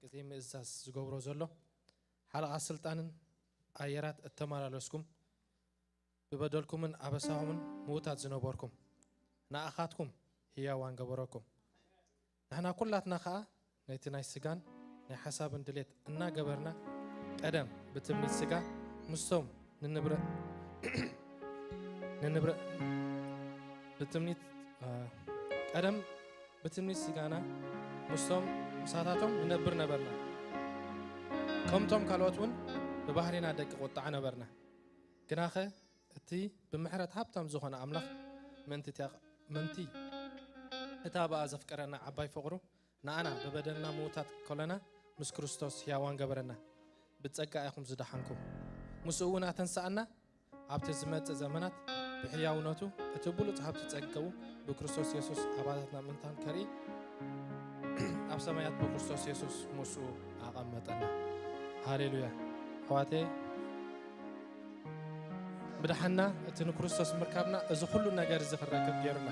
ግዜ ምእዛዝ ዝገብሮ ዘሎ ሓለቓ ስልጣንን ኣየራት እተመላለስኩም ብበደልኩምን ኣበሳኹምን ምዉታት ዝነበርኩም ንኣኻትኩም ህያዋን ገበረኩም። ንሕና ኩላትና ኸኣ ነቲ ናይ ስጋን ናይ ሓሳብን ድሌት እናገበርና ቀደም ብትምኒት ስጋ ምስቶም ንንብረ ንንብረ ብትምኒት እ፣ ቀደም ብትምኒት ስጋና ምስቶም ምሳታቶም ንነብር ነበርና። ከምቶም ካልኦት እውን ብባህሪና ደቂ ቁጥዓ ነበርና። ግናኸ እቲ ብምሕረት ሃብታም ዝኾነ ኣምላኽ ምእንቲ እቲኣ- ምእንቲ እታ ብኣ ዘፍቀረና ዓባይ ፍቕሩ ንኣና ብበደልና ምዉታት ከለና ምስ ክርስቶስ ሕያዋን ገበረና። ብጸጋ ኢኹም ዝደሓንኩም። ምስኡ እውን ኣተንስኣና። ኣብቲ ዝመጽእ ዘመናት ብሕያውነቱ እቲ ብሉጽ ሃብቲ ጸጋኡ ብክርስቶስ የሱስ ኣባላትና ምእንታን ከርኢ ኣብ ሰማያት ብክርስቶስ የሱስ ምስኡ ኣቐመጠና። ሃሌሉያ። ኣሕዋተየ፣ ምድሓንና እቲ ንክርስቶስ ምርካብና እዚ ኩሉ ነገር እዚ ክንረክብ ገይሩና።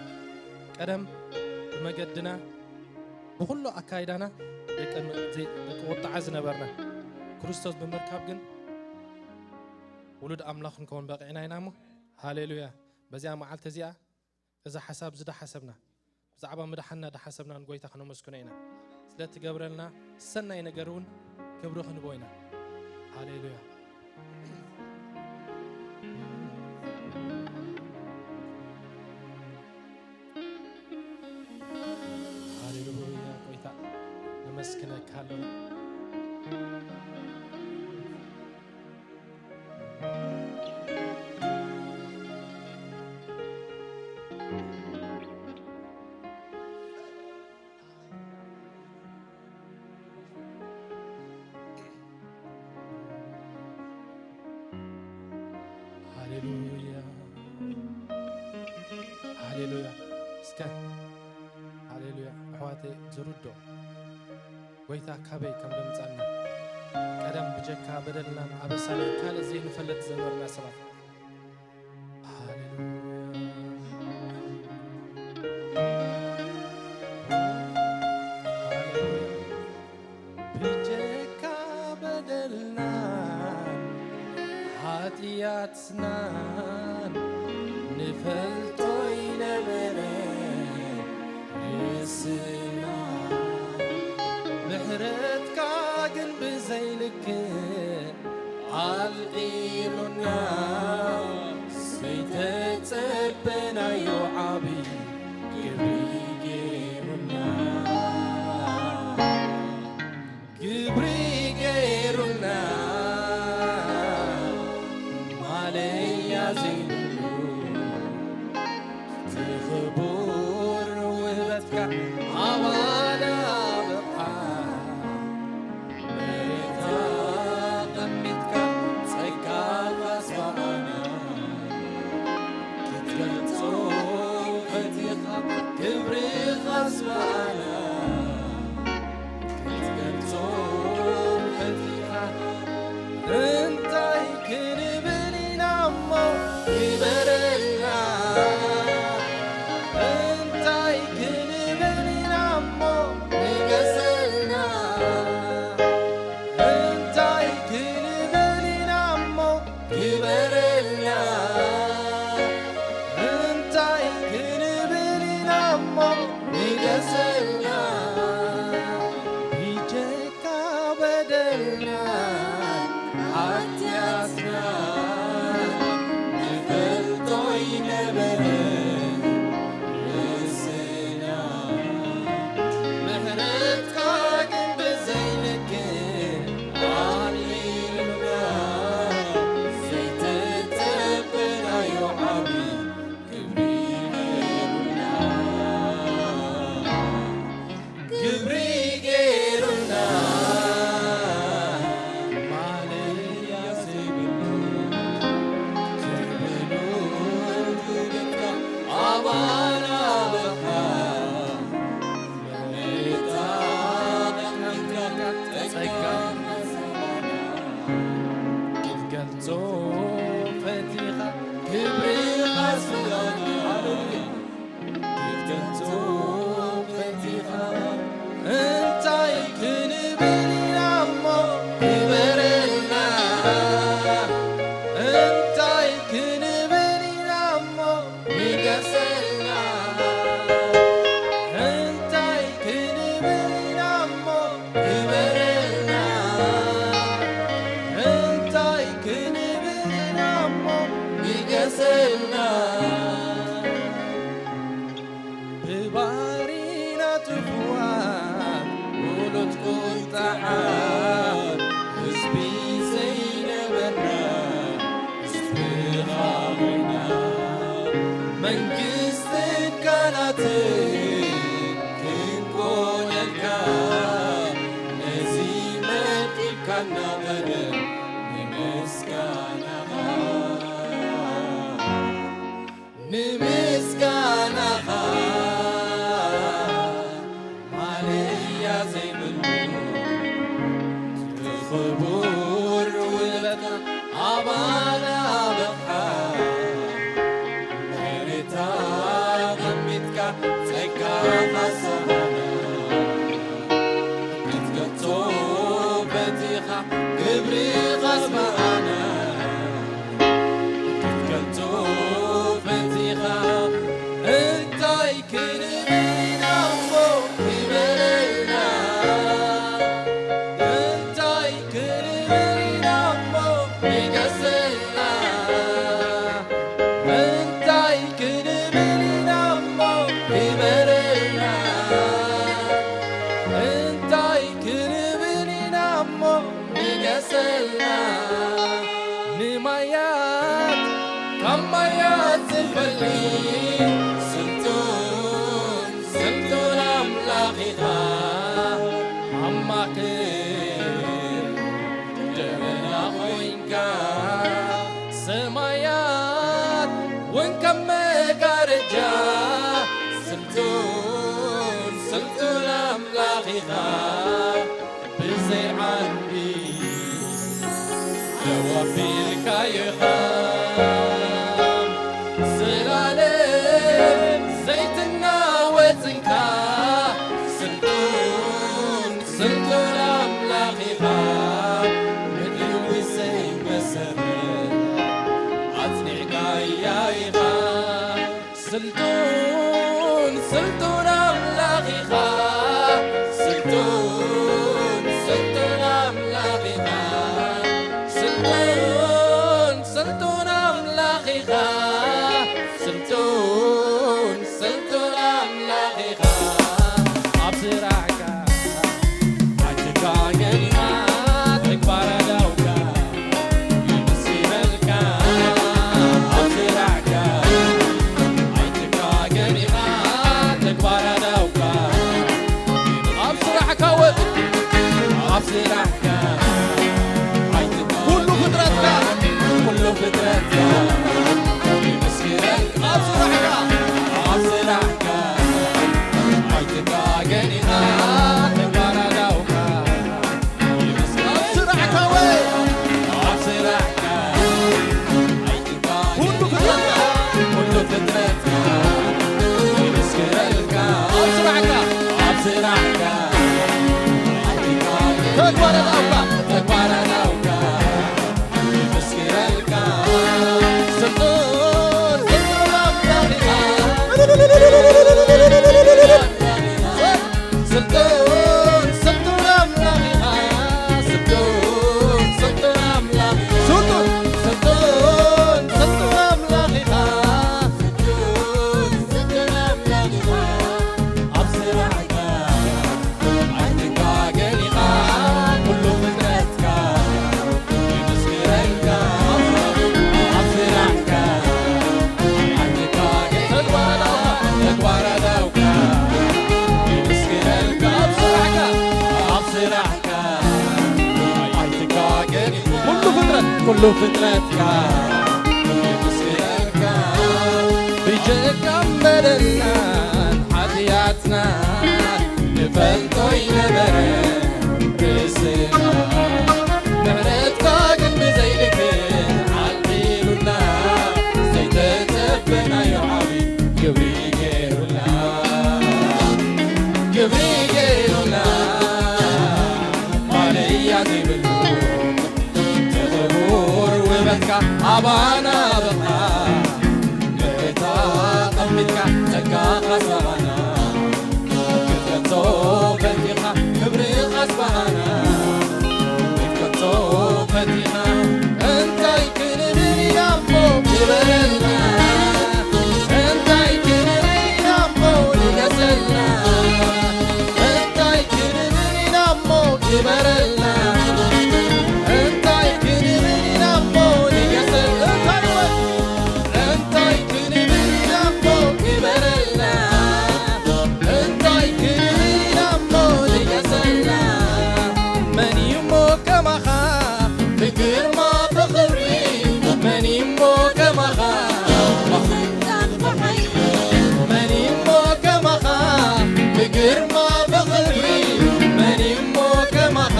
ቀደም ብመገድና ብኩሉ ኣካይዳና ደቂ ደቂ ቁጥዓ ዝነበርና ክርስቶስ ብምርካብ ግን ውሉድ ኣምላኽ ክንከውን በቂዕና ኢና እሞ። ሃሌሉያ። በዚኣ መዓልቲ እዚኣ እዛ ሓሳብ ዝደሓሰብና ብዛዕባ ምድሓንና ደሓሰብና ንጎይታ ክነመስግኖ ኢና። ስለ እትገብረልና ሰናይ ነገር እውን ክብሪ ክንቦ ኢና። ሃሌሉያ። ሃሌሉያ። ጎይታ ነመስግነካ ኣለና። ሃሌሉያ። ሃሌሉያ። እስከ ሃሌሉያ። ኣሕዋተይ ዝርዶ ጎይታ ካበይ ከም ዘምጻና ቀደም ብጀካ በደልናን ኣበሳናን ካልእ ዘይንፈልጥ ዝነበርና ሰባት። ሃሌሉያ። ሃሌሉያ። ብጀካ በደልናን ሓጢኣትናን ንፈልጦ ኣይነበረ ርእስና። ምሕረትካ ግን ብዘይልክእ ኣልዒሉና፣ ዘይተጸበናዮ ዓቢ ግብሪ ገይሩና። ግብሪ ገይሩና፣ ማለያ ዘይብሉ እቲ ክቡር ውህበትካ ኣባና በቕዓ። መሬት ኣቐሚጥካ ጸጋኻስ ብኣና ክትገልጾ ፈቲኻ፣ ክብርኻስ ብኣና ክትገልጾ ፈቲኻ። እንታይ ክንብል ኢና እሞ ግበረልና? እንታይ ክንብል ኢና እሞ ንገሰልና? እንታይ ክንብል ኢና እሞ ግበረልና? እንታይ ክንብል ኢና እሞ ንገሰልና? ሰልና ብባሪና ትፍዋት ውሉድ ቁጣዓ ህዝቢ ዘይነበርና ህዝብኻ ኮይና መንግስትን ካህናትን ክንኮነልካ ነዚ መዲብካና በለ ንምስጋናኻ። ንምስጋናኻ ማለያ ዘይብሉ እቲ ክቡር ውለትካ ኣባና ኣበቕሓ። መሬታ ኣቐሚጥካ ጸጋኻ ሰሃና ክትገልጾ በቲኻ ክብርኻ ኣስመዓና። ክትገልጾ ፈቲኻ እንታይ ክንብል ኢና እሞ ግበረልና። እንታይ ክንብል ኢና እሞ ንገሰልና። እንታይ ክንብል ኢና እሞ ግበረልና። እንታይ ክንብል ኢና እሞ ንገሰልና። ንማያት ካብ ማያት ዝፈልይ ስልጡን ስልጡን ኣምላኽ ኢኻ። ኣማኽር ደበና ኮይንካ ሰማያት እውን ከም መጋረጃ ስልጡን ስልጡን ኣምላኽ ኢኻ። ብዘይ ዓንዲ ደው ኣቢልካዮ ኢኻ። ዘላለም ዘይትናወጽ እንካ ስልጡን ስልጡን ኣምላኽ ኢኻ። ምድሪ ብዘይ መሰረት ኣጽኒዕካያ ኢኻ። ስልጡን ስልጡን ኣምላኽ ኢኻ። ስልጡን ስልጡን ኣምላኽ ኢኻ። ስልጡን ስልጡን ኣምላኽ ኢኻ። ስልጡን ስልጡን ኣምላኽ ኢኻ። ኣብ ስራሕካ ኣይትጋገን ኢኻ። ተግባር ኣእዳውካ ይምስክረልካ። ኣብ ስራሕካ ኣይትጋገን ኢኻ። ተግባር ኣእዳውካ ኣብ ስራሕካ ወ-፣ ኣብ ስራሕካ ኣይትጋገን ኩሉ ፍጥረትካ፣ ኩሉ ፍጥረትካ ይምስክረልካ። ኣብ ስራሕካ፣ ኣብ ስራሕካ ኣይትጋገን ኢኻ። ተግባር ኣእዳውካ ይምስክረልካ። ኣብ ስራሕካ ወይ ኩሉ ፍጥረትካ፣ ኩሉ ፍጥረትካ ይምስክረልካ። ኣብ ስራሕካ፣ ኣብ ስራሕካ ተግባር ኣእዳውካ፣ ተግባር ኣእዳውካ ይምስክረልካ። ስልጡን፣ ስልጡን ኣምላኽ ኢኻ። ስልጡን፣ ስልጡን ኣምላኽ ኢኻ። ስልጡን፣ ስልጡን ኣምላኽ ኢኻ። ስልጡን፣ ስልጡን፣ ስልጡን ኣምላኽ ኢኻ። ስልጡን፣ ስልጡን ኣምላኽ ኢኻ። ኣብ ስራሕካ ኣይትጋገን ኢኻ። ኩሉ ፍጥረትካ ይምስክረልካ። ኣብ ስራሕካ ኣይትጋገን። ተግባር ኣእዳውካ፣ ተግባር ኣእዳውካ ይምስክረልካ። ኣብ ስራሕካ፣ ኣብ ስራሕካ ኣይትጋገን። ኩሉ ፍጥረት፣ ኩሉ ፍጥረትካ ይምስክረልካ። ብጀካ በደልናን ሓጢኣትና ንፈልጦ ኣይነበረን ርእስና። ምሕረትካ ግን ብዘይልክእ ዓልዒሉና፣ ዘይተጸበናዮ ዓቢ ግብሪ ገይሩልና፣ ግብሪ ገይሩልና። ማለያ ዘይብሉ እቲ ክቡር ውበትካ ኣባ ግርማ ብኽብሪ መን እሞ ከማኻ፣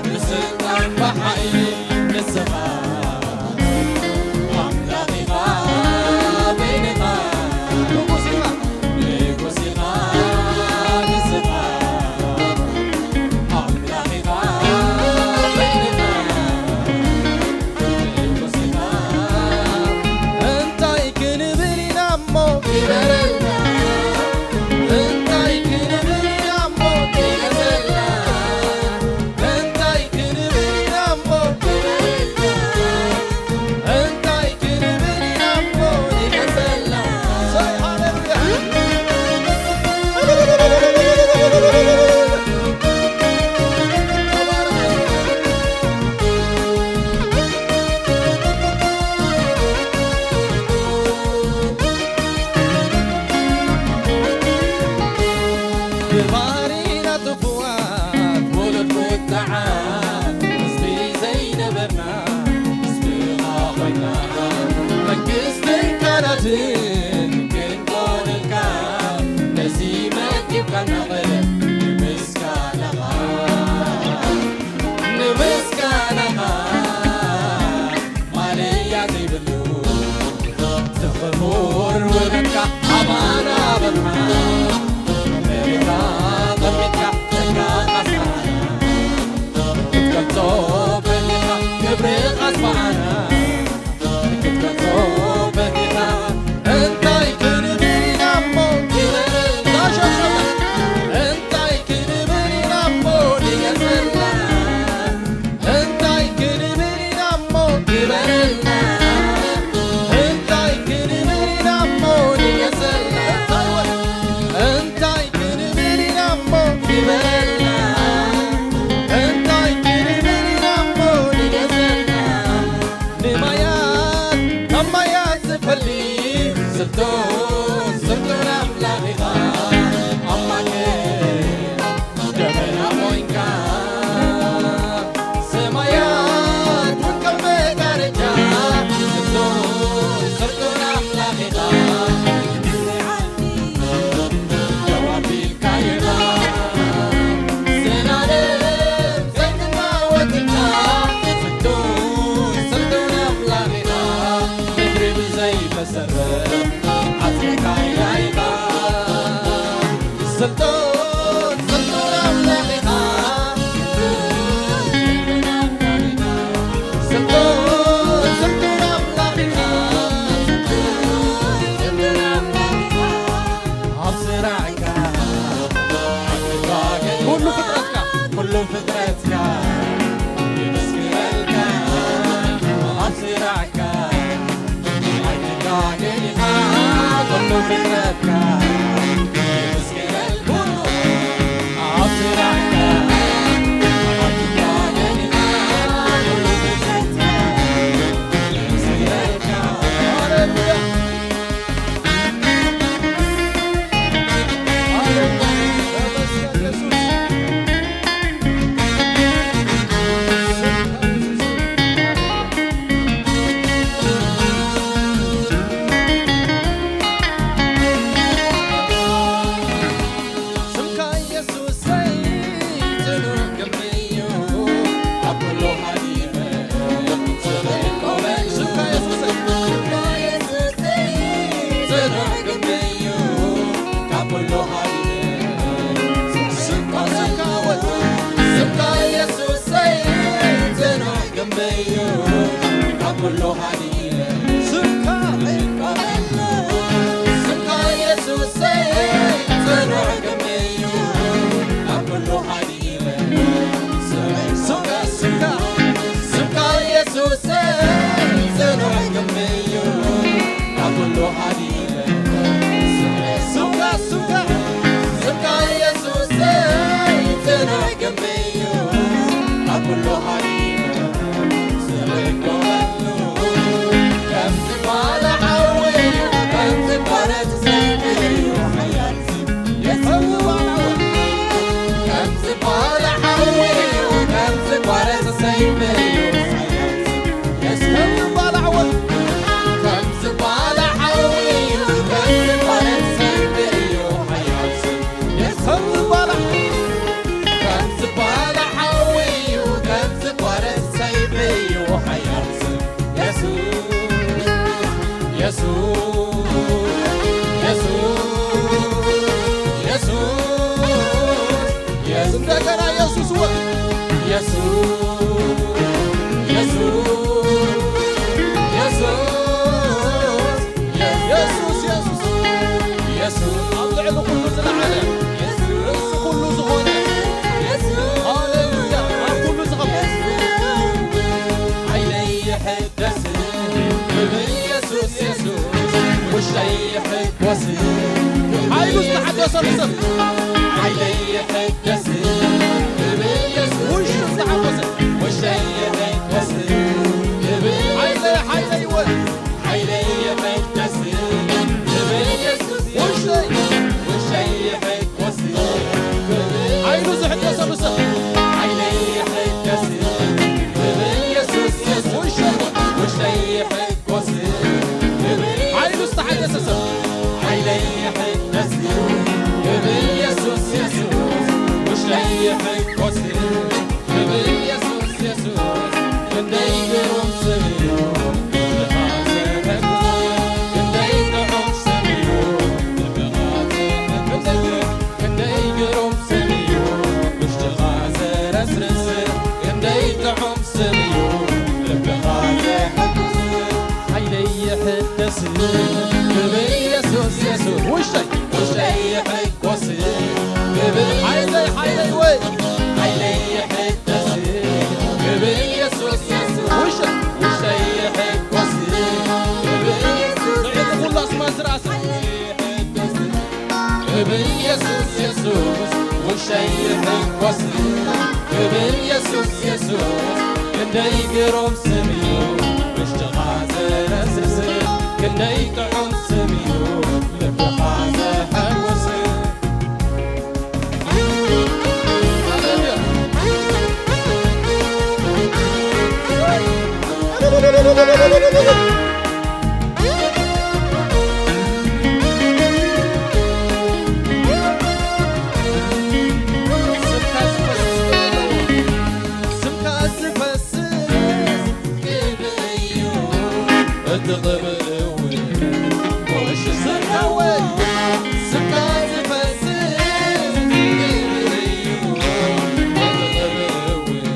ብስልጣን ብሓይሊ ንስኻ ኣምላኽ ኢኻ፣ በይንኻ ንጉስ ኢኻ፣ ንጉስ ኢኻ ንስኻ ኣምላኽ ኢኻ፣ በይንኻ ንጉስ ኢኻ። እንታይ ክንብል ኢና እሞ ግበረልና፣ እንታይ ክንብል ኢና እሞ ንገሰልና፣ እንታይ ክንብል ኢና እሞ ግበረልና፣ እንታይ ክንብል ኢና እሞ ንገሰልና። ሰይ ሃሌሉያ። ብባህሪና ጥፉኣት ወለድ ቁጥዓት፣ ህዝቢ ዘይነበርና፣ ህዝብኻ ኮይና፣ መንግስትን ካህናትን ክንኮነልካ፣ ነዚ መዲብካና፣ በለ ንምስጋናኻ፣ ንምስጋናኻ። ማለያ ዘይብሉ ዝኽቡር ውለድካ ኣባና በልካ፣ መሬታ ጠሚትካ ጸጋኻ ኣስፋሕና፣ ክትገልጾ በሊኻ ክብርኻ ኣስፋሕና፣ ክትገልጾ በሊኻ። እንታይ ክንብል ኢና እሞ ግበረልና፣ እንታይ ክንብል ኢና እሞ ንገሰልና። እንታይ ክንብል ኢና እሞ ግበረልና፣ እንታይ ክንብል ኢና እሞ ንገሰልና። እንታይ ክንብል ኢና እሞ ግበረልና፣ እንታይ ክንብል ኢና እሞ ንገሰልና። ንማያት ካብ ማያት ዝፈሊ ስልጡን ስልጡን ኣምላኽ ኢኻ ኣማኑኤል። ደመና ኮይንካ ሰማያት እውን ከም መጋረጃ ስልጡን ስልጡን ኣምላኽ ኢኻ። ደው ኣቢልካ ኢኻ ዘላለም ዘይትናወጽ ኢኻ ስልጡን ስልጡን ኣምላኽ ኢኻ። ምድሪ ብዘይፈሰረ ኣጽኒዕካያ ኢኻ። ስልጡን ስልጡን ኣምላኽ ኢኻ። ስልጡን ስልጡን ኣምላኽ ኢኻ። ኣብ ስራሕካ ኩሉ ፍጥረትካ ኩሉ ፍጥረትካ ይመስክረልካ። ኣብ ስራሕካ ኣይትጋገ ኢኻ ኩሉ ፍጥረትካ ይመስክረልካ። ኣብ ስራሕካ ኣይትጋገ ኢኻ ኩሉ ፍጥረትካ ይመስክረልካ። ሃሌሉያ። ስምካ ኢየሱሰይ ጽኑዕ ግንቢ እዩ፣ ኣብ ኩሉ ሃዲመ ስምካ ኢየሱሰይ ጽኑዕ ግንቢ እዩ፣ ካብ ኩሉ ሃዲመ ስምካ፣ ስምካ ወ-፣ ስምካ ኢየሱሰይ ጽኑዕ ግንቢ እዩ፣ ካብ ኩሉ ሃዲመ ስምካ፣ ስምካ ኢየሱሰይ ጽኑዕ ግንቢ እዩ፣ ካብ ኩሉ ሃዲመ ስምካ፣ ስምካ፣ ስምካ ኢየሱሰይ ጽኑዕ ግንቢ እዩ፣ ካብ ኩሉ ሃዲመ ስምካ፣ ስምካ፣ ስምካ ኢየሱሰይ ጽኑዕ ግንቢ እዩ፣ ካብ ኩሉ ሃዲመ ስምካ የሱስ፣ የሱስ፣ የሱስ፣ የሱስ። እንደገና የሱስ ወ-፣ የሱስ፣ የሱስ፣ የሱስ፣ የሱስ፣ የሱስ፣ የሱስ። ኣብ ልዕሊ ኩሉ ዝለዓለ፣ ርእሲ ኩሉ ዝኾነ፣ ሃሌሉያ፣ ኣብ ኩሉ ዝኸብር። ዓይነይ ይሕደስ ክብል የሱስ፣ የሱስ፣ ውሽጠይ ይሕደስ። ሓይሉ ዝተሓደሰሉ ሰብ። ዓይነይ ይሕደስ ክብል የሱስ፣ ውሽጡ ዝተሓደሰ። ውሽጠይ ይሕደስ ክብል ሓይለይ፣ ሓይለይ ይወ-፣ ሓይለይ ይሕደስ ክብል የሱስ፣ ውሽጠይ፣ ውሽጠይ ይሕደስ ክብል ሓይሉ ዝሕደሰሉ ሰብ። ዓይነይ ይሕደስ ክብል የሱስ፣ የሱስ፣ ውሽጠይ፣ ውሽጠይ ይሕደስ ክብል ሓይሉ ዝተሓደሰ ሰብ። ዓይነይ ይሕደስ ክብል የሱስ፣ የሱስ፣ ውሽጠይ ይሕደስ ክብል የሱስ፣ የሱስ። ክንደይ ግሩም ስም እዩ፣ ክንደይ ጥዑም ስም እዩ፣ ክንደይ ግሩም ስም እዩ፣ ውሽጥኻ ዘረስርስ። ክንደይ ጥዑም ስም እዩ፣ ልብኻ ዘሐጉስ። ዓይነይ ይሕደስ ክብል የሱስ፣ የሱስ፣ ውሽጠይ፣ ውሽጠይ ይሕደስ ክብል ሓይለይ፣ ሓይለይ ወይ። ዓይነይ ይሕደስ ክብል የሱስ፣ የሱስ፣ ውሽጠይ፣ ውሽጠይ ይሕደስ ክብል የሱስ፣ ልዕሊ ኩሉ ኣስማት ዝረኣሰ። ክብል የሱስ፣ የሱስ፣ ውሽጠይ ይሕጎስ። ክብል የሱስ፣ የሱስ፣ ክንደይ ግሩም ስም እዩ፣ ውሽጥኻ ዘረስርስ። ክንደይ ጥዑም ስም እዩ፣ ልብኻ ዘሐጉስ። ሃሌሉያ። ስምካ ዝፈስስ ክብሪ እዩ፣ እቲ ክብሪ እውን ጎሽ ስምካ እውን፣ ስምካ ዝፈስስ ክብሪ እዩ፣ እቲ ክብሪ እውን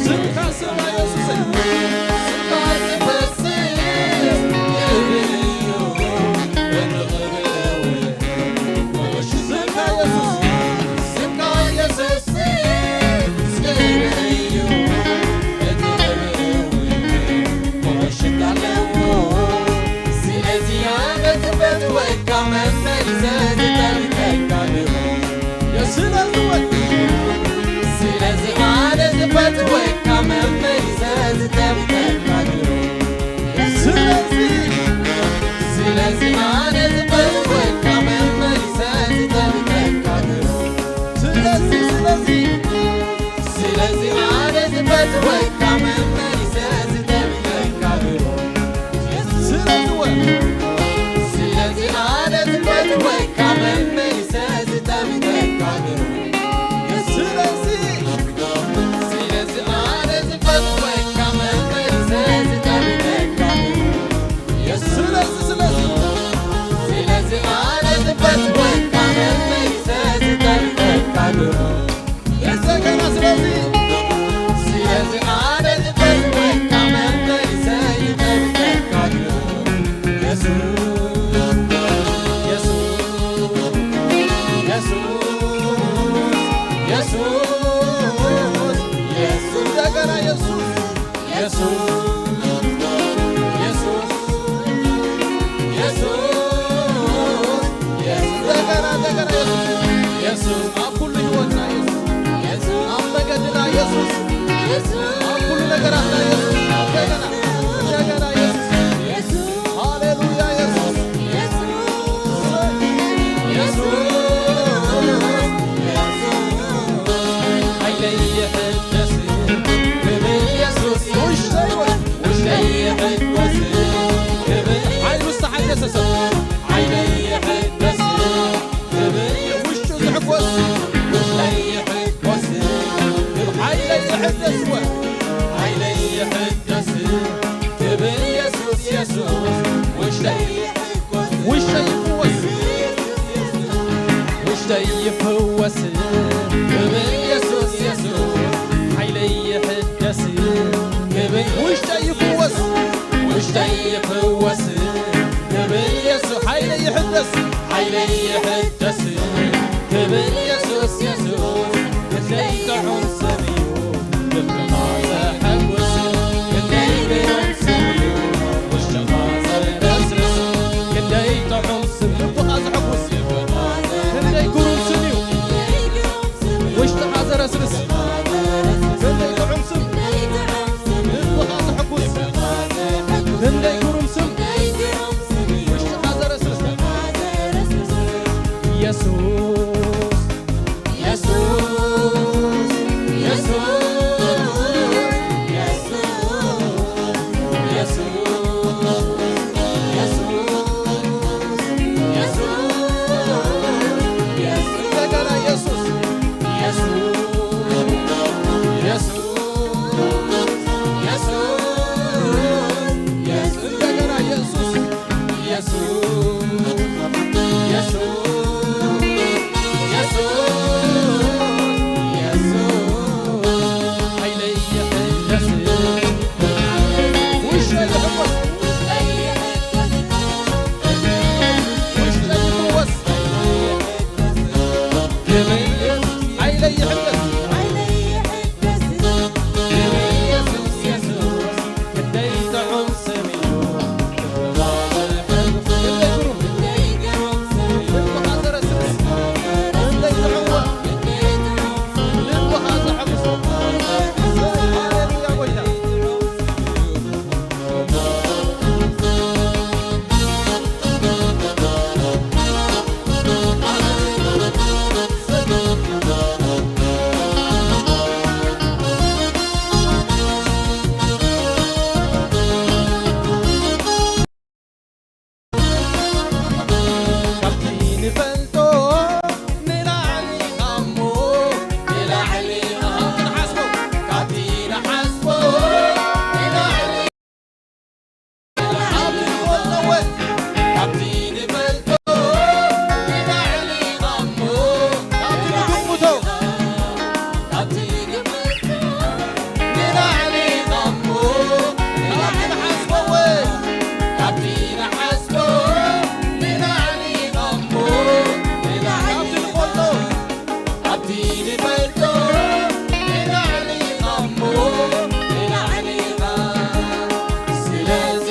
ስምካ፣ ስምካ የሱስ፣ ስምካ ዝፈስስ ክብሪ እዩ፣ እቲ ክብሪ እውን። ስምካ የሱስ፣ ስምካ የሱስ ክብሪ እዩ፣ እቲ ክብሪ እውን ሽታ ኣለዎ። ስለዚ ኣነ ዝፈትወካ መመሊሰ ዝጠልቀካ ድሮ ስለዚ ኣነ ዝፈትወካ መመሊሰ ዝጠልቀካ ድሮ። ስለዚ፣ ስለዚ ኣነ ዝፈትወካ መመሊሰ ዝጠልቀካ ድሮ። ስለዚ፣ ስለዚ፣ ስለዚ ኣነ ዝፈትወካ መመሊሰ ዝጠልቀካ ድሮ። ስለዚ ወ-፣ ስለዚ ኣነ ዝፈትወካ መመሊሰ ዝጠልቀካ ድሮ። ስለዚ፣ ስለዚ ኣነ ዝፈትወካ መመሊሰ ዝጠልቀካ ድሮ። ስለዚ፣ ስለዚ፣ ስለዚ ኣነ ዝፈትወካ መመሊሰ ዝጠልቀካ ድሮ። እንደገና ስለዚ፣ ስለዚ ኣነ ዝፈትወካ መመሊሰ ይጠልቀካ ድሮ። የሱስ፣ የሱስ፣ የሱስ፣ የሱስ፣ የሱስ፣ እንደገና የሱስ። የሱስ፣ የሱስ፣ የሱስ፣ የሱስ፣ እንደገና፣ እንደገና የሱስ፣ የሱስ፣ ኣብ ኩሉ ህይወትና የሱስ፣ የሱስ፣ ኣብ መገድና የሱስ፣ የሱስ፣ ኣብ ኩሉ ነገራትና የሱስ፣ እንደገና፣ እንደገና የሱስ፣ የሱስ፣ ሃሌሉያ የሱስ፣ የሱስ፣ የሱስ፣ የሱስ፣ ሓይለይ ይሕደስ ክብል የሱስ፣ ውሽጠይ ወይ ውሽጠይ ይሕጎስ ክብል ሓይሉ ዝተሓደሰ ሰብ። ዓይነይ ይሕደስ ክብል ውሽጡ ዝሕጎስ። ውሽጠይ ይሕጎስ ክብል ዓይነይ ይሕደስ ወ-፣ ዓይነይ ይሕደስ ክብል የሱስ፣ የሱስ፣ ውሽጠይ ይወስ ክብል የሱስ ሓይለይ ይሕደስ፣ ሓይለይ ይሕደስ ክብል የሱስ፣ የሱስ ክንደይ ጥዑም ስም እዩ። ልብኻ ዘሐጉስ ክንደይ ግሩም ስም እዩ። ውሽጥኻ ዘረስርስ ክንደይ ጥዑም ስም፣ ልብኻ ዘሐጉስ ክንደይ ግሩም ስም እዩ። ውሽጥኻ ዘረስርስ ክንደይ ጥዑም ስም፣ ልብኻ ዘሐጉስ ክንደይ ግሩም ስም፣ ውሽጥኻ ዘረስርስ። የሱስ፣ የሱስ፣ የሱስ፣ የሱስ፣ የሱስ፣ እንደገና የሱስ፣ የሱስ፣ የሱስ፣ የሱስ፣ እንደገና የሱስ፣ የሱስ፣ የሱስ፣ የሱስ፣ የሱስ፣ ሓይለይ ይሕደስ፣ ውሽጠይ ይሕጎስ፣ ውሽጠይ ይፍወስ፣ ሓይለይ ይሕደስ፣ የሱስ፣ የሱስ፣ ክንደይ ጥዑም ስም እዩ። ክንደይ ግሩም፣ ልብኻ ዘረስርስ፣ ክንደይ ጥዑም፣ ልብኻ ዘሐጉስ። ሃሌሉያ ጎይታ። ካብቲ ንፈልጦ ንላዕሊ እሞ፣ ንላዕሊ፣ ኣሃ፣ ክንሓስቦ፣ ካብቲ ንሓስቦ ንላዕሊ፣ ካብቲ ንፈልጦ፣ ካብቲ ንፈልጦ ንላዕሊ እሞ፣ ካብቲ ንግምቶ፣ ካብቲ ንግምቶ ንላዕሊ እሞ፣ ካብቲ ንሓስቦ፣ ካብቲ ንሓስቦ ንላዕሊ እሞ፣ ንላዕሊ፣ ካብቲ ንፈልጦ፣ ካብቲ ንፈልጦ ንላዕሊ እሞ፣ ንላዕሊ። ስለዚ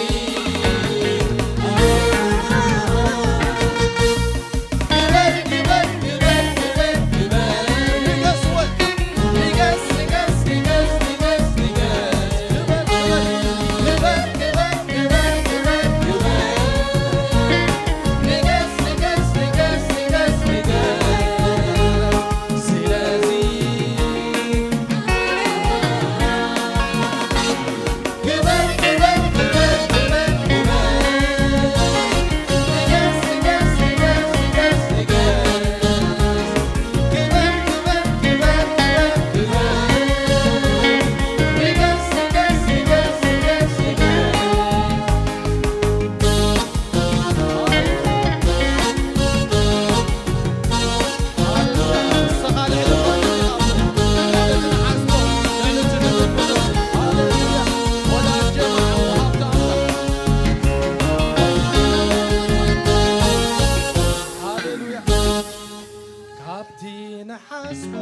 ካብቲ ንሓስቦ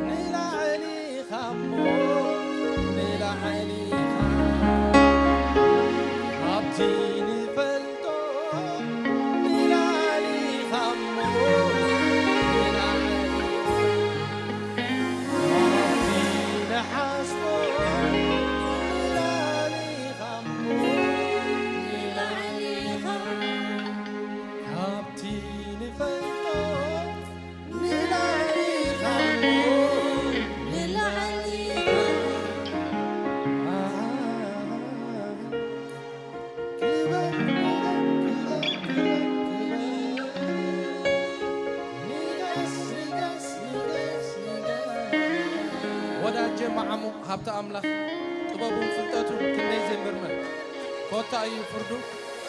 ንላዕሊ ኢኻ እሞ፣ ንላዕሊ ኢኻ። ካብቲ ንፈልጦ ንላዕሊ ኢኻ እሞ፣ ንላዕሊ ኢኻ። ካብቲ ንሓስቦ ንላዕሊ ኢኻ እሞ፣ ንላዕሊ ኢኻ። ካብቲ ንፈልጦ ንላዕሊ ኢኻ እሞ፣ ንላዕሊ ኢኻ። ክበር፣ ክበር፣ ክበር፣ ክበር፣ ክበር። ንገስ፣ ንገስ፣ ንገስ፣ ንገስ። ወዳጀ መዓሙ ሃብተ ኣምላኽ ጥበቡን ፍልጠቱን ክንደይ ዘይምርመር፣ ኮታ እዩ ፍርዱ፣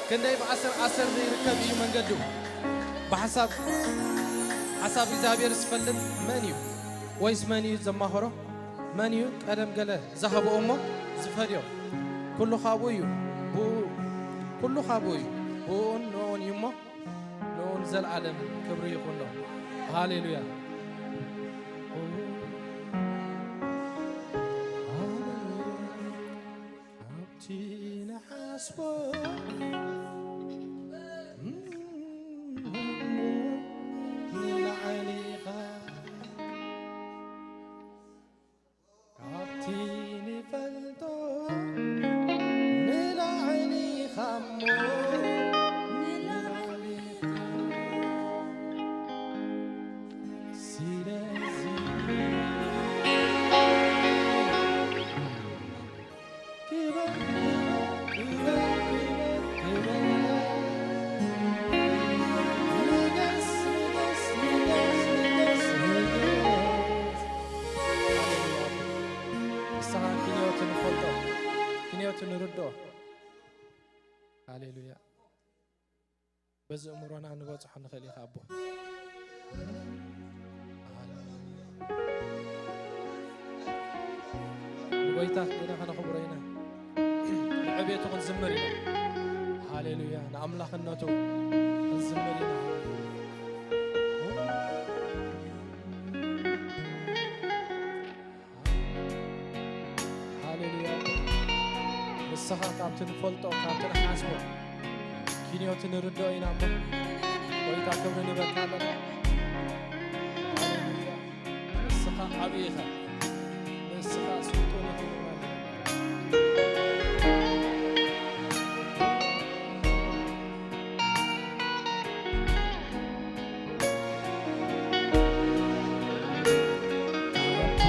ክንደይ ብኣሰር ኣሰር ዘይርከብ እዩ መንገዱ። ብሓሳብ፣ ሓሳብ እግዚኣብሔር ዝፈልጥ መን እዩ? ወይስ መን እዩ ዘማኸሮ? መን እዩ ቀደም ገለ ዝሃቦ እሞ ዝፈድዮ? ኩሉ ካብኡ እዩ፣ ብኡ ኩሉ ካብኡ እዩ። ብኡን ንኡን እዩ እሞ፣ ንኡን ዘለኣለም ክብሪ ይኹኖ። ሃሌሉያ። ኣብቲ ንሓስቦ ንላዕሊ ኢኻ፣ ካብቲ ንፈልጦ ንላዕሊ ኢኻ እሞ፣ ንላዕሊ ኢኻ። ስለዚ ክበር፣ ክበር፣ ክበር፣ ክበር። ንገስ፣ ንገስ፣ ንገስ፣ ንገስ፣ ንገስ። ሃሌሉያ። ንስኻ ክንዮት ንፈልጦ፣ ክንዮት ንርድኦ። ሃሌሉያ። በዚ እምሮና ንበጽሖ ንኽእል ኢኻ ኣቦ። ንጎይታ ግና ከነኽብሮ ኢና። ንዕቤቱ ክንዝምር ኢና። ሃሌሉያ። ንኣምላኽነቱ ክንዝምር ኢና። ሃሌሉያ። ንስኻ ካብቲ ንፈልጦ፣ ካብቲ ንሓስቦ፣ ኪንዮቲ ንርድኦ ኢና እሞ፣ ጎይታ ክብሪ ንበካ ኣለና። ሃሌሉያ። ንስኻ ዓብዪ ኢኻ። ንስኻ ስልጡን ኢኻ ማለት እዩ። ካብቲ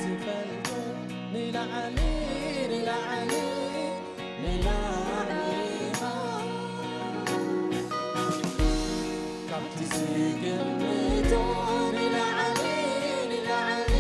ዝፈልጦ ንላዕሊ፣ ንላዕሊ፣ ንላዕሊ ኢኻ። ካብቲ ዝግምቶ ንላዕሊ፣ ንላዕሊ፣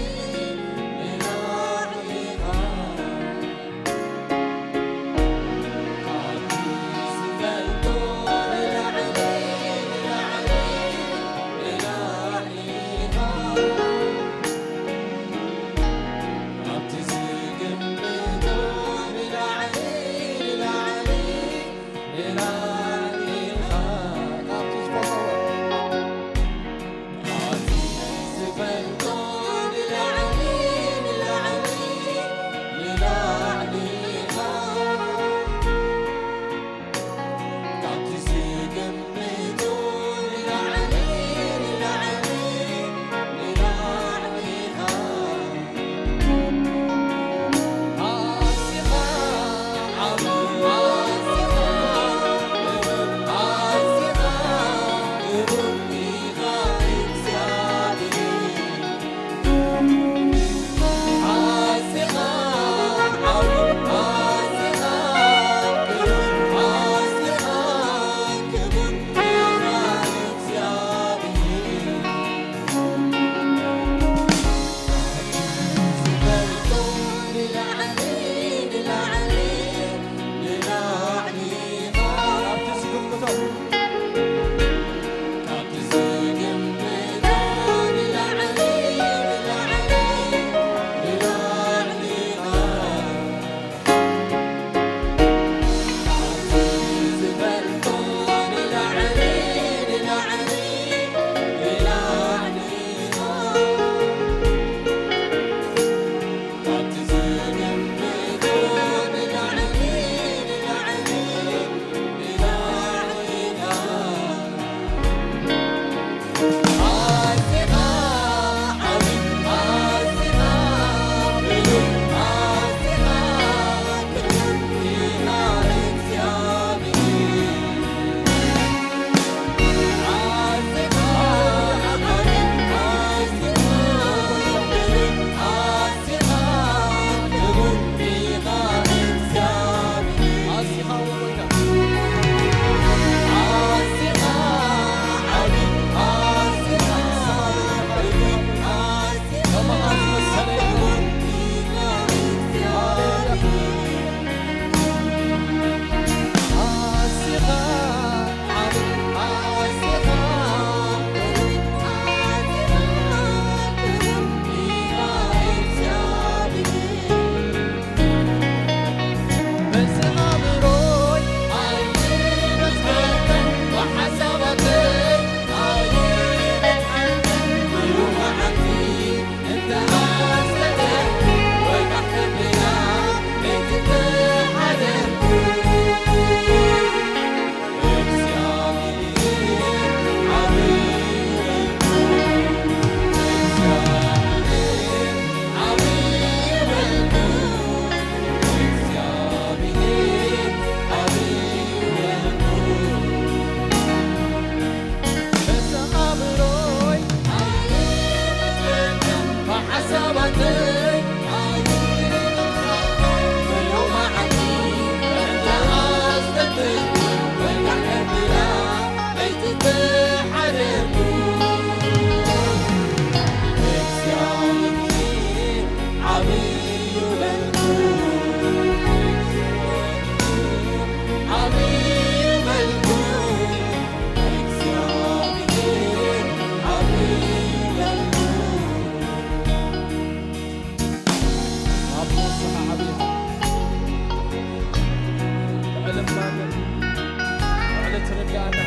ልዕሊ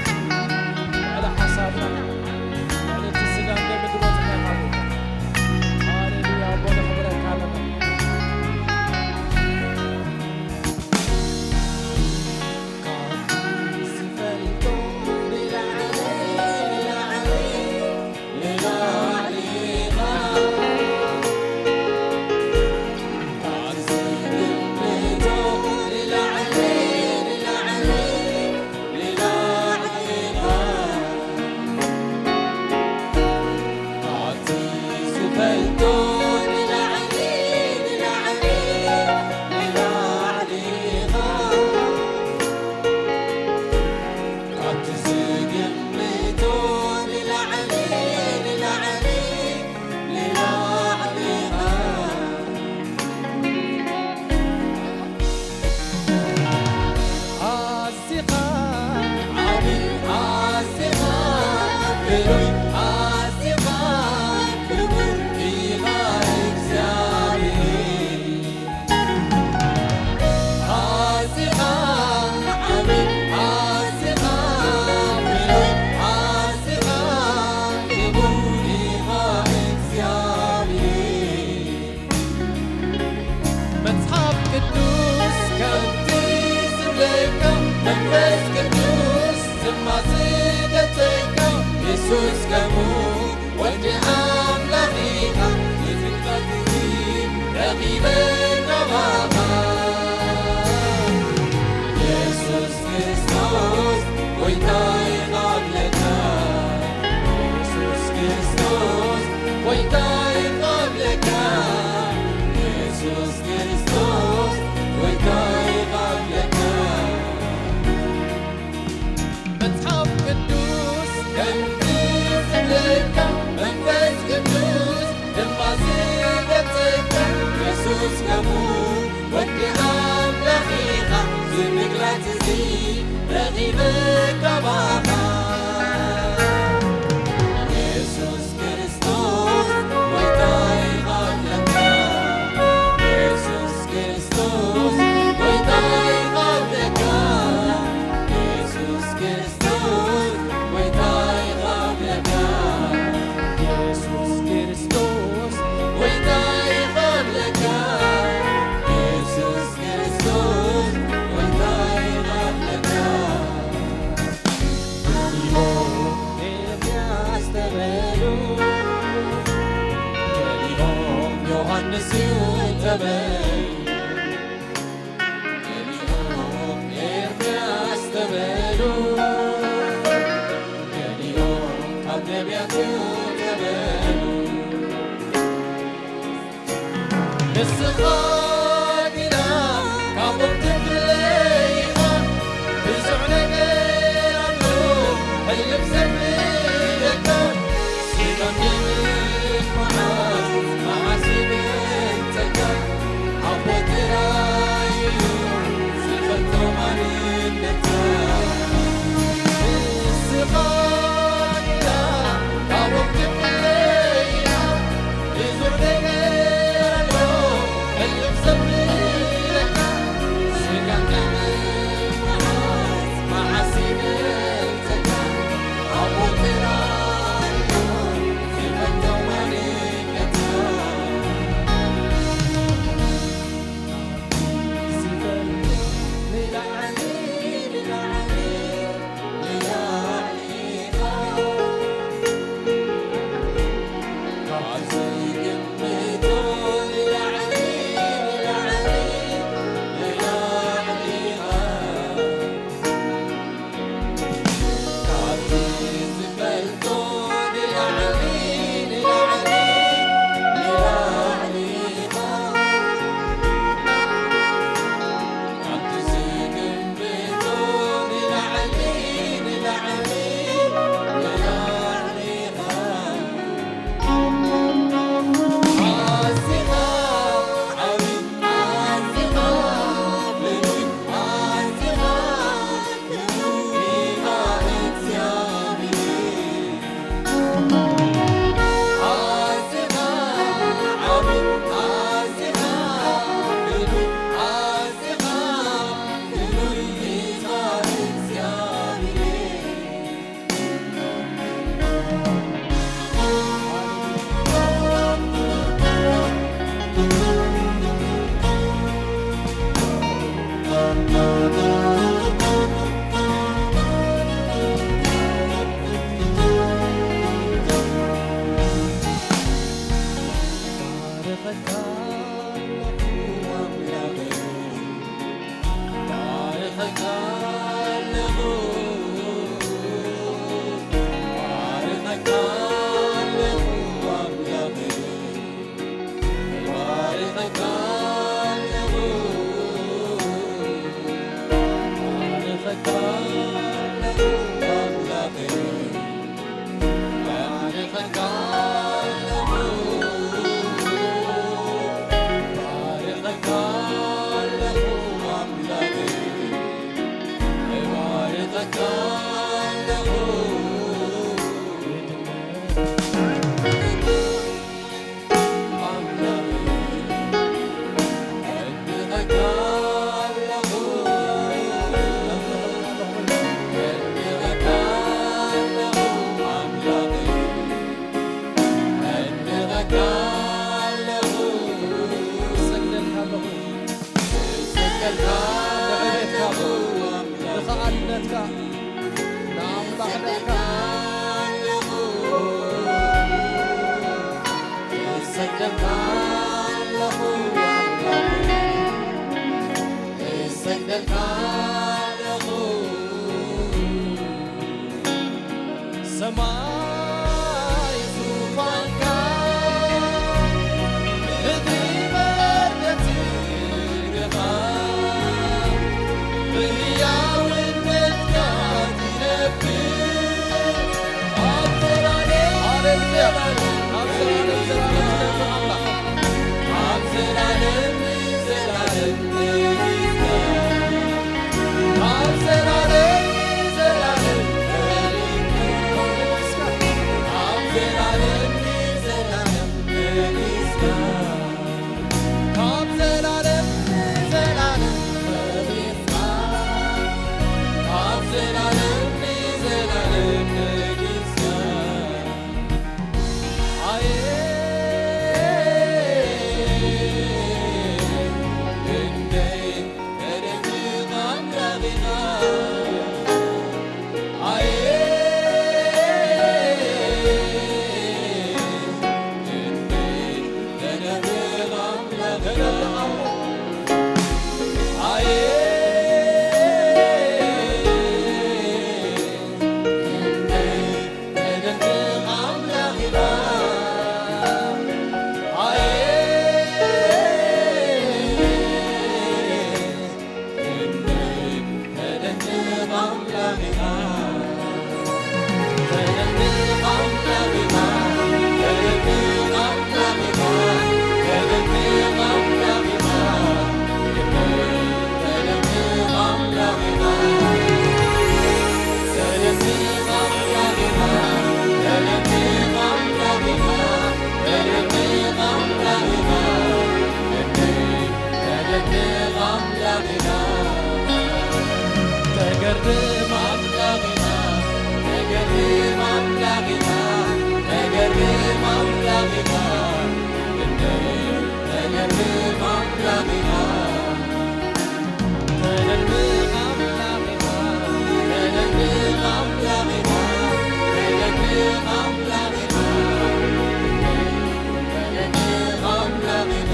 ሓሳብና፣ ልዕሊ እቲ ስጋ እንደ ምድሮ ዝኸፋ ቦታ። ሃሌሉያ፣ ኣቦ ነኽብረካ ኣለና። ካብቲ ዝፈልጦ ንላዕሊ፣ ንላዕሊ፣ ንላዕሊ ኢኻ። ካብቲ ዝግምቶ ንላዕሊ፣ ንላዕሊ፣ ንላዕሊ ኢኻ። ካብቲ ዝፈልጦ ንላዕሊ፣ ንላዕሊ፣ ንላዕሊ ኢኻ። ካብቲ ዝግምቶ ንላዕሊ፣ ንላዕሊ፣ ንላዕሊ ኢኻ። ኣዚኻ ዓቢ፣ ኣዚኻ ፍሉይ፣ ኣዚኻ ክቡር ኢኻ እግዚኣብሔር። ኣዚኻ ዓቢ፣ ኣዚኻ ፍሉይ፣ ኣዚኻ ክቡር ኢኻ እግዚኣብሔር። መጽሓፍ ቅዱስ ከምቲ ዝብለካ፣ መንፈስ ቅዱስ ድማ ዝገተካ፣ የሱስ ከምኡ ወዲ ኣምላኽ ኢኻ። ንፍጥረት እዚ ረኺበ ናባኻ። የሱስ ክርስቶስ ጎይታ ኢኻ ኣለካ። የሱስ ክርስቶስ ጎይታ ኢኻ ኣለካ። የሱስ ክርስቶስ ጎይታ ኢኻ ኣለካ። መጽሓፍ ቅዱስ ከምቲ ዝብለካ፣ መንፈስ ቅዱስ ድማ ዝገተካ፣ የሱስ ከምኡ ወዲ ኣምላኽ ኢኻ። እዚ ምግላጽ እዚ ረኺበ ካባኻ። የሱስ ክርስቶስ ጎይታ ኢኻ ኣለካ። የሱስ ክርስቶስ ጎይታ ኢኻ ኣለካ። የሱስ ክርስቶስ ጎይታ ኢኻ ኣለካ። የሱስ ክርስቶስ ጎይታ ኢኻ ኣለካ። የሱስ ክርስቶስ ጎይታ ኢኻ ኣለካ። ገሊኦም ኤርምያስ ተበሉ፣ ገሊኦም ዮሃንስ እዩ ተበሉ። ገሊኦም ኤርምያስ ተበሉ፣ ገሊኦም ካብ ነቢያት ተበሉ። ንስኻ ግና ካብኦም ትፍለ ኢኻ። ብዙሕ ነገር ኣሎ ሕልፍ ዘብለካ። ስጋን ደምን መዓስ መዓስ ይበልጸካ። ኣቦ ጥራይ እዩ ዝፈልጦ ማንነትካ። ንስኻ ግና ካብኦም ትፍለ ኢኻ። ብዙሕ ነገር ኣሎ ሕልፍ እሰግደልካ ኣለኹ፣ እሰግደልካ ኣለኹ፣ እሰግደልካ ኣለኹ። ሰማይ ዙፋንካ፣ ምድሪ መርገጽ እግርኻ፣ ብህያውነትካ ትነብር። ኣብ ዘላለም፣ ሃሌሉያ። ኣብ ዘላለም፣ ዘላለም ትነብር ኣምላኽ። ኣብ ዘላለም፣ ዘላለም ንግስና። ኣብ ዘላለም፣ ዘላለም ንግስና። ኣብ ዘላለም፣ ዘላለም ንግስና። ካብ ዘላለም ንዘላለም ተቢዕካ፣ ካብ ዘላለም ንዘላለም ነጊስካ። ኣየ ክንደይ ተደንቕ ኣምላኽ ኢኻ። ኣየ ክንደይ ተደንቕ ኣምላኽ ኢኻ። ኣየ ክንደይ ተደንቕ ኣምላኽ ኢኻ። ኣየ ክንደይ ተደንቕ ኣምላኽ ኢኻ። ተገርም ኣምላኽና፣ ተገርም ኣምላኽና፣ ተገርም ኣምላኽና፣ ተገርም ኣምላኽና፣ ተገርም ኣምላኽና፣ ተገርም ኣምላኽና፣ ተገርም ኣምላኽና፣ ተገርም ኣምላኽና።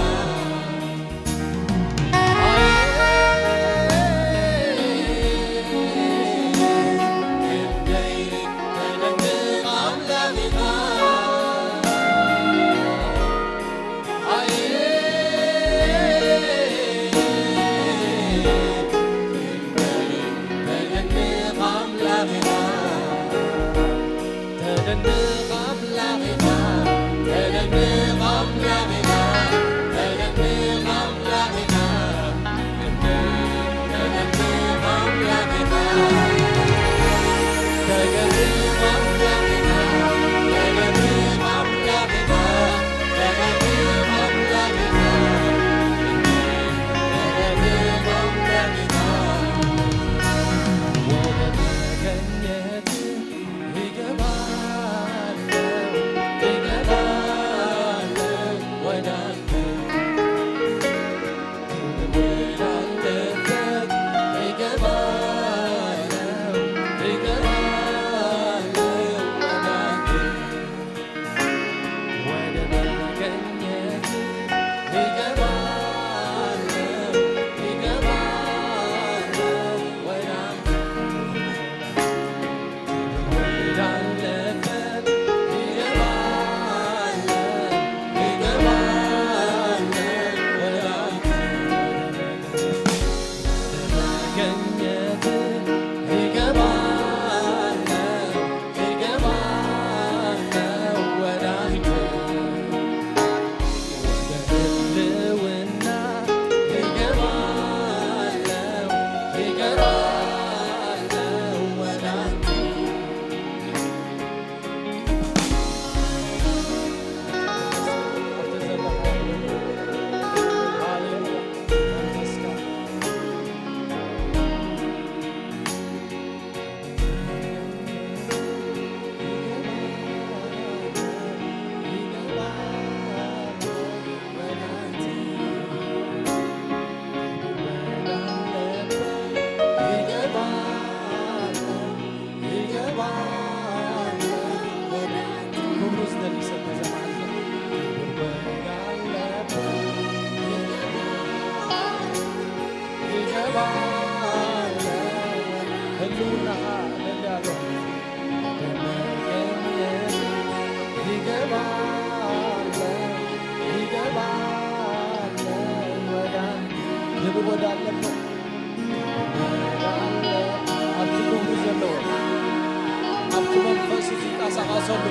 ይንቀሳቐሰሉ።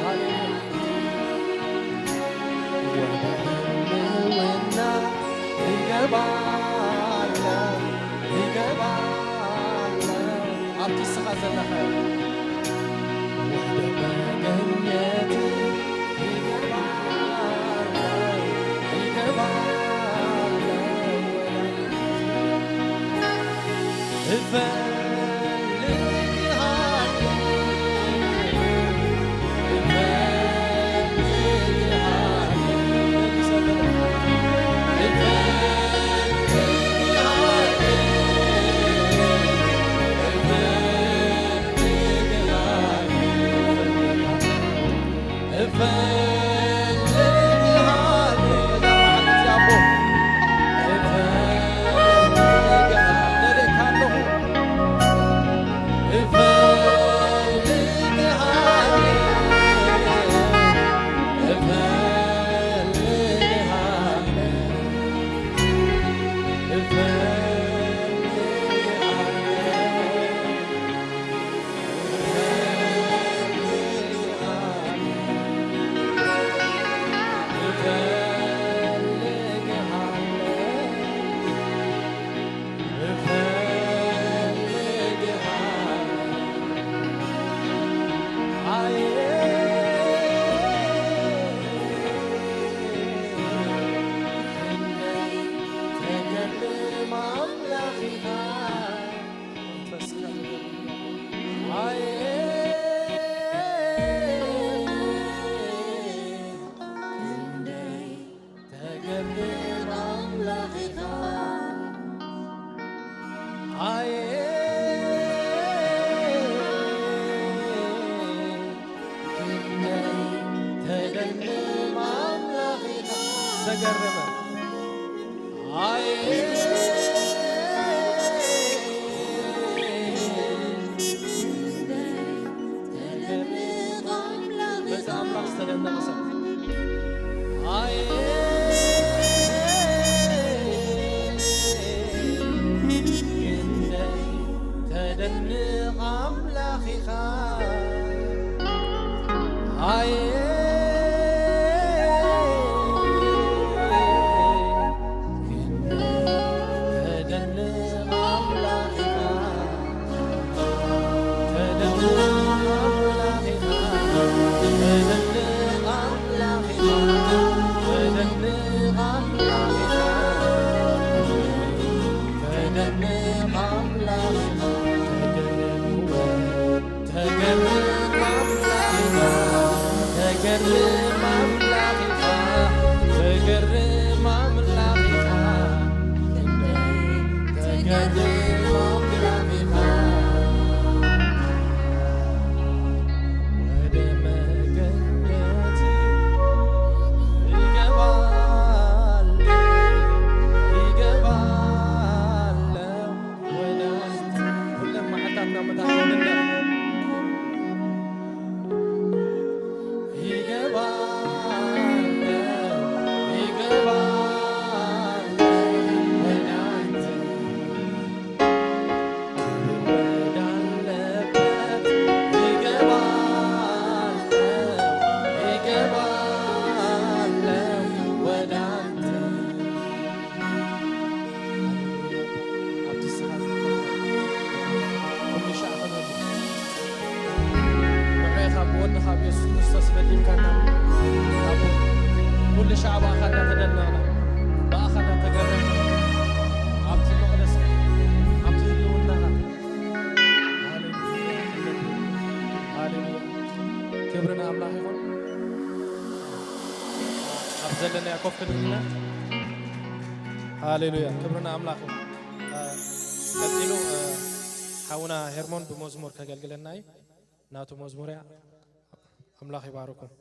ሃሌሉያ። ወደ ህልውና እገባለሁ፣ እገባለሁ። ኣብቲ ንስኻ ዘለኻዮ ወደ መገኘት እገባለሁ፣ እገባለሁ። ሃሌሉያ። ክብሪ ንኣምላኽ ይኹን። ቀጺሉ ሓውና ሄርሞን ብመዝሙር ከገልግለና እዩ። ናቱ መዝሙር እያ። ኣምላኽ ይባርኩም።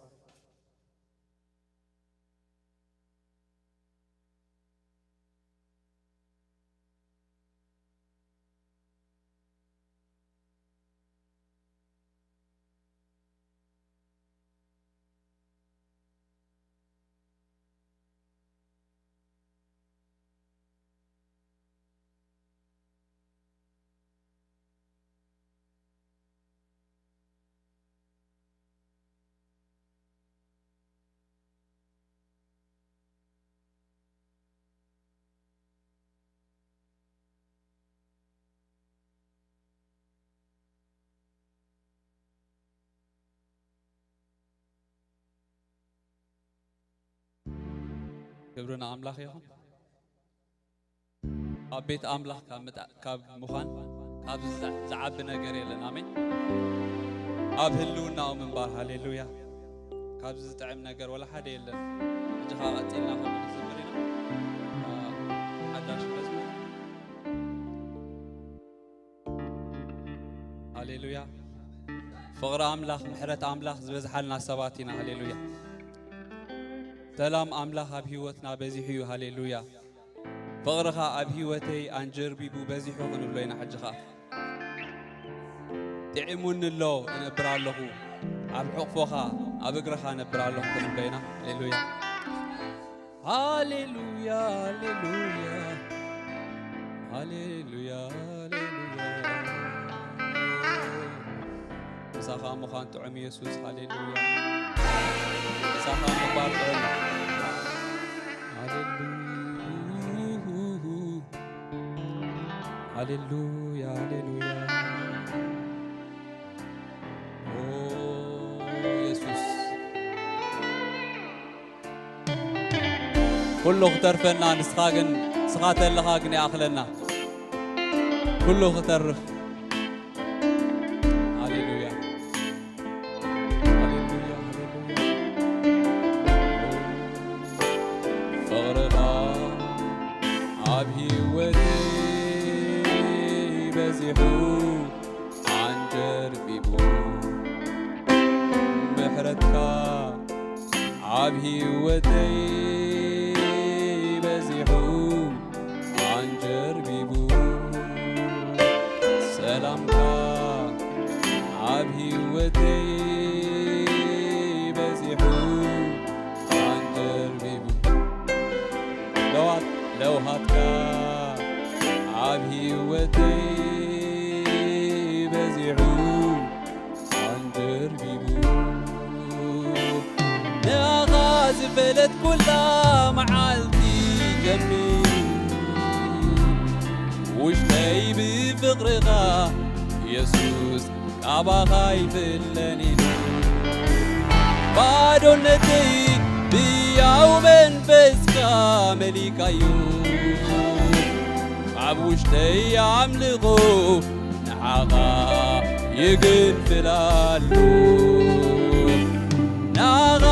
ክብሪ ንኣምላኽ ይኹን። ኣብ ቤት ኣምላኽ ካብ ምጣ-፣ ካብ ምዃን ካብ ዝዓ-፣ ዝዓቢ ነገር የለን። ኣሜን። ኣብ ህልውናኡ ምንባር፣ ሃሌሉያ፣ ካብዚ ዝጥዕም ነገር ወላ ሓደ የለን። ሕጂ ኸዓ ቀጺልና ከምኡ ንዝምር ኢና። ሓዳሽ መዝሙር። ሃሌሉያ። ፍቕሪ ኣምላኽ፣ ምሕረት ኣምላኽ ዝበዝሓልና ሰባት ኢና። ሃሌሉያ። ሰላም ኣምላኽ ኣብ ህይወትና በዚሑ እዩ። ሃሌሉያ። ፍቕርኻ ኣብ ህይወተይ ኣንጀርቢቡ በዚሑ ክንብሎ ኢና። ሕጂ ኸዓ ጥዒሙኒ ኣሎ፣ እነብር ኣለኹ፣ ኣብ ሕቕፎኻ፣ ኣብ እግርኻ እነብር ኣለኹ ክንብሎ ኢና። ሃሌሉያ። ሃሌሉያ፣ ሃሌሉያ፣ ሃሌሉያ፣ ሃሌሉያ። ምሳኻ ምዃን ጥዑም ኢየሱስ፣ ሃሌሉያ። ምሳኻ ምንባር ጥዑም። ሃሌሉያ፣ ሃሌሉያ፣ ሃሌሉያ። ኦ ኢየሱስ። ኩሉ ክተርፈና፣ ንስኻ ግን፣ ንስኻ ተለኻ ግን ይኣኽለና። ኩሉ ክተርፍ። ሃሌሉያ። ሃሌሉያ፣ ሃሌሉያ። ፍቕርኻ ኣብ ህይወተይ በዚሑ፣ ኣንጀርቢቡ ምሕረትካ ኣብ ህይወተይ በዚሑ፣ ኣንጀርቢቡ ሰላምካ ኣብ ህይወተይ በዚሑ፣ ኣንጀርቢቡ ለውሃት-፣ ለውሃትካ ኣብ ህይወተይ በዚሑ፣ ኣንጀርቢቡ ንኣኻ ዝፈለጥኩላ መዓልቲ ጀሚሩ፣ ውሽጠይ ብፍቕርኻ የሱስ ካባኻ ኣይፍለን ኢሉ፣ ባዶነተይ ብያው መንፈስካ መሊካዮ፣ ኣብ ውሽጠይ ኣምልኾ ንዓኻ ይግንፍል ኣሎ። ንዓኻ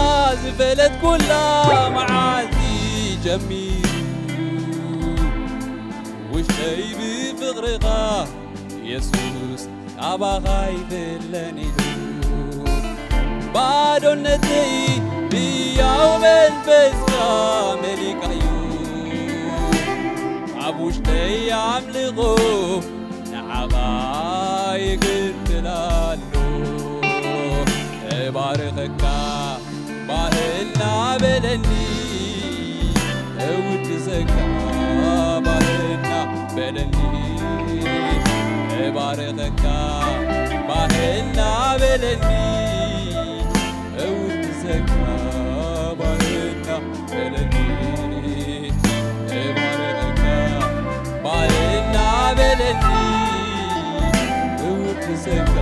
ዝፈለጥኩላ መዓልቲ ጀሚሩ፣ ውሽጠይ ብፍቕርኻ የሱስ ካባኻ ኣይፍለን ኢሉ፣ ባዶነተይ ብያው መንፈስካ መሊካዮ፣ ኣብ ውሽጠይ ኣምልኾ ንዓኻ ይግንፍል ኣሎ። እባርኸካ ባህልና በለኒ፣ እውድሰካ ባህልና በለኒ፣ እባርኸካ ባህልና በለኒ፣ እውድሰካ ባህልና በለኒ፣ እባርኸካ ባህልና በለኒ፣ እውድሰካ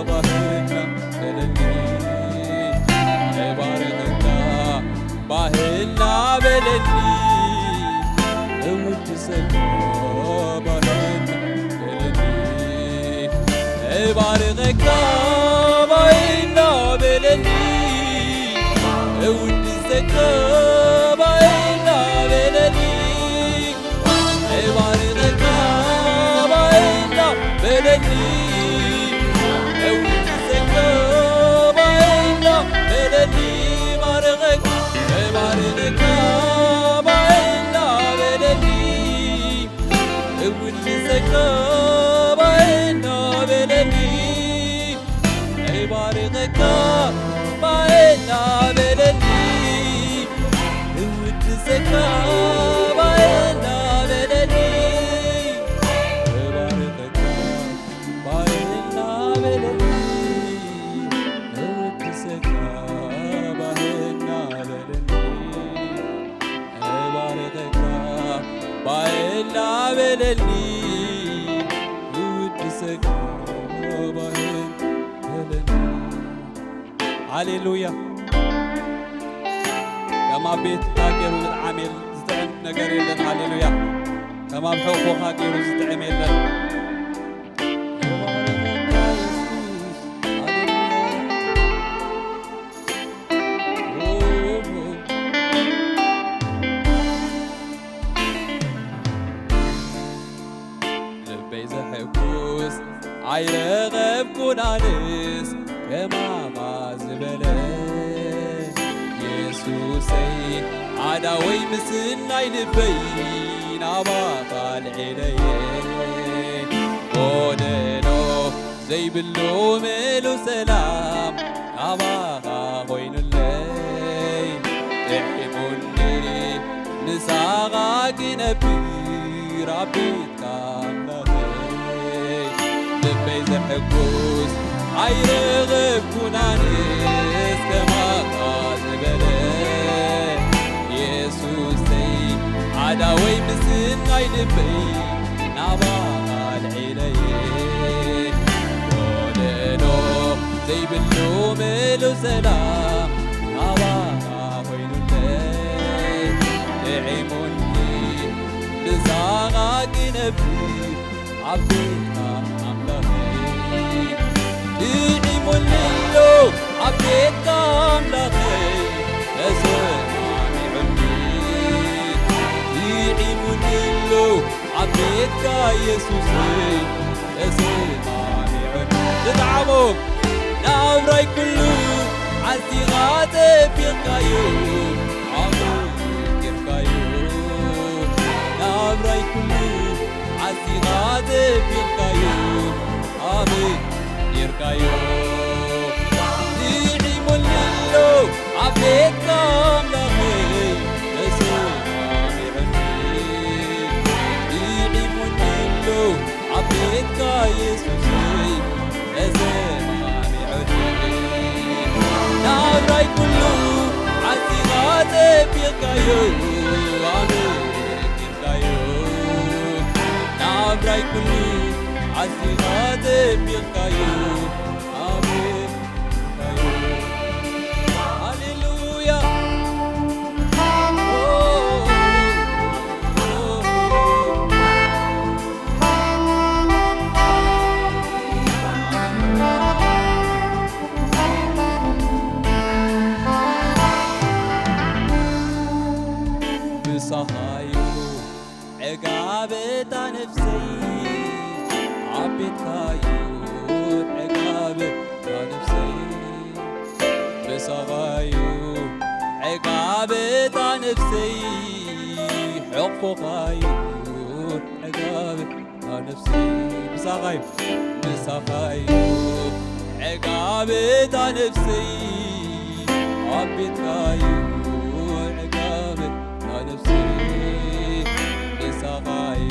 ባህልና በለኒ፣ እባርኸካ ባህልና በለኒ፣ እውድሰካ ባህልና በለኒ፣ እባርኸካ ባህልና በለኒ፣ እውድሰካ ባህልና በለኒ፣ እባርኸካ ባህልና በለኒ፣ እውድሰካ ባህልና በለኒ፣ እባርኸካ፣ እባርኸካ ባህልና በለኒ፣ እውድሰካ ባህልና በለኒ፣ እባርኸካ ባህልና በለኒ፣ እውድሰካ ባህልና በለኒ፣ እባርኸካ ባህልና በለኒ፣ እውድሰካ ባህልና በለኒ፣ እባርኸካ ባህልና በለኒ፣ እውድሰካ ባህልና በለኒ። ሃሌሉያ። ከም ኣብ ቤትካ ገይሩ ዝጥዓም የል-፣ ዝጥዕም ነገር የለን። ሃሌሉያ። ከም ኣብ ሕቑፎኻ ገይሩ ዝጥዕም የለን። ልበይ ዘሐጉስ ኣይረኸብኩን ኣነስ ከማኻ ዝበለ የሱሰይ፣ ኣዳወይ ምስናይ ልበይ ናባኻ ኣልዒለየ። ጎደሎ ዘይብሉ ምሉእ ሰላም ናባኻ ኮይኑለይ። ጥዒሙኒ ምሳኻ ክነብር ኣብ ቤትካ ኣምላኸይ። ልበይ ዘሐጉስ ኣይረኸብኩን ኣነስ ከማኻ ዝበለ የሱሰይ፣ ኣዳወይ ምስናይ ልበይ ናባኻ ኣልዒለየ። ጎደሎ ዘይብሉ ምሉእ ሰላም ናባኻ ኮይኑለይ። ጥዒሙኒ ብዛኻ ክነብር ኣብ ቤትካ ኣምላኸይ። ጥዒሙኒ ኣሎ ኣብ ቤትካ ኣምላኸይ፣ ተሰማሚዑኒ። ጥዒሙኒ ኣሎ ኣብ ቤትካ የሱሰይ፣ ተሰማሚዑኒ። ዝጠዓሞ ናብራይ ኩሉ ዓዚኻ ጸቢቕካዮ፣ ኣመስጊንካዮ። ናብራይ ኩሉ ዓዚኻ ጸቢቕካዮ፣ ኣመስጊንካዮ። ጥዒሙኒ ኣሎ ኣብ ቤትካ ኣምላኸይ፣ ተሰማሚዑኒ። ጥዒሙኒ ኣሎ ኣብ ቤትካ የሱሰይ፣ ተሰማሚዑኒ። ናብራይ ኩሉ ዓዚኻ ጸቢቕካዮ፣ ኣመስጊንካዮ። ናብራይ ኩሉ ዓዚኻ ጸቢቕካዮ፣ ኣመስጊንካዮ። ሃሌሉያ። ብሳኻዩ ዕጋበታ ነፍሰይ፣ ኣብ ቤትካዩ ዕጋበታ ነፍሰይ። ብሳኻዩ ዕጋበታ ነፍሰይ፣ ሕቕፎኻዩ ዕጋበታ ነፍሰይ። ብሳኻዩ፣ ብሳኻዩ ዕጋበታ ነፍሰይ፣ ኣብ ቤትካዩ ዕጋበታ ነፍሰይ። ብሳኻዩ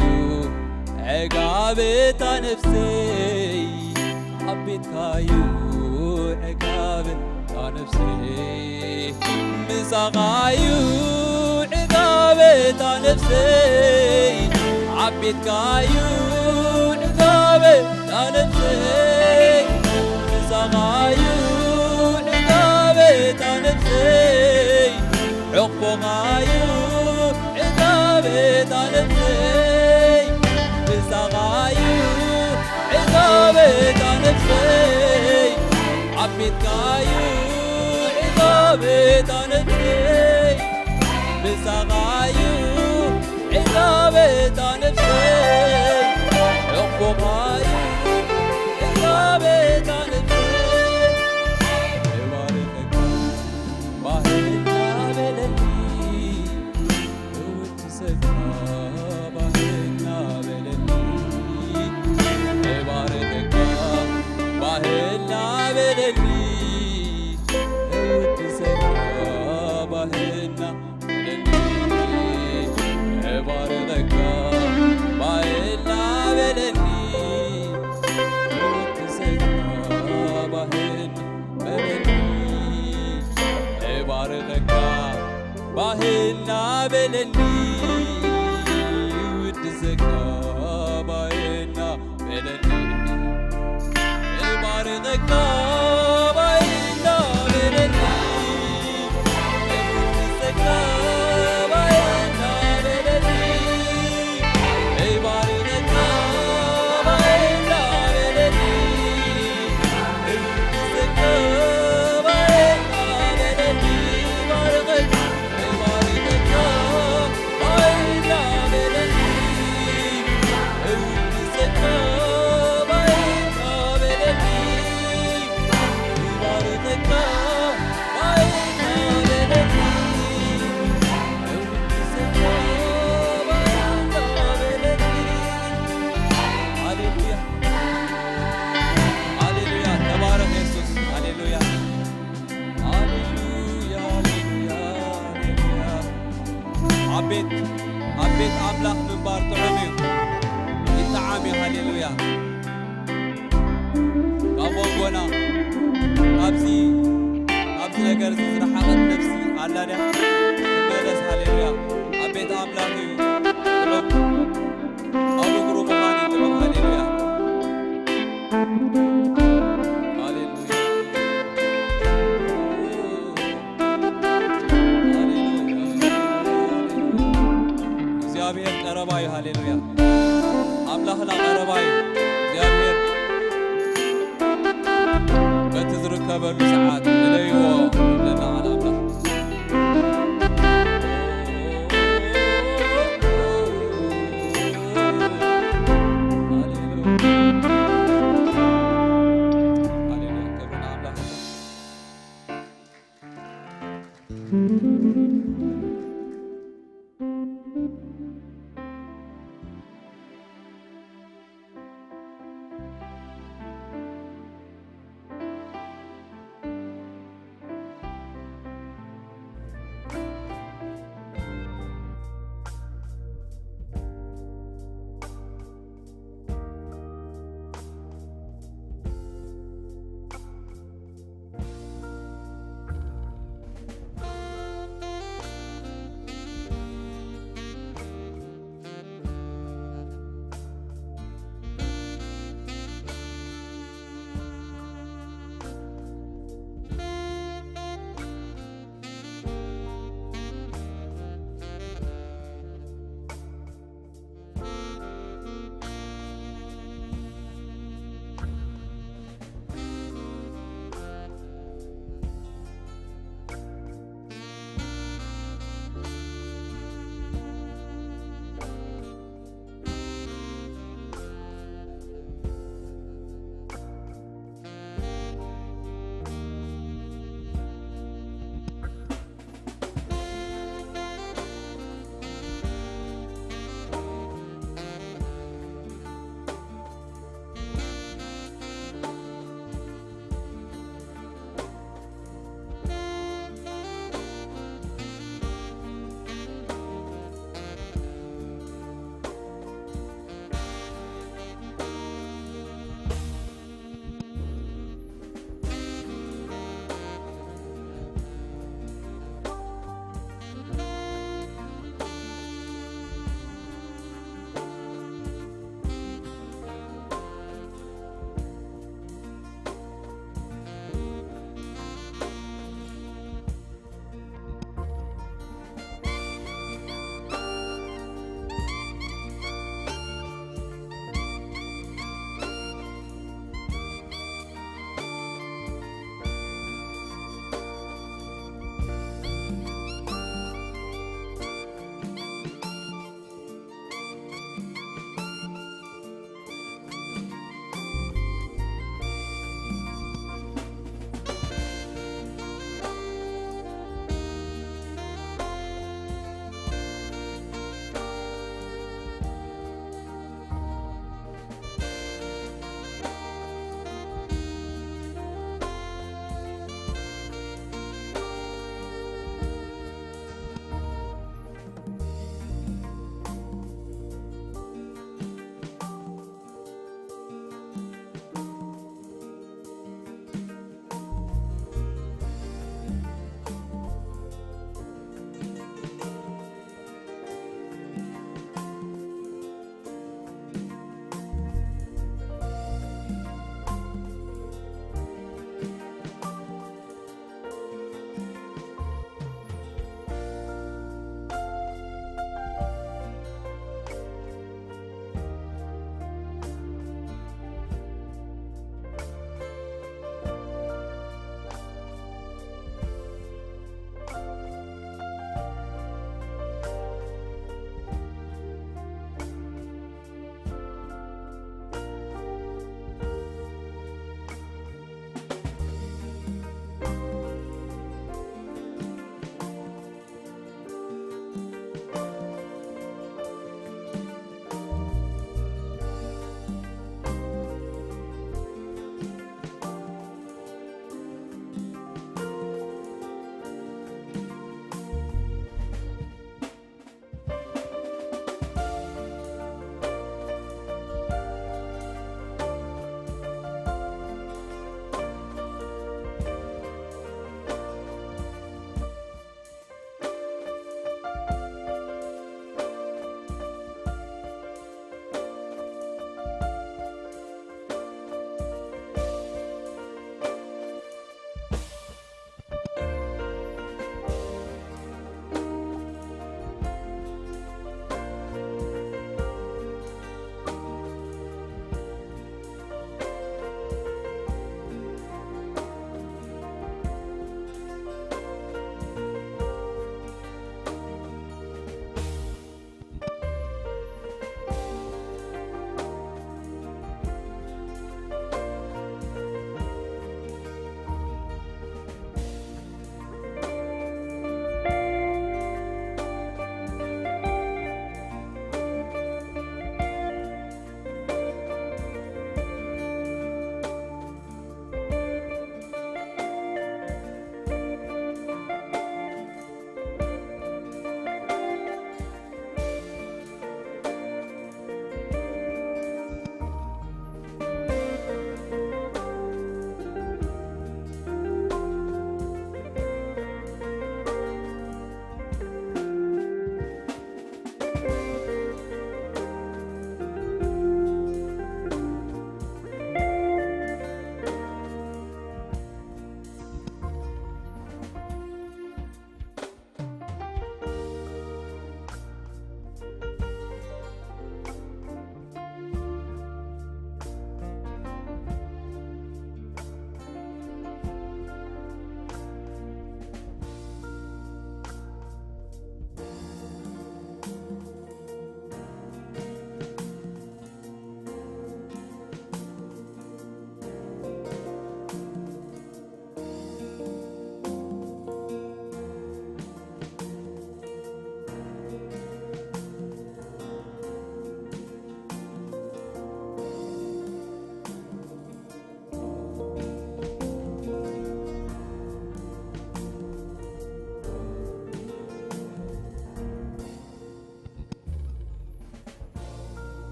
ዕጋበታ ነፍሰይ፣ ኣብ ቤትካዩ ዕጋበታ ነፍሰይ። ምሳኻዩ ዕጋበታ ነፍሰይ፣ ኣብ ቤትካዩ ዕጋበታ ነፍሰይ። ምሳኻዩ ዕጋበታ ነፍሰይ፣ ሕቕፎኻዩ ዕጋበታ ነፍሰይ። ምሳኻዩ ዕጋበታ ነፍሰይ፣ ኣብ ቤትካዩ ዕጋበታ ነፍሰይ። ምሳኻዩ ዕጋበታ ነፍሰይ፣ ሕቕፎኻዩ ዕጋበታ ነፍሰይ። እባርኸካ ባህልና በለኒ፣ እውድሰካ ባህልና በለኒ። እባርኸካ ባህልና በለኒ፣ እውድሰካ ባህልና በለኒ። እባርኸካ ባህልና በለኒ፣ እውድሰካ ባህልና በለኒ። እባርኸካ ባህልና በለኒ፣ እውድሰካ ባህልና በለኒ። እባርኸካ ባህልና በለኒ፣ እውድሰካ ኣብዚ ኣብዚ ነገር እዚ ዝረሓቐት ነፍሲ ኣላ ድያ? ትመለስ። ሃሌሉያ። ኣብ ቤት ኣምላኽ እዩ ጥዑም። ኣብ እግሩ ምዃን እዩ ጥዑም። ሃሌሉያ። ሃሌሉያ። ሃሌሉያ። እግዚኣብሔር ቀረባ እዩ። ሃሌሉያ። ኣምላኽና ቀረባ እዩ። እግዚኣብሔር በቲ ዝርከበሉ ሰዓት ንለይዎ ይብለና ቃል ኣምላኽ። ሃሌሉያ። ሃሌሉያ። ክብሪ ንኣምላኽ።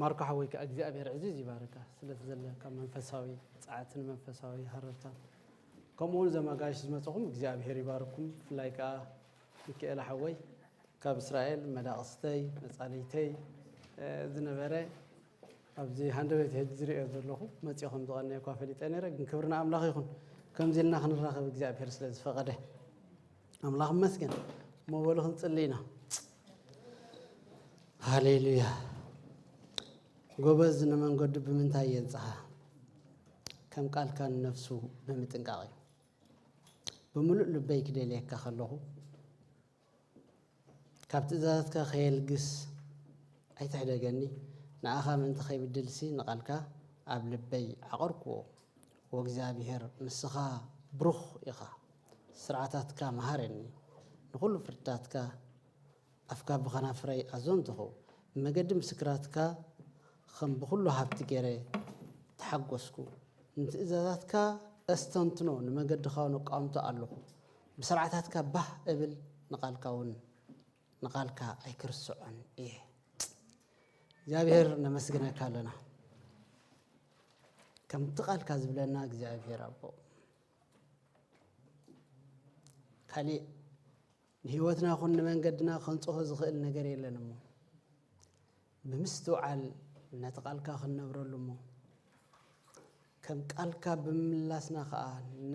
ማርኮ ሓወይ ከኣ እግዚኣብሔር ዕዝዝ ይባርካ ስለቲ ዘለካ መንፈሳዊ ጸዓትን መንፈሳዊ ሃረርታን። ከምኡ እውን ዘመጋሽ ዝመጸኹም እግዚኣብሔር ይባርኩም። ብፍላይ ከኣ ሚካኤል ሓወይ ካብ እስራኤል መዳቕስተይ መጻለይተይ ዝነበረ ኣብዚ ሃንደበት ሕጂ ዝሪኦ ዘለኹ መፂኦ ከም ዝቐነየ እኳ ፈሊጠ ነይረ፣ ግን ክብሪ ንኣምላኽ ይኹን። ከምዚ ኢልና ክንራኸብ እግዚኣብሔር ስለ ዝፈቐደ ኣምላኽ ይመስገን። እሞ በሉ ክንጽሊ ኢና። ሃሌሉያ። ጎበዝ ንመንገዱ ብምንታይ የንጽሃ? ከም ቃልካ ንነፍሱ ብምጥንቃቕ እዩ። ብምሉእ ልበይ ክደልየካ ከለኹ ካብ ትእዛዛትካ ከየልግስ ኣይትሕደገኒ። ንኣኻ ምእንቲ ከይብድልሲ ንቓልካ ኣብ ልበይ ዓቐርክዎ። ወእግዚኣብሔር ንስኻ ብሩኽ ኢኻ። ስርዓታትካ መሃረኒ። ንኹሉ ፍርድታትካ ኣፍካ ብኸናፍረይ ኣዘንትኹ። ብመገዲ ምስክራትካ ከም ብኹሉ ሃብቲ ገይረ ተሓጎስኩ። ንትእዛዛትካ እስተንትኖ፣ ንመገድኻ እውን እቃወምቶ ኣለኹ። ብስርዓታትካ ባህ እብል፣ ንቓልካ እውን ንቓልካ ኣይክርስዖን እየ። እግዚኣብሔር ነመስግነካ ኣለና። ከምቲ ቃልካ ዝብለና እግዚኣብሔር ኣቦ፣ ካሊእ ንህይወትና ኹን ንመንገድና ከንጽሆ ዝኽእል ነገር የለን እሞ ብምስትውዓል ነቲ ቃልካ ክንነብረሉ እሞ ከም ቃልካ ብምምላስና ኸኣ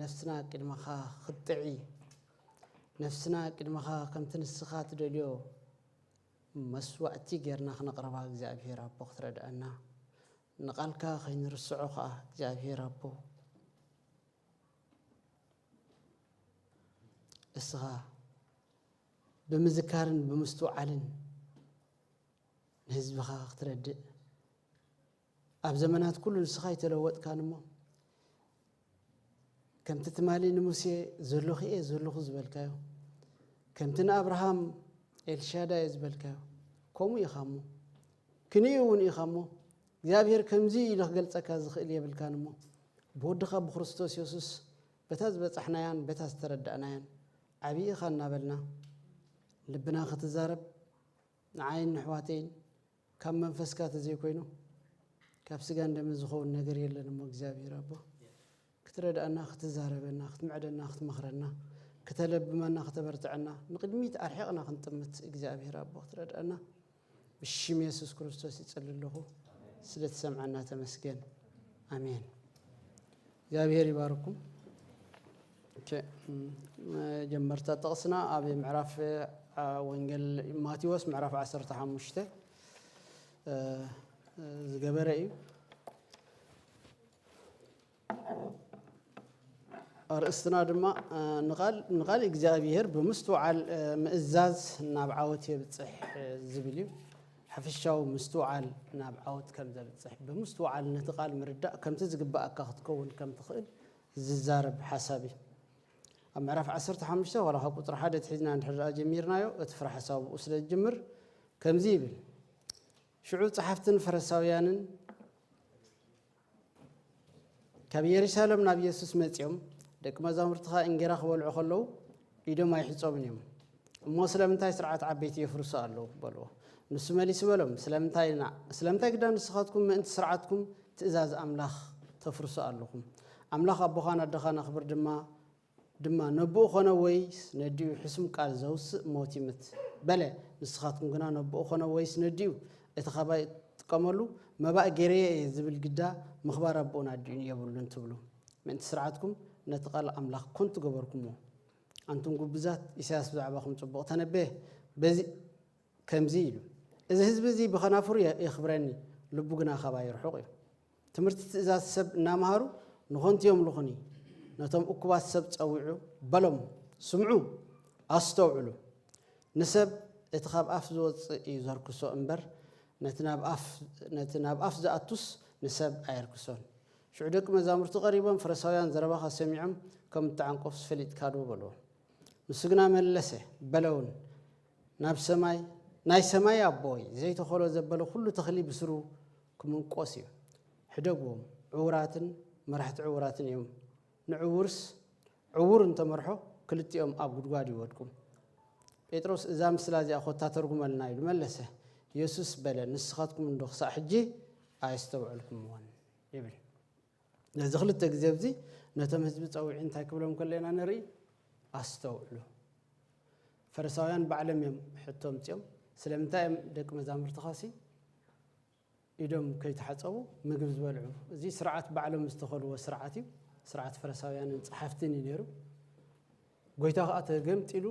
ነፍስና ቅድመኻ ክትጥዒ፣ ነፍስና ቅድመኻ ከምቲ ንስኻ ትደልዮ መስዋእቲ ጌርና ክነቕርባ እግዚኣብሔር ኣቦ ክትረድኣና፣ ንቓልካ ከይንርስዖ ኸኣ እግዚኣብሔር ኣቦ እስኻ ብምዝካርን ብምስትውዓልን ንህዝብኻ ክትረድእ ኣብ ዘመናት ኩሉ ንስኻ ኣይተለወጥካን እሞ ከምቲ ትማሊ ንሙሴ ዘለኹ እየ ዘለኹ ዝበልካዮ፣ ከምቲ ንኣብርሃም ኤልሻዳይ እየ ዝበልካዮ፣ ከምኡ ኢኻ እሞ ክንኡ እውን ኢኻ እሞ እግዚኣብሔር ከምዚ ኢሉ ክገልጸካ ዝኽእል የብልካን እሞ ብወድኻ ብክርስቶስ የሱስ በታ ዝበጻሕናያን በታ ዝተረዳእናያን ዓብዪ ኢኻ እናበልና ልብና ክትዛረብ ንዓይን ንሕዋተይን ካብ መንፈስካ ተዘይኮይኑ ካብ ስጋን ደምን ዝኸውን ነገር የለን እሞ እግዚኣብሔር ኣቦ ክትረድኣና ክትዛረበና ክትምዕደና ክትመኽረና ክተለብመና ክተበርትዐና ንቕድሚት ኣርሒቕና ክንጥምት እግዚኣብሔር ኣቦ ክትረድኣና ብሽም የሱስ ክርስቶስ ይጸሊ ኣለኹ። ስለ ትሰምዓና ተመስገን። ኣሜን። እግዚኣብሔር ይባርኩም። ኦኬ፣ እም፣ መጀመርታ ጥቕስና ኣብ ምዕራፍ፣ አ፣ ወንጌል ማቴዎስ ምዕራፍ ዓሰርተ ሓሙሽተ፣ እ፣ ዝገበረ እዩ። ኣርእስትና ድማ፣ እ፣ ንቓል፣ ንቓል እግዚኣብሔር ብምስትውዓል፣ እ፣ ምእዛዝ ናብ ዓወት የብጽሕ፣ እ፣ ዝብል እዩ። ሓፈሻዊ ምስትውዓል ናብ ዓወት ከም ዘብጽሕ፣ ብምስትውዓል ነቲ ቃል ምርዳእ ከምቲ ዝግባኣካ ክትከውን ከም ትኽእል ዝዛረብ ሓሳብ እዩ። ኣብ ምዕራፍ ዓሰርተ ሓሙሽተ ዋላ ካብ ቁጽሪ ሓደ ኣትሒዝና እንድሕር ደኣ ጀሚርናዮ፣ እቲ ፍረ ሓሳብ ብኡ ስለ ዝጅምር ከምዚ ይብል፣ ሽዑ ጸሓፍትን ፈሪሳውያንን ካብ የሩሳሌም ናብ የሱስ መጺኦም፣ ደቂ መዛሙርትኻ እንጌራ ክበልዑ ከለዉ ኢዶም ኣይሕጾምን እዮም። እሞ ስለምንታይ ስርዓት ዓበይቲ የፍርሱ ኣለዉ? በልዎ። ንሱ መሊሱ በሎም፣ ስለምንታይ ኢና፣ ስለምንታይ ግዳ ንስኻትኩም ምእንቲ ስርዓትኩም ትእዛዝ ኣምላኽ ተፍርሱ ኣለኹም? ኣምላኽ ኣቦኻን ኣደኻን ኣኽብር ድማ፣ ድማ ነብኡ ኾነ ወይስ ነዲኡ ሕሱም ቃል ዘውስእ ሞት ይምት። በለ፣ ንስኻትኩም ግና ነብኡ ኾነ ወይስ ነዲኡ እቲ ኻባይ እትጥቀመሉ መባእ ገይረዮ እየ ዝብል ግዳ ምኽባር ኣቦኡን ኣዲኡን የብሉን ትብሉ። ምእንቲ ስርዓትኩም ነቲ ቃል ኣምላኽ ኮንቱ ገበርኩምዎ። ኣንቱም ጉብዛት፣ ኢሳያስ ብዛዕባኹም ጽቡቕ ተነበየ። በዚ ከምዚ ኢሉ፣ እዚ ህዝቢ እዚ ብኸናፍሩ የ-፣ የኽብረኒ፣ ልቡ ግና ካባይ ርሑቕ እዩ። ትምህርቲ ትእዛዝ ሰብ እናመሃሩ ንኾንቱ የምልኹኒ። ነቶም እኩባት ሰብ ጸዊዑ በሎም፣ ስምዑ፣ ኣስተውዕሉ። ንሰብ እቲ ካብ ኣፍ ዝወጽእ እዩ ዘርክሶ እምበር፣ ነቲ ናብ ኣፍ፣ ነቲ ናብ ኣፍ ዝኣቱስ ንሰብ ኣየርክሶን። ሽዑ ደቂ መዛሙርቱ ቀሪቦም፣ ፈሪሳውያን ዘረባኻ ሰሚዖም ከም እተዓንቀፉስ ፈሊጥካ ዶ? በልዎ። ንሱ ግና መለሰ፣ በለ እውን፣ ናብ ሰማይ፣ ናይ ሰማይ ኣቦይ፣ ዘይተኸሎ ዘበለ ኩሉ ተኽሊ ብስሩ ክምንቆስ እዩ። ሕደግዎም፣ ዕዉራትን መራሕቲ ዕዉራትን እዮም። ንዕዉርስ፣ ዕዉር እንተመርሖ፣ ክልቲኦም ኣብ ጉድጓድ ይወድቁ። ጴጥሮስ፣ እዛ ምስላ እዚኣ ኮታ ተርጉመልና ኢሉ መለሰ። የሱስ በለ፣ ንስኻትኩም እንዶ ክሳዕ ሕጂ ኣየስተውዐልኩምዎን ይብል። ነዚ ክልተ ግዜ ኣብዚ ነቶም ህዝቢ ጸዊዑ እንታይ ክብሎም ከለና ንርኢ? ኣስተውዕሉ። ፈሪሳውያን ባዕሎም እዮም ሕቶ ኣምጺኦም፣ ስለምንታይ እዮም ደቂ መዛሙርትኻሲ ኢዶም ከይተሓጸቡ ምግቢ ዝበልዑ? እዚ ስርዓት ባዕሎም ዝተኸልዎ ስርዓት እዩ። ስርዓት ፈሪሳውያንን ጸሓፍትን እዩ ነይሩ። ጎይታ ከኣ ተገምጢሉ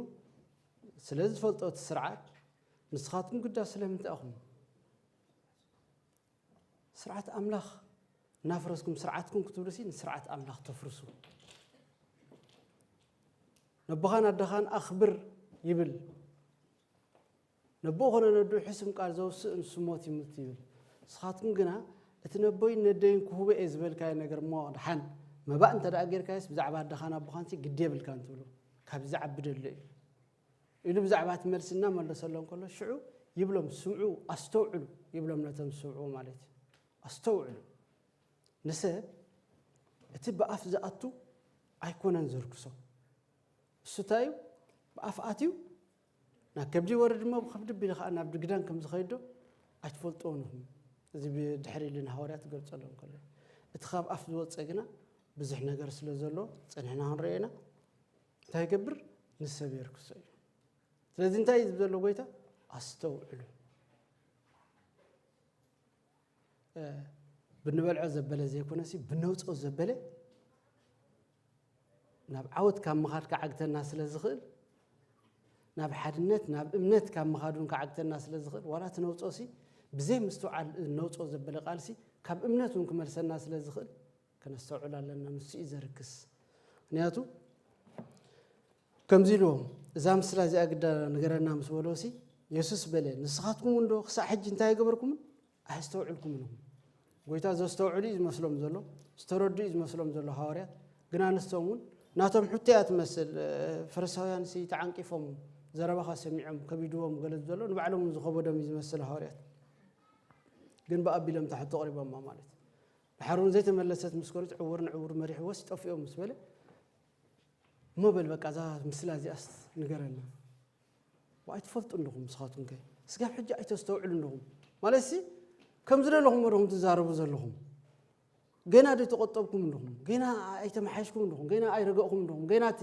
ስለ ዝፈልጦ እቲ ስርዓት፣ ንስኻትኩም ግዳ ስለምንታይ ኢኹም ስርዓት ኣምላኽ እናፍረስኩም ስርዓትኩም ክትብሉሲ ንስርዓት ኣምላኽ ተፍርሱ? ነቦኻን ኣደኻን ኣኽብር ይብል። ነቦ ኾነ ነዱ ሕስም ቃል ዘውስእ ንሱ ሞት ይሙት ይብል። ንስኻትኩም ግና እቲ ነቦይን ነደይን ክህቦ እየ ዝበልካዮ ነገር እሞ ደሓን መባእ እንተ ደኣ ጌርካዮስ ብዛዕባ ኣደኻን ኣቦኻንሲ ግዲ የብልካን ትብሉ። ካብዚ ዝዓቢ ደሎ እዩ ኢሉ ብዛዕባ እቲ መልሲ እናመለሰሎም ከሎ ሽዑ ይብሎም፣ ስምዑ፣ ኣስተውዕሉ ይብሎም ነቶም ዝስምዑ ማለት እዩ። ኣስተውዕሉ። ንሰብ እቲ ብኣፍ ዝኣቱ ኣይኮነን ዘርክሶ። እሱ እንታይ እዩ? ብኣፍ ኣትዩ ናብ ከብዲ ይወርድ እሞ ብኸብዲ ቢሉ ኸዓ ናብ ድግዳን ከም ዝኸይድ ዶ ኣይትፈልጥዎን ኢኹም? እዚ ብድሕሪ ኢሉ ንሃዋርያት ክገልጸሎም ከሎ እቲ ካብ ኣፍ ዝወጸ ግና ብዙሕ ነገር ስለ ዘሎ ጸኒሕና ክንሪኦ ኢና። እንታይ ይገብር? ንሰብ የርክሶ እዩ። ስለዚ እንታይ እዩ ዝብል ዘሎ ጎይታ? ኣስተውዕሉ። እ፣ ብንበልዖ ዘበለ ዘይኮነሲ ብነውፅኦ ዘበለ ናብ ዓወት ካብ ምኻድ ክዓግተና ስለ ዝኽእል፣ ናብ ሓድነት ናብ እምነት ካብ ምኻድ እውን ክዓግተና ስለ ዝኽእል፣ ዋላ እቲ ነውፅኦሲ ብዘይ ምስትውዓል ነውፅኦ ዘበለ ቃልሲ ካብ እምነት እውን ክመልሰና ስለ ዝኽእል ከነስተውዕል ኣለና። ንሱ እዩ ዘርክስ። ምክንያቱ ከምዚ ኢልዎም፣ እዛ ምስላ እዚኣ ግዳ ንገረና ምስ በልዎሲ፣ የሱስ በለ፣ ንስኻትኩም እውን ዶ ክሳዕ ሕጂ እንታይ ኣይገበርኩምን? ኣየስተውዕልኩምን ኢኹም። ጎይታ ዘስተውዕሉ እዩ ዝመስሎም ዘሎ፣ ዝተረዱ እዩ ዝመስሎም ዘሎ ሃዋርያት። ግና ንሶም እውን ናቶም ሕቶ እያ ትመስል። እ፣ ፈሪሳውያንሲ ተዓንቂፎም፣ ዘረባኻ ሰሚዖም ከቢድዎም ገለ ዘሎ፣ ንባዕሎም እውን ዝኸበዶም እዩ ዝመስል ሃዋርያት። ግን ብኣቢሎም እታ ሕቶ ኣቕሪቦማ ማለት እዩ። ድሓር እውን ዘይተመለሰት ምስ ኮነት ዕውር ንዕውር መሪሕዎስ ይጠፍኦም ምስ በለ፣ እሞ በል በቃ እዛ ምስላ እዚኣስ ንገረና። ኣይትፈልጡ እንዲኹም ንስኻትኩም ከ? ስጋብ ሕጂ ኣይተስተውዕሉ እንዲኹም? ማለትሲ ከም ዝደለኹም ዶ ኢኹም ትዛረቡ ዘለኹም? ገና ዶ ተቆጠብኩም እንዲኹም? ገና ኣይተመሓየሽኩም እንዲኹም? ገና ኣይረገእኹም እንዲኹም? ገና እቲ፣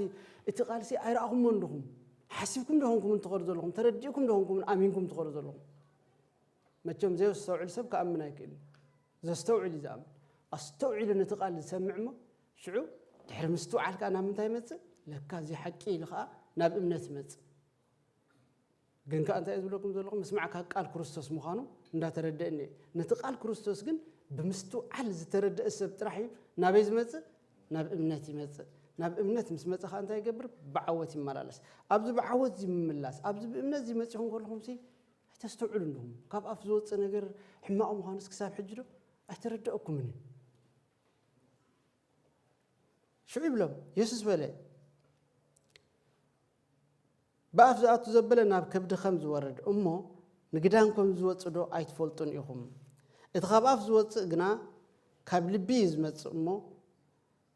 እቲ ቃልሲ ኣይረኣኹምዎ እንዲኹም? ሓሲብኩም ዶ ኾንኩም ትኸዱ ዘለኹም? ተረዲእኩም ዶ ኾንኩም ኣሚንኩም ትኸዱ ዘለኹም? መቸም ዘየስተውዕል ሰብ ክኣምን ኣይክእልን። ዘስተውዕል እዩ ዝኣምን። ኣስተውዒሉ ነቲ ቃል ዝሰምዕ እሞ ሽዑ ድሕሪ ምስትውዓል ከኣ ናብ ምንታይ ይመጽእ? ለካ እዚ ሓቂ ኢሉ ከኣ ናብ እምነት ይመጽእ። ግን ከኣ እንታይ እየ ዝብለኩም ዘለኹ? ምስማዕካ ቃል ክርስቶስ ምዃኑ እንዳተረደእኒ እየ። ነቲ ቃል ክርስቶስ ግን ብምስትውዓል ዝተረደአ ሰብ ጥራሕ እዩ ናበይ ዝመጽእ? ናብ እምነት ይመጽእ። ናብ እምነት ምስ መጸ ከኣ እንታይ ይገብር? ብዓወት ይመላለስ። ኣብዚ ብዓወት እዚ ምምላስ፣ ኣብዚ ብእምነት እዚ መጺኹም ከለኹምሲ ኣይተስተውዕሉ እንዲኹም? ካብ ኣፍ ዝወጽእ ነገር ሕማቕ ምዃኑስ ክሳብ ሕጂ ዶ ኣይተረደአኩምን እዩ? ሽዑ ይብሎም፣ የሱስ በለ፣ ብኣፍ ዝኣቱ ዘበለ ናብ ከብዲ ከም ዝወርድ እሞ ንግዳን ከም ዝወጽእ ዶ ኣይትፈልጡን ኢኹም? እቲ ካብ ኣፍ ዝወጽእ ግና ካብ ልቢ እዩ ዝመጽእ እሞ፣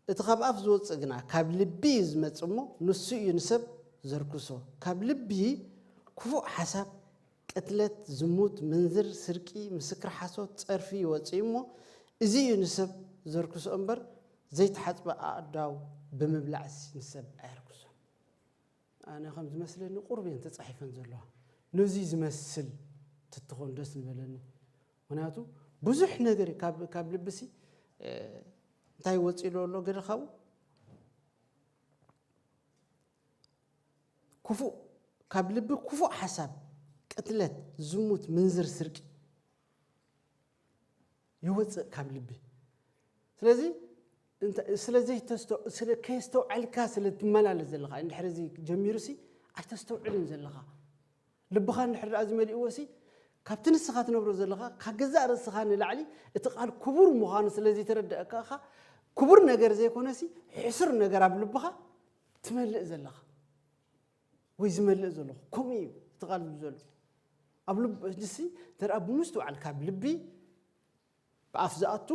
እቲ ካብ ኣፍ ዝወጽእ ግና ካብ ልቢ እዩ ዝመጽእ እሞ፣ ንሱ እዩ ንሰብ ዘርክሶ። ካብ ልቢ ክፉእ ሓሳብ፣ ቅትለት፣ ዝሙት፣ ምንዝር፣ ስርቂ፣ ምስክር ሓሶት፣ ጸርፊ ይወጽእ እዩ እሞ፣ እዚ እዩ ንሰብ ዘርክሶ እምበር፣ ዘይተሓጽበ ኣእዳው ብምብላዕሲ ንሰብ ኣየርክሶን። ኣነ ከም ዝመስለኒ ቁሩብ እየን ተጻሒፈን ዘለዋ። ነዚ ዝመስል ትትኾን ደስ ዝበለኒ። ምኽንያቱ ብዙሕ ነገር እዩ ካብ፣ ካብ ልብሲ፣ እ፣ እንታይ ወጺኡ ኣሎ ገለ ካብኡ? ክፉእ፣ ካብ ልቢ ክፉእ ሓሳብ፣ ቅትለት፣ ዝሙት፣ ምንዝር፣ ስርቂ ይወጽእ ካብ ልቢ። ስለዚ እንተ-፣ ስለ ዘይተስተ-፣ ስለ ከየስተውዐልካ ስለ ትመላለስ ዘለኻ፣ እንድሕር እዚ ጀሚሩሲ ኣይተስተውዕልን ዘለኻ። ልብኻ እንድሕር ደኣ ዝመሊእዎሲ፣ ካብቲ ንስኻ ትነብሮ ዘለኻ፣ ካብ ገዛእ ርእስኻ ንላዕሊ እቲ ቃል ክቡር ምዃኑ ስለ ዘይተረደእካ፣ ክቡር ነገር ዘይኮነሲ፣ ሕሱር ነገር ኣብ ልብኻ ትመልእ ዘለኻ ወይ ዝመልእ ዘለኹ። ከምኡ እዩ እቲ ቃል ዝብል ዘሎ። ኣብ ልብ-፣ ንሲ እንተ ደኣ ብምስትውዓል ካብ ልቢ ብኣፍ ዝኣቱ፣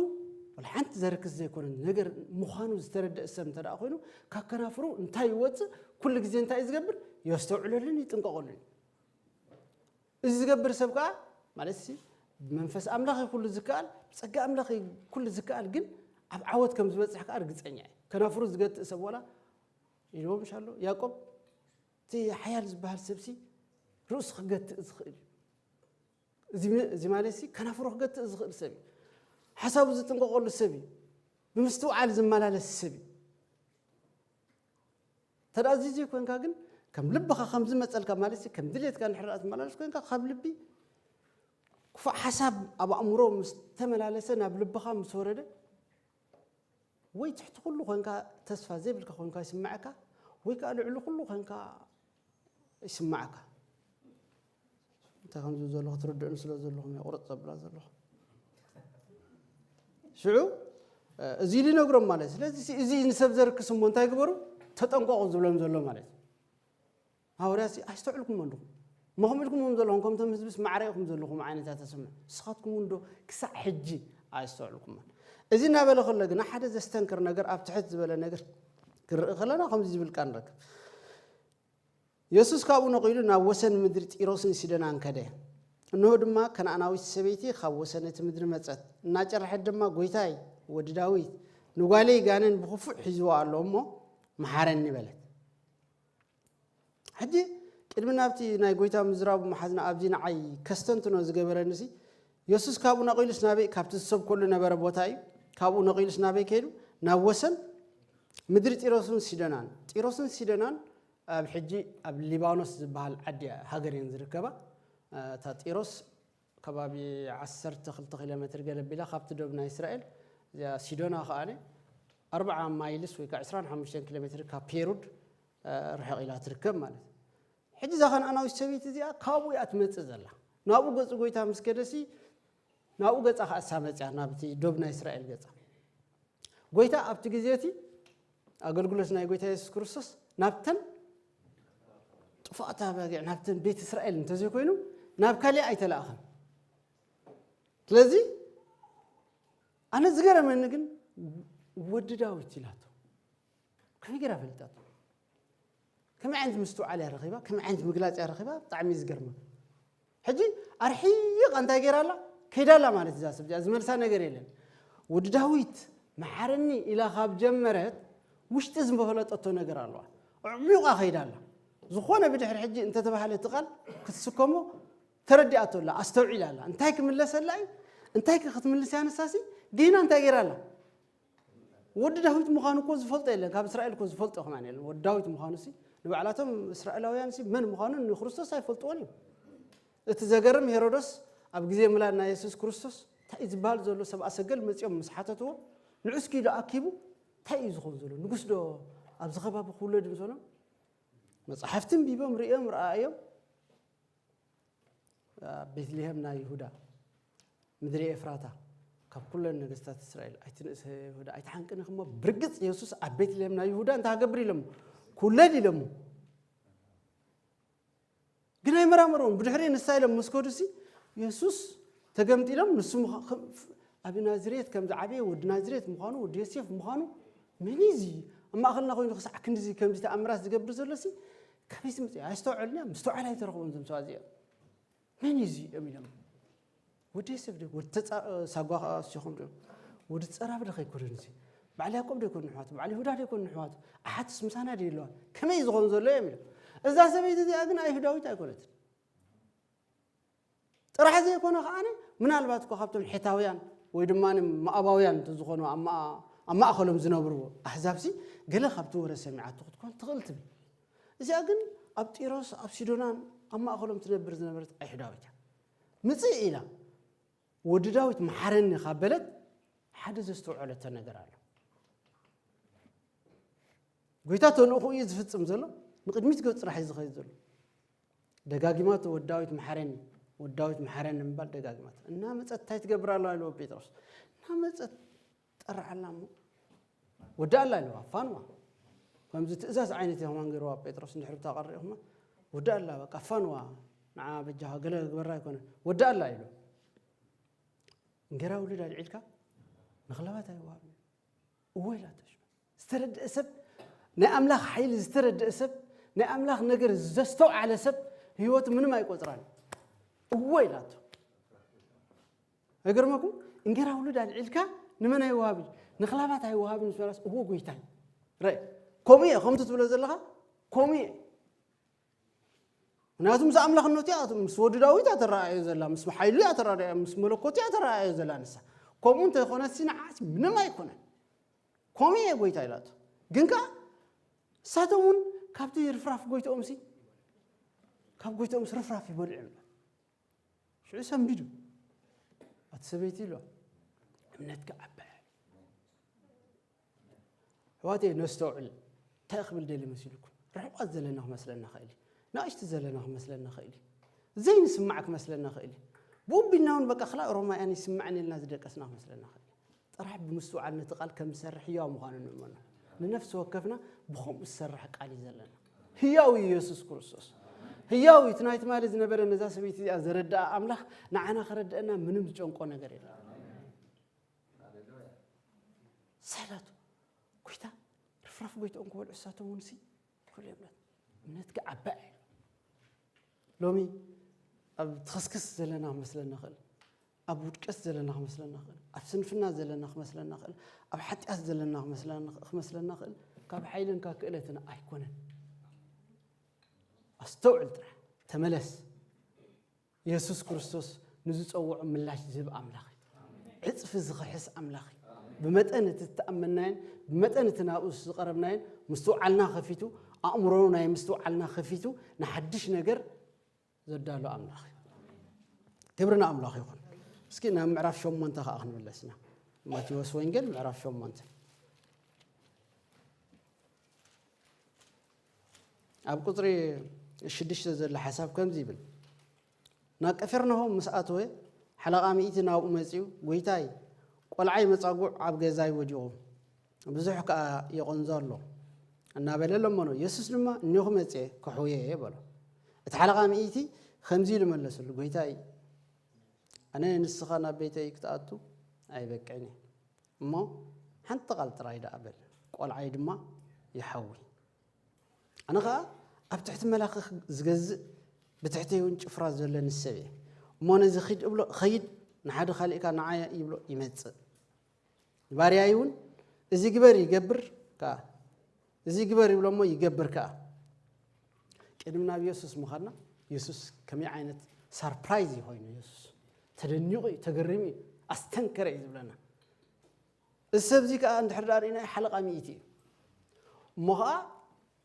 ወላ ሓንቲ ዘርክስ ዘይኮነ ነገር ምዃኑ ዝተረደአ ሰብ እንተ ደኣ ኮይኑ፣ ካብ ከናፍሩ እንታይ ይወጽእ? ኩሉ ግዜ እንታይ እዩ ዝገብር? የስተውዕለሉን ይጥንቀቐሉን እዩ። እዚ ዝገብር ሰብ ከኣ ማለት ሲ ብመንፈስ ኣምላኽ እዩ ኩሉ ዝከኣል፣ ብጸጋ ኣምላኽ እዩ ኩሉ ዝከኣል፣ ግን ኣብ ዓወት ከም ዝበጽሕ ከኣ ርግጸኛ እየ። ከናፍሩ ዝገትእ ሰብ ዋላ ኢልዎም ሻሎ ያዕቆብ፣ እቲ ሓያል ዝበሃል ሰብሲ ርእሱ ክገትእ ዝኽእል እዩ። እዚ ም-፣ እዚ ማለት ሲ ከናፍሩ ክገትእ ዝኽእል ሰብ እዩ። ሓሳቡ ዝጥንቀቐሉ ሰብ እዩ። ብምስትውዓል ዝመላለስ ሰብ እዩ። ተዳ እዚ ኮይንካ ግን ከም ልብኻ ከም ዝመጸልካ ማለት ሲ ከም ድሌትካ እንድሕር ደኣ ትመላለስ ኮይንካ ካብ ልቢ ክፉእ ሓሳብ ኣብ ኣእምሮ ምስ ተመላለሰ ናብ ልብኻ ምስ ወረደ ወይ ትሕቲ ኩሉ ኮይንካ ተስፋ ዘይብልካ ኮይንካ ይስምዓካ ወይ ከዓ ልዕሊ ኩሉ ኮይንካ ይስምዓካ። እንታይ ከም ዝብል ዘለኹ ትርድእኒ ስለ ዘለኹም እየ ቁርጥ ዘብላ ዘለኹ። ሽዑ እዚ ኢሉ ይነግሮም ማለት እዩ። ስለዚ እዚ ንሰብ ዘርክስ እሞ እንታይ ግበሩ? ተጠንቀቑ ዝብሎም ዘሎ ማለት እዩ። ሃዋርያ ሲ ኣይስተውዕልኩም እንዲኹም መኸም ኢልኩም ዘለኹም ከምቶም ህዝብስ ማዕረ ኢኹም ዘለኹም ዓይነት ተሰምዕ ንስኻትኩም እንዶ ክሳዕ ሕጂ ኣይስተውዕልኩም። እዚ እናበለ ከሎ ግና ሓደ ዘስተንክር ነገር ኣብ ትሕት ዝበለ ነገር ክርኢ ከለና ከምዚ ዝብል ቃል ንረክብ። የሱስ ካብኡ ነቒሉ ናብ ወሰን ምድሪ ጢሮስን ሲዶናን ከደ። እንሆ ድማ ከነኣናዊት ሰበይቲ ካብ ወሰን እቲ ምድሪ መጸት። እናጨርሐት ድማ፣ "ጐይታይ፣ ወዲ ዳዊት፣ ንጓለይ ጋኔን ብኽፉእ ሒዝዋ ኣሎ እሞ፣ መሓረኒ" በለት። ሕጂ ቅድሚ ናብቲ ናይ ጐይታ ምዝራቡ ምሓዝና ኣብዚ ንዓይ ከስተንትኖ ዝገበረኒሲ፣ የሱስ ካብኡ ነቒሉስ ናበይ? ካብቲ ዝሰብከሉ ነበረ ቦታ እዩ። ካብኡ ነቒሉስ ናበይ ከይዱ? ናብ ወሰን ምድሪ ጢሮስን ሲዶናን። ጢሮስን ሲዶናን ኣብ ሕጂ ኣብ ሊባኖስ ዝበሃል ዓዲ ሃገር እየን ዝርከባ። እታ ጢሮስ ከባቢ ዓሰርተ ክልተ ኪሎ ሜትር ገለ ቢላ ካብቲ ዶብ ናይ እስራኤል፣ እዚኣ ሲዶና ከኣ ኣርብዓ ማይልስ ወይ ከዓ ዕስራን ሓሙሽተን ኪሎ ሜትር ካብ ፔሩድ፣ እ፣ ርሕቕ ኢላ ትርከብ ማለት እዩ። ሕጂ እዛ ከነኣናዊት ሰበይቲ እዚኣ ካብኡ እያ ትመጽእ ዘላ። ናብኡ ገጹ ጐይታ ምስ ከደሲ፣ ናብኡ ገጻ ከኣ እሳ መጽያ፣ ናብቲ ዶብ ናይ እስራኤል ገጻ። ጐይታ ኣብቲ ግዜ እቲ ኣገልግሎት ናይ ጐይታ የሱስ ክርስቶስ ናብተን ጥፉኣት ኣባጊዕ፣ ናብተን ቤት እስራኤል እንተዘይኮይኑ፣ ናብ ካሊእ ኣይተላእኸን። ስለዚ ኣነ ዝገረመኒ ግን ወዲ ዳዊት ኢላቶ። ከመይ ገይራ ፈሊጣቶ? ከመይ ዓይነት ምስትውዓል እያ ረኺባ? ከመይ ዓይነት ምግላጽ እያ ረኺባ? ብጣዕሚ እዩ ዝገርመኒ። ሕጂ ኣርሒቓ እንታይ ገይራ ኣላ? ከይዳ ኣላ ማለት እዛ ሰብ እዚኣ ዝመልሳ ነገር የለን። ወዲ ዳዊት መሓረኒ ኢላ ካብ ጀመረት ውሽጢ ዝፈለጠቶ ነገር ኣለዋ። ኣዕሚቓ ከይዳ ኣላ። ዝኾነ ብድሕሪ ሕጂ እንተተባህለ እቲ ቃል ክትስከሞ ተረዲኣቶ ኣላ፣ ኣስተውዒላ ኣላ። እንታይ ክምለሰላ እዩ? እንታይ ከ ክትምልስ እያ ንሳሲ? ጌና እንታይ ገይራ ኣላ? ወዲ ዳዊት ምዃኑ እኮ ዝፈልጦ የለን፣ ካብ እስራኤል እኮ ዝፈልጦ ከማን የለን። ወዲ ዳዊት ምዃኑ ሲ ንባዕላቶም እስራኤላውያን ሲ መን ምዃኑ ንክርስቶስ ኣይፈልጥዎን እዮም። እቲ ዘገርም ሄሮዶስ ኣብ ግዜ ምላድ ናይ የሱስ ክርስቶስ እንታይ እዩ ዝበሃል ዘሎ ሰብ ኣሰገል መጺኦም ምስ ሓተትዎ ንዑ እስኪ ኢሉ ኣኪቡ እንታይ እዩ ዝኾን ዘሎ? ንጉስ ዶ ኣብዚ ከባቢ ክውለድ እዩ ዘሎ? መጻሕፍቲ ኣንቢቦም ርእዮም ረኣዮም ኣብ ቤትልሄም ናይ ይሁዳ ምድሪ ኤፍራታ ካብ ኩለን ነገስታት እስራኤል ኣይትንእስ ይሁዳ ኣይትሓንቅን ኢኹሞ ብርግጽ የሱስ ኣብ ቤትልሄም ናይ ይሁዳ እንታይ ክገብር ኢሎሞ ክውለድ ኢሎሞ ግን ኣይመራመርዎን ብድሕሪ ንሳ ኢሎም ምስ ከዱ ሲ የሱስ ተገምጢሎም ንሱ ምዃ- ከም- ኣብ ናዝሬት ከም ዝዓበየ ወዲ ናዝሬት ምዃኑ ወዲ ዮሴፍ ምዃኑ መን እዩ እዚ ኣብ ማእኸልና ኮይኑ ክሳዕ ክንድዚ ከምዚ ተኣምራት ዝገብር ዘሎ ሲ ከመይ ዝምፅ ኣስተውዕልና ምስተውዓል ኣይተረኽቦም ዘምሰዋ እዚኦም መን እዩ እዚ እዮም ኢሎም ወዲ ሰብ ዶ ወዲ ተጻ- ሳጓ ከኣ ኣስኹም ዶ ወዲ ጸራቢ ዶ ከይኮነን እዚ በዓል ያዕቆብ ዶ ይኮን ንሕዋቱ በዓል ይሁዳ ዶ ይኮን ንሕዋቱ ኣሓትስ ምሳና ዶ ይለዋ ከመይ ዝኾን ዘሎ እዮም ኢሎም እዛ ሰበይቲ እዚኣ ግን ኣይሁዳዊት ኣይኮነትን ጥራሕ ዘይኮነ ከኣ ምናልባት እኮ ካብቶም ሒታውያን ወይ ድማ ማእባውያን ዝኾኑ ኣብ ማእከሎም ዝነብሩ ኣህዛብሲ ገለ ካብቲ ወረ ሰሚዓቶ ክትኮን ትኽእል ትብል እዚኣ ግን ኣብ ጢሮስ ኣብ ሲዶናን ኣብ ማእከሎም ትነብር ዝነበረት ኣይሁዳዊት እያ ምፅእ ኢላ ወዲ ዳዊት መሓረኒ ካብ በለት ሓደ ዘስተውዐለቶ ነገር ኣሎ ጎይታ ተልእኹ እዩ ዝፍፅም ዘሎ ንቅድሚት ገፅ ጥራሕ እዩ ዝኸይድ ዘሎ ደጋጊማቶ ወዲ ዳዊት መሓረኒ ወዲ ዳዊት መሓረኒ ምባል ደጋጊማቶ እናመፀት እንታይ ትገብር ኣለዋ ኢልዎ ጴጥሮስ እናመፀት ጠርዓላ እሞ ወዲ ኣላ ኢልዋ ፋንዋ ከምዚ ትእዛዝ ዓይነት የሆማን ገይርዋ ጴጥሮስ እንድሕር ብታቐሪእኹማ ወዲ ኣላ በቃ ፋንዋ ንዓ በጃኻ ገለ ግበራ ኣይኮነ ወዲ ኣላ ኢሉ እንጌራ ውሉድ ኣልዒልካ ንኽለባት ኣይዋሃብ እወ ኢላቶ ዝተረድአ ሰብ ናይ ኣምላኽ ሓይሊ ዝተረድአ ሰብ ናይ ኣምላኽ ነገር ዘስተውዓለ ሰብ ህይወቱ ምንም ኣይቆፅራን እወ ኢላቶ ኣይገርመኩም? እንጌራ ውሉድ ኣልዒልካ ንመን ኣይወሃብን? ንኽላባት ኣይወሃብን ምስ በላስ፣ እዎ ጎይታይ። ረ ከምኡ እየ፣ ከምቲ ትብሎ ዘለኻ ከምኡ እየ። ምክንያቱ ምስ ኣምላኽነቱ እያ፣ ምስ ወዲ ዳዊት እያ ተረኣዮ ዘላ፣ ምስ ሓይሉ እያ ተረኣዮ፣ ምስ መለኮቱ እያ ተረኣዮ ዘላ ንሳ። ከምኡ እንተይኮነሲ ንዓሲ ምንም ኣይኮነን። ከምኡ እየ ጎይታ ኢላቶ። ግን ከኣ እሳቶም እውን ካብቲ ርፍራፍ ጎይትኦምሲ፣ ካብ ጎይትኦምስ ርፍራፍ ይበልዑ እዮም። ሽዑ ሰንቢዱ፣ ኣቲ ሰበይቲ ኢሎ፣ እምነትካ ዓባይ። ኣሕዋተይ ነስተውዕል። እንታይ ክብል ደሊ መሲልኩም? ርሑቓት ዘለና ክመስለና ኽእል እዩ። ንኣሽቱ ዘለና ክመስለና ኽእል እዩ። ዘይንስማዕ ክመስለና ኽእል እዩ። ብኡቢልና እውን በቃ ክላእ ሮማያን ይስማዕን ኢልና ዝደቀስና ክመስለና ኽእል እዩ። ጥራሕ ብምስትውዓል ነቲ ቃል ከም ዝሰርሕ ህያው ምዃኑ ንእመኖ። ንነፍሲ ወከፍና ብኸምኡ ዝሰርሕ ቃል እዩ ዘለና። ህያው እዩ የሱስ ክርስቶስ። ህያው እዩ። እቲ ናይ ትማሊ ዝነበረ ነዛ ሰበይቲ እዚኣ ዘረድኣ ኣምላኽ ንዓና ከረድአና ምንም ዝጨንቆ ነገር የለን። ሰላቱ ጎይታ ርፍራፍ ጎይትኦም ክበልዑ እሳቶም እውን ሲ ኩሉ እምነት እምነትካ ዓባይ እዩ። ሎሚ ኣብ ትኽስክስ ዘለና ክመስለና ኽእል፣ ኣብ ውድቀት ዘለና ክመስለና ኽእል፣ ኣብ ስንፍና ዘለና ክመስለና ኽእል፣ ኣብ ሓጢኣት ዘለና ክመስለና ክመስለና ኽእል። ካብ ሓይልን ካብ ክእለትን ኣይኮነን። ኣስተውዕል ጥራሕ፣ ተመለስ። የሱስ ክርስቶስ ንዝጸውዖ ምላሽ ዝህብ ኣምላኽ እዩ። ዕጽፊ ዝኽሕስ ኣምላኽ እዩ። ብመጠን እቲ ዝተኣመናዮን ብመጠን እቲ ናብኡ ዝቐረብናዮን ምስትውዓልና ከፊቱ፣ ኣእምሮ ናይ ምስትውዓልና ከፊቱ ንሓድሽ ነገር ዘዳሎ ኣምላኽ እዩ። ክብሪ ንኣምላኽ ይኹን። እስኪ ናብ ምዕራፍ ሸሞንተ ኸዓ ክንምለስና። ማቴዎስ ወንጌል ምዕራፍ ሸሞንተ። ኣብ ቁጽሪ ሽዱሽተ ዘሎ ሓሳብ ከምዚ ይብል። ናብ ቅፍርናሆም ምስ ኣተወ፣ ሓለቓ ሚእቲ ናብኡ መጺኡ፣ "ጐይታይ፣ ቈልዓይ መጻጉዕ ኣብ ገዛይ ወዲቑ፣ ብዙሕ ከኣ ይቕንዞ ኣሎ" እናበለ ለመኖ። የሱስ ድማ፣ "እኔኹ መጺኤ ከሕውዮ እየ" በሎ። እቲ ሓለቓ ሚእቲ ከምዚ ኢሉ መለሰሉ፣ "ጐይታይ፣ ኣነ ንስኻ ናብ ቤተይ ክትኣቱ ኣይበቅዕን እየ፣ እሞ ሓንቲ ቃል ጥራይ ደኣ በል፣ ቈልዓይ ድማ ይሓዊ። ኣነ ኸኣ ኣብ ትሕቲ መላኺ ዝገዝእ፣ ብትሕተይ እውን ጭፍራ ዘለኒ ሰብ እየ። እሞ ነዚ ኺድ እብሎ፣ ኸይድ፣ ንሓደ ካሊእካ ንዓይ ይብሎ፣ ይመጽእ። ንባርያይ እውን እዚ ግበር ይገብር ከኣ፣ እዚ ግበር ይብሎ እሞ ይገብር ከኣ።" ቅድሚ ናብ የሱስ ምዃድና፣ የሱስ ከመይ ዓይነት ሳርፕራይዝ እዩ ኮይኑ፣ የሱስ ተደኒቑ እዩ፣ ተገሪሙ እዩ፣ ኣስተንከረ እዩ ዝብለና። እዚ ሰብ እዚ ከኣ እንድሕር ደኣ ርኢናዮ ሓለቓ ሚእቲ እዩ። እሞ ኸኣ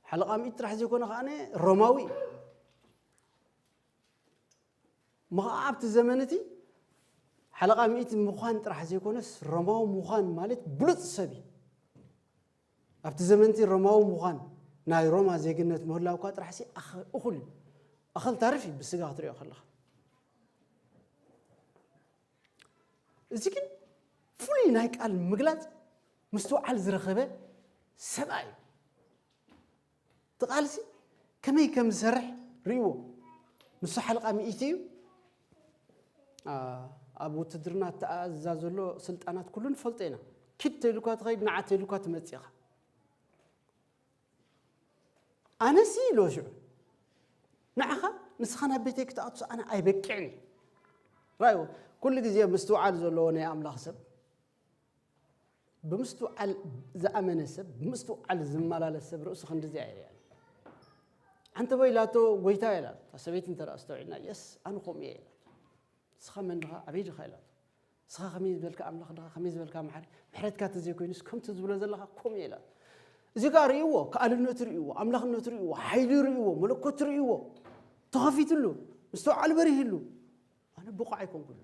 ሓለቓ ሚእቲ ጥራሕ ዘይኮነ ከኣ ሮማዊ እዩ። እሞ ኸዓ ኣብቲ ዘመን እቲ ሓለቓ ሚእቲ ምዃን ጥራሕ ዘይኮነስ ሮማዊ ምዃን ማለት ብሉጽ ሰብ እዩ። ኣብቲ ዘመን እቲ ሮማዊ ምዃን ናይ ሮማ ዜግነት ምህላው እኳ ጥራሕ ሲ ኣኸ-፣ እኹል እዩ። ኣኸል ታሪፍ እዩ ብስጋ ክትሪኦ ከለኻ። እዚ ግን ፍሉይ ናይ ቃል ምግላጽ ምስትውዓል ዝረኸበ ሰብኣይ እዩ። እቲ ቃልሲ ከመይ ከም ዝሰርሕ ርእይዎ። ንሱ ሓለቓ ሚእቲ እዩ። ኣ-፣ ኣብ ውትድርና እተኣዝዛ ዘሎ ስልጣናት ኩሉ ንፈልጦ ኢና። ኪድ ተይሉካ ትኸይድ፣ ንዓ ተይሉካ ትመጽእ ኢኻ። ኣነሲ ኢልዎ ሽዑ፣ "ንዓኻ ንስኻ ናብ ቤተይ ክትኣቱስ ኣነ ኣይበቅዕን እየ።" ራእይዎ፣ ኩሉ ግዜ ምስትውዓል ዘለዎ ናይ ኣምላኽ ሰብ፣ ብምስትውዓል ዝኣመነ ሰብ፣ ብምስትውዓል ዝመላለስ ሰብ ርእሱ ክንድዚ ኣይርኣን። ሓንቲ በይ ኢላቶ፣ "ጐይታ" ኢላቶ፣ እታ ሰበይቲ እንተ ደኣ ኣስተውዒልና፣ "የስ፣ ኣነ ከምኡ እየ" ኢላቶ። "ንስኻ መን ዲኻ? ኣበይ ዲኻ?" ኢላቶ። "ንስኻ ከመይ ዝበልካ ኣምላኽ ዲኻ? ከመይ ዝበልካ መሓሪ? ምሕረትካ እንተዘይኮይኑስ ከምቲ ዝብሎ ዘለኻ ከምኡ እየ" ኢላቶ። እዚ ከኣ ርእይዎ፣ ከኣልነቱ ርእይዎ፣ ኣምላኽነቱ ርእይዎ፣ ሓይሉ ርእይዎ፣ መለኮቱ ርእይዎ። ተኸፊትሉ፣ ምስትውዓል በሪህሉ። ኣነ ብቑዕ ኣይኮንኩሉ።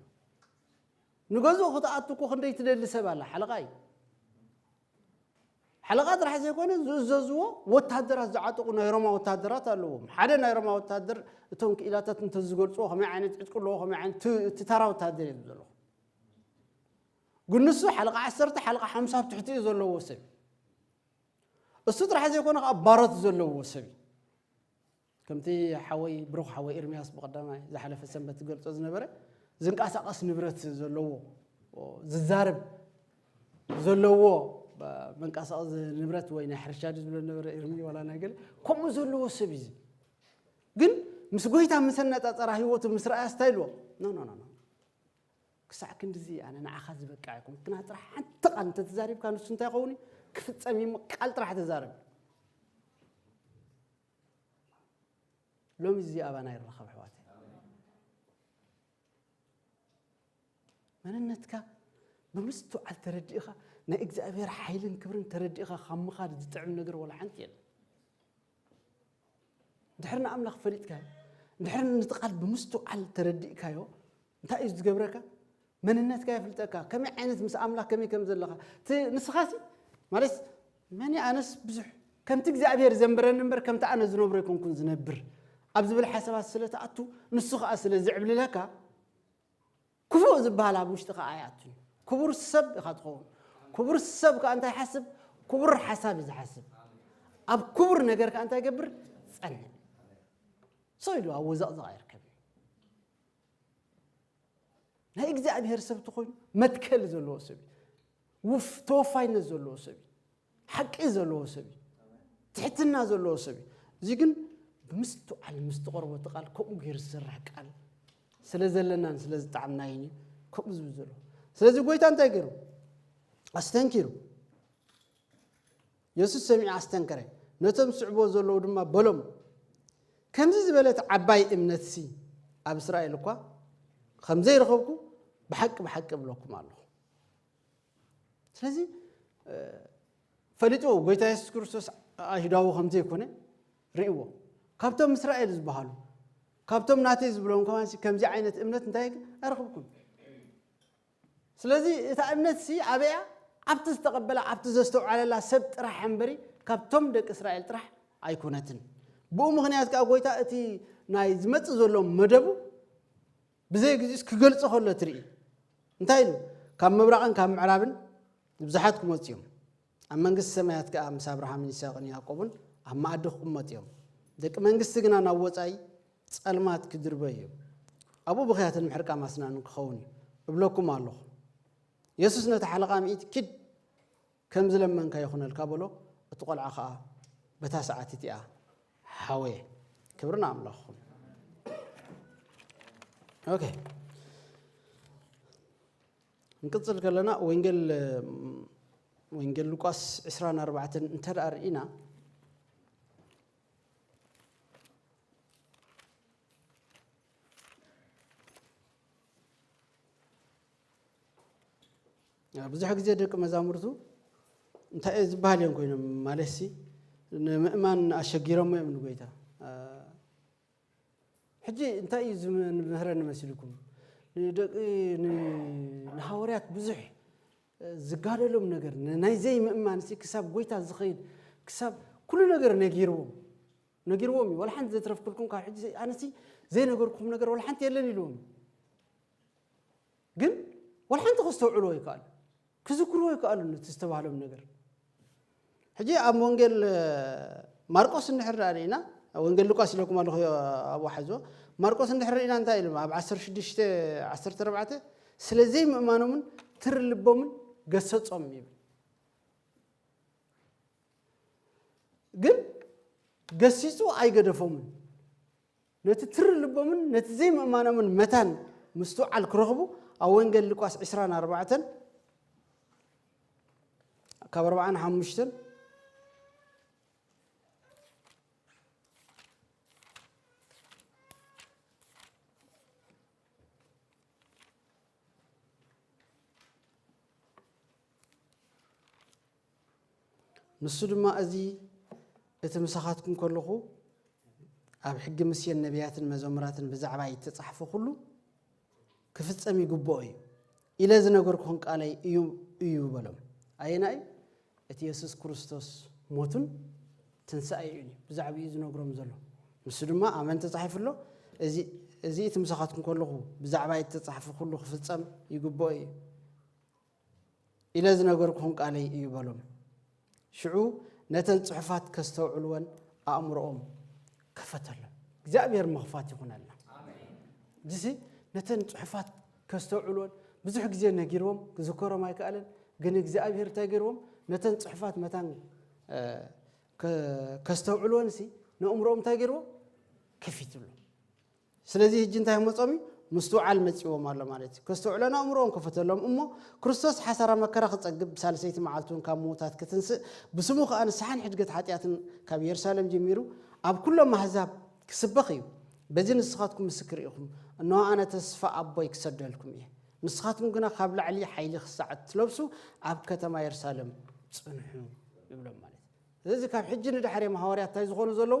ንገዝኡ ክትኣቱ እኮ ክንደይ ትደሊ ሰብ ኣላ፣ ሓለቓ እዩ። ሓለቓ ጥራሕ ዘይኮነ ዝእዘዝዎ ወታደራት ዝዓጠቑ ናይ ሮማ ወታደራት ኣለዎም። ሓደ ናይ ሮማ ወታደር እቶም ክኢላታት እንተዝገልጽዎ ከመይ ዓይነት ዕጥቂ ኣለዎ፣ ከመይ ዓይነት ት-፣ እቲ ተራ ወታደር እዩ ዘለኹ። ግን ንሱ ሓለቓ ዓሰርተ፣ ሓለቓ ሓምሳ ኣብ ትሕቲ እዩ ዘለዎ ሰብ። እሱ ጥራሕ ዘይኮነ ከኣ ባሮት ዘለዎ ሰብ እዩ። ከምቲ ሓወይ፣ ብሩኽ ሓወይ ኤርምያስ ብቐዳማይ ዝሓለፈ ሰንበት ዝገልጾ ዝነበረ፣ ዝንቀሳቐስ ንብረት ዘለዎ፣ ዝዛረብ ዘለዎ፣ መንቀሳቐሲ ንብረት ወይ ናይ ሕርሻ ድዩ ዝብሎ ነበረ ኤርሚ ዋላ ናይ ገለ፣ ከምኡ ዘለዎ ሰብ እዩ እዚ። ግን ምስ ጎይታ ምስ ኣነጻጸራ ህይወቱ ምስ ረኣያ ስታይ ኢልዎ፣ "ኖ፣ ኖ፣ ኖ፣ ኖ። ክሳዕ ክንድዚ ኣነ ንዓኻ ዝበቅዕ ኣይኮንኩ። ግና ጥራሕ ሓንቲ ቃል እንተተዛሪብካ ንሱ እንታይ ይኸውን እዩ? ክፍጸም እዩ። ቃል ጥራሕ ተዛረብ። ሎሚ እዚ ኣባና ይረኸብ ኣሕዋተይ። መንነትካ ብምስትውዓል ተረዲእኻ ናይ እግዚኣብሔር ሓይልን ክብርን ተረዲእኻ ካብ ምኻድ ዝጥዕም ነገር ወላ ሓንቲ የለን። እንድሕር ንኣምላኽ ፈሊጥካዮ፣ እንድሕር ነቲ ቃል ብምስትውዓል ተረዲእካዮ፣ እንታይ እዩ ዝገብረካ? መንነትካ የፍልጠካ። ከመይ ዓይነት ምስ ኣምላኽ ከመይ ከም ዘለኻ። እቲ ንስኻሲ ማለት መን ኣነስ ብዙሕ ከምቲ እግዚኣብሔር ዘንበረኒ እምበር ከምቲ ኣነ ዝነብሮ ኣይኮንኩን ዝነብር ኣብ ዝብል ሓሳባት ስለ ትኣቱ፣ ንሱ ኸኣ ስለ ዝዕብልለካ፣ ክፉእ ዝበሃል ኣብ ውሽጥኻ ኣይኣቱን። ክቡር ሰብ ኢኻ ትኸውን። ክቡር ሰብ ከኣ እንታይ ይሓስብ? ክቡር ሓሳብ እዩ ዝሓስብ። ኣብ ክቡር ነገር ከኣ እንታይ ይገብር? ጸንዕ። ሰው ኢሉ ኣብ ወዘቕዘቕ ኣይርከብን። ናይ እግዚኣብሔር ሰብ ተኾይኑ መትከል ዘለዎ ሰብ እዩ። ውፍ ተወፋይነት ዘለዎ ሰብ እዩ። ሓቂ ዘለዎ ሰብ እዩ። ትሕትና ዘለዎ ሰብ እዩ። እዚ ግን ብምስትውዓል ምስ ትቐርቦ እቲ ቃል ከምኡ ገይሩ ዝሰርሕ ቃል ስለ ዘለናን ስለ ዝጠዓምናይን እዩ ከምኡ ዝብል ዘሎ። ስለዚ ጎይታ እንታይ ገይሩ? ኣስተንኪሩ። የሱስ ሰሚዑ ኣስተንከረ። ነቶም ዝስዕብዎ ዘለዉ ድማ በሎም፣ ከምዚ ዝበለት ዓባይ እምነትሲ ኣብ እስራኤል እኳ ከም ዘይረኸብኩ ብሓቂ ብሓቂ እብለኩም ኣለኹ። ስለዚ እ፣ ፈሊጥዎ ጎይታ የሱስ ክርስቶስ ኣይሁዳዊ ከም ዘይኮነ ርእይዎ። ካብቶም እስራኤል ዝበሃሉ ካብቶም ናተይ ዝብሎም ከማን ከምዚ ዓይነት እምነት እንታይ ኣይረኽብኩን። ስለዚ እታ እምነት ሲ ኣበያ ኣብቲ ዝተቐበላ ኣብቲ ዘስተውዓለላ ሰብ ጥራሕ እምበሪ ካብቶም ደቂ እስራኤል ጥራሕ ኣይኮነትን። ብኡ ምኽንያት ከዓ ጎይታ እቲ ናይ ዝመጽእ ዘሎ መደቡ ብዘይ ግዜስ ክገልጾ ከሎ ትርኢ። እንታይ ኢሉ? ካብ ምብራቕን ካብ ምዕራብን ብዙሓት ክመጹ እዮም። ኣብ መንግስቲ ሰማያት ከኣ ምስ ኣብርሃምን ይስሐቅን ያዕቆብን ኣብ መኣዲ ክቕመጡ እዮም። ደቂ መንግስቲ ግና ናብ ወጻኢ ጸልማት ክድርበዩ እዮም። ኣብኡ ብኽያትን ምሕርቃም ኣስናንን ክኸውን እዩ እብለኩም ኣለኹ። የሱስ ነቲ ሓለቓ ሚእቲ ኪድ ከም ዝለመንካ ይኹነልካ በሎ። እቲ ቆልዓ ኸኣ በታ ሰዓት እቲኣ ሓወየ። ክብሪ ንኣምላኽ ይኹን። ኦኬ። ክንቅጽል ከለና ወንጌል ወንጌል ሉቃስ ዕስራን ኣርባዕተን እንተ ደኣ ርኢና ብዙሕ ግዜ ደቂ መዛሙርቱ እንታይ እየ ዝበሃል እዮም ኮይኖም ማለት ሲ ንምእማን ኣሸጊሮሞ እዮም ንጎይታ ሕጂ እንታይ እዩ ዝምህረኒ መሲልኩም ንደቂ ንሃዋርያት ብዙሕ ዝጋደሎም ነገር ናይ ዘይምእማን ሲ ክሳብ ጎይታ ዝኸይድ ክሳብ ኩሉ ነገር ነጊርዎም ነጊርዎም እዩ ወላ ሓንቲ ዘትረፍክልኩም ካብ ሕጂ ኣነሲ ዘይነገርኩም ነገር ወላ ሓንቲ የለን ኢልዎም ግን ወላ ሓንቲ ከስተውዕልዎ ይከኣሉ ክዝክርዎ ይከኣሉ እቲ ዝተባህሎም ነገር ሕጂ ኣብ ወንጌል ማርቆስ እንድሕር ዳ ርኢና ወንጌል ሉቃስ ኢለኩም ኣለኹ ኣብኡ ሓዝዎ ማርቆስ እንድሕር ርኢና እንታይ ኢሉ ኣብ 16 14 ስለ ዘይምእማኖምን ትር ልቦምን ገሰጾም ይብል ግን ገሲጹ ኣይገደፎምን ነቲ ትር ልቦምን ነቲ ዘይምእማኖምን መታን ምስትውዓል ክረኽቡ ኣብ ወንጌል ሉቃስ 24 ካብ 45 ንሱ ድማ እዚ እቲ ምሳኻትኩም ከለኹ ኣብ ሕጊ ሙሴን ነቢያትን መዘሙራትን ብዛዕባይ እተጻሕፈ ኩሉ ክፍጸም ይግብኦ እዩ ኢለ ዝነገርኩኹም ቃለይ እዩ እዩ በሎም። ኣየናይ እቲ የሱስ ክርስቶስ ሞቱን ትንሳኤኡን እዩ ብዛዕባኡ ዝነግሮም ዘሎ። ንሱ ድማ ኣመን ተጻሒፉ ኣሎ። እዚ እቲ ምሳኻትኩም ከለኹ ብዛዕባይ እተጻሕፈ ኩሉ ክፍጸም ይግብኦ እዩ። ኢለ ዝነገርኩኹም ቃለይ እዩ በሎም። ሽዑ ነተን ጽሑፋት ከስተውዕልወን ኣእምሮኦም ከፈተሎም። እግዚኣብሔር ምኽፋት ይኹነልና። ጅሲ ነተን ጽሑፋት ከስተውዕልወን ብዙሕ ግዜ ነጊርዎም ክዝከሮም ኣይከኣለን። ግን እግዚኣብሔር እንታይ ገይርዎም ነተን ጽሑፋት መታን ከስተውዕልወን ሲ ነእምሮኦም እንታይ ገይርዎም ከፊትሎም። ስለዚ ህጂ እንታይ መጾም እዩ ምስትውዓል መጺዎም ኣሎ ማለት እዩ። ከስተውዕሎን ኣእምሮኦም ከፈተሎም እሞ፣ ክርስቶስ ሓሳራ መከራ ክጸግብ፣ ብሳልሰይቲ መዓልቲ እውን ካብ ምዉታት ክትንስእ፣ ብስሙ ከኣ ንስሓን ሕድገት ሓጢኣትን ካብ የሩሳሌም ጀሚሩ ኣብ ኩሎም ኣህዛብ ክስበኽ እዩ። በዚ ንስኻትኩም ምስክር ኢኹም። እንሆ ኣነ ተስፋ ኣቦይ ክሰደልኩም እየ። ንስኻትኩም ግና ካብ ላዕሊ ሓይሊ ክሳዕ እትለብሱ ኣብ ከተማ የሩሳሌም ጽንሑ ይብሎም ማለት እዩ። ስለዚ ካብ ሕጂ ንድሕር እዮም ሃዋርያት እንታይ ዝኾኑ ዘለዉ?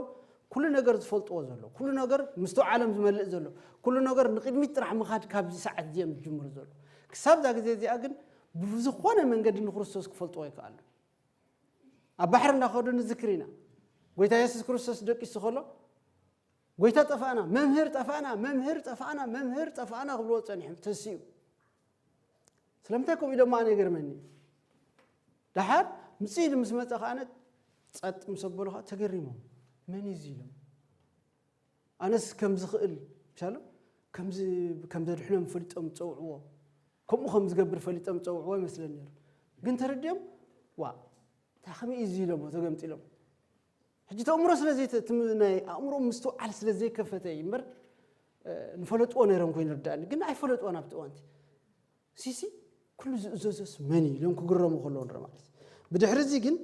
ኩሉ ነገር ዝፈልጥዎ ዘሎ፣ ኩሉ ነገር ምስትውዓሎም ዝመልእ ዘሎ፣ ኩሉ ነገር ንቕድሚት ጥራሕ ምኻድ ካብዚ ሰዓት እዚ እዮም ዝጅምሩ ዘሎ። ክሳብ እዛ ግዜ እዚኣ ግን ብዝኾነ መንገዲ ንክርስቶስ ክፈልጥዎ ይከኣሉ። ኣብ ባሕሪ እናኸዱ ንዝክር ኢና። ጎይታ የሱስ ክርስቶስ ደቂሱ ከሎ፣ ጎይታ ጠፋእና፣ መምህር ጠፋእና፣ መምህር ጠፋእና፣ መምህር ጠፋእና ክብልዎ ጸኒሖም ተስኡ። ስለምንታይ ከምኡ ኢሎማ ኣነ ይገርመኒ። ደሓር ምጽእ ኢሉ ምስ መጸ ከኣነ ጸጥ ምስ ኣበሉ ከኣ ተገሪሞም። መን እዩ እዚ ኢሎም። ኣነስ ከም ዝኽእል ምሻሎ ከም ዝ-፣ ከም ዘድሕኖም ፈሊጦም ጸውዕዎ። ከምኡ ከም ዝገብር ፈሊጦም ጸውዕዎ ይመስለኒ ነይሩ። ግን ተረዲኦም ዋ እንታይ ከመይ እዩ እዚ ኢሎሞ ተገምጢሎም። ሕጂ እቲ ኣእምሮ ስለ ዘይተ-፣ እቲ ም-፣ ናይ ኣእምሮ ምስትውዓል ስለ ዘይከፈተ እዩ እምበር፣ እ፣ ንፈለጥዎ ነይሮም ኮይኑ ይርዳእኒ። ግን ኣይፈለጥዎን ኣብቲ እዋንቲ። ሲሲ ኩሉ ዝእዘዞስ መን እዩ ኢሎም ክግረሙ ከለዉ ንርኢ ማለት እዩ። ብድሕሪ እዚ ግን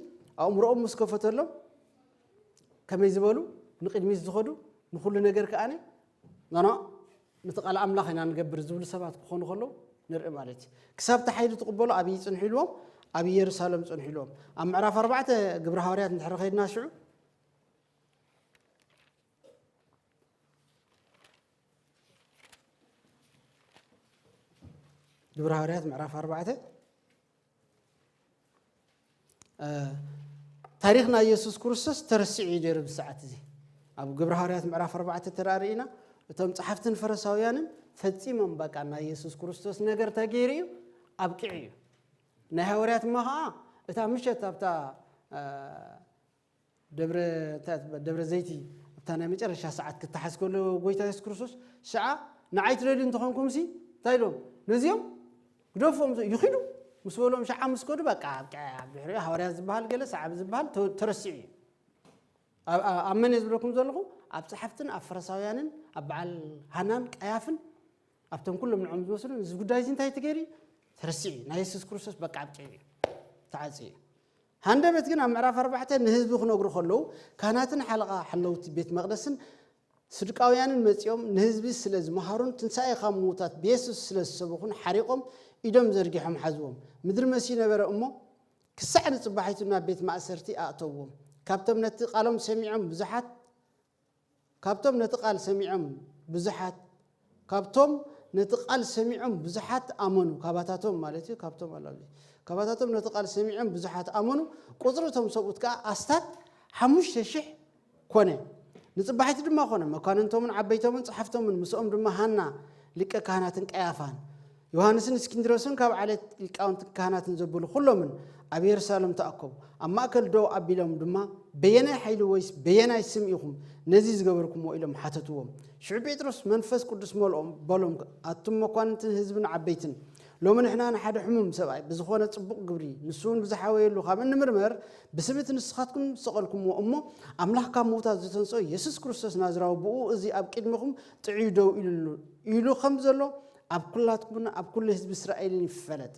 ኣእምሮኦም ምስ ከፈተሎም ከመይ ዝበሉ ንቕድሚት ዝኸዱ ንኹሉ ነገር ከኣኒ ኖኖ ነቲ ቃል ኣምላኽ ኢና ንገብር ዝብሉ ሰባት ክኾኑ ከለዉ ንርኢ ማለት እዩ። ክሳብ እቲ ሓይሊ ትቕበሉ ኣብይ ጽንሑ ኢልዎም፣ ኣብ ኢየሩሳሌም ጽንሑ ኢልዎም። ኣብ ምዕራፍ ኣርባዕተ ግብሪ ሃዋርያት እንድሕር ኸይድና ሽዑ ግብሪ ሃዋርያት ምዕራፍ ኣርባዕተ እ፣ ታሪኽ ናይ የሱስ ክርስቶስ ተረሲዑ እዩ ነይሩ ብሰዓት እዚ። ኣብ ግብሪ ሃዋርያት ምዕራፍ ኣርባዕተ ተራእርኢና እቶም ጸሓፍትን ፈረሳውያንን ፈጺሞም በቃ ናይ የሱስ ክርስቶስ ነገር ተገይሩ እዩ ኣብቂዑ እዩ። ናይ ሃዋርያት እማ ኸዓ እታ ምሸት ኣብታ እ፣ ደብረ እንታይ ትበሃል? ደብረ ዘይቲ ኣብታ ናይ መጨረሻ ሰዓት ክተሓዝ ከሎ ጎይታ የሱስ ክርስቶስ ሽዓ ንዓይ ትደልዩ እንተኾንኩምሲ እንታይ ኢሎም ነዚኦም ግደፎም ይኺዱ ምስ በሎም ሽዓ ምስ ከዱ በቃ ኣብቅዐ ኣብ ድሕሪኡ ሃዋርያት ዝበሃል ገለ ሰዓቢ ዝበሃል ተ-፣ ተረሲዑ እዩ። ኣብ፣ ኣብ፣ ኣብ መን እየ ዝብለኩም ዘለኹ? ኣብ ጸሓፍትን ኣብ ፈረሳውያንን ኣብ በዓል ሃናን ቀያፍን ኣብቶም ኩሎም ንዖም ዝመስሉ እዚ ጉዳይ እዚ እንታይ ትገይሪ ተረሲዑ እዩ። ናይ የሱስ ክርስቶስ በቃ ኣብቅዑ እዩ ተዓጽዩ እዩ። ሃንደበት ግን ኣብ ምዕራፍ ኣርባዕተ ንህዝቢ ክነግሩ ከለዉ ካህናትን ሓለቓ ሓለውቲ ቤት መቕደስን ስዱቃውያንን መጺኦም ንህዝቢ ስለ ዝመሃሩን ትንሳኤ ካብ ምዉታት ብየሱስ ስለ ዝሰበኹን ሓሪቖም ኢዶም ዘርጊሖም ሓዝዎም። ምድሪ መስዩ ነበረ እሞ ክሳዕ ንጽባሒቱ ናብ ቤት ማእሰርቲ ኣእተውዎም። ካብቶም ነቲ ቃሎም ሰሚዖም ብዙሓት ካብቶም ነቲ ቃል ሰሚዖም ብዙሓት ካብቶም ነቲ ቃል ሰሚዖም ብዙሓት ኣመኑ። ካባታቶም ማለት እዩ፣ ካብቶም ኣላሉ። ካባታቶም ነቲ ቃል ሰሚዖም ብዙሓት ኣመኑ። ቁጽሪ እቶም ሰብኡት ከኣ ኣስታት ሓሙሽተ ሽሕ ኮነ። ንጽባሒቱ ድማ ኮነ። መኳንንቶምን ዓበይቶምን ጸሓፍቶምን ምስኦም ድማ ሃና ሊቀ ካህናትን ቀያፋን ዮሃንስን እስክንድሮስን ካብ ዓሌት ሊቃውንትን ካህናትን ዘበሉ ኩሎምን ኣብ የሩሳሌም ተኣከቡ። ኣብ ማእከል ደው ኣቢሎም ድማ በየናይ ሓይሊ ወይስ በየናይ ስም ኢኹም ነዚ ዝገበርኩምዎ ኢሎም ሓተትዎም። ሽዑ ጴጥሮስ መንፈስ ቅዱስ መልኦም በሎም ኣቱም መኳንንትን ህዝብን ዓበይትን ሎሚ ንሕና ንሓደ ሕሙም ሰብኣይ ብዝኾነ ጽቡቕ ግብሪ ንሱ እውን ብዝሓወየሉ ካብ እንምርመር ብስም እቲ ንስኻትኩም ዝሰቐልኩምዎ እሞ ኣምላኽ ካብ ምዉታት ዝተንስኦ የሱስ ክርስቶስ ናዝራዊ ብኡ እዚ ኣብ ቅድሚኹም ጥዕዩ ደው ኢሉ ኢሉ ከም ዘሎ ኣብ ኩላትኩምን ኣብ ኩሉ ህዝቢ እስራኤልን ይፈለጥ።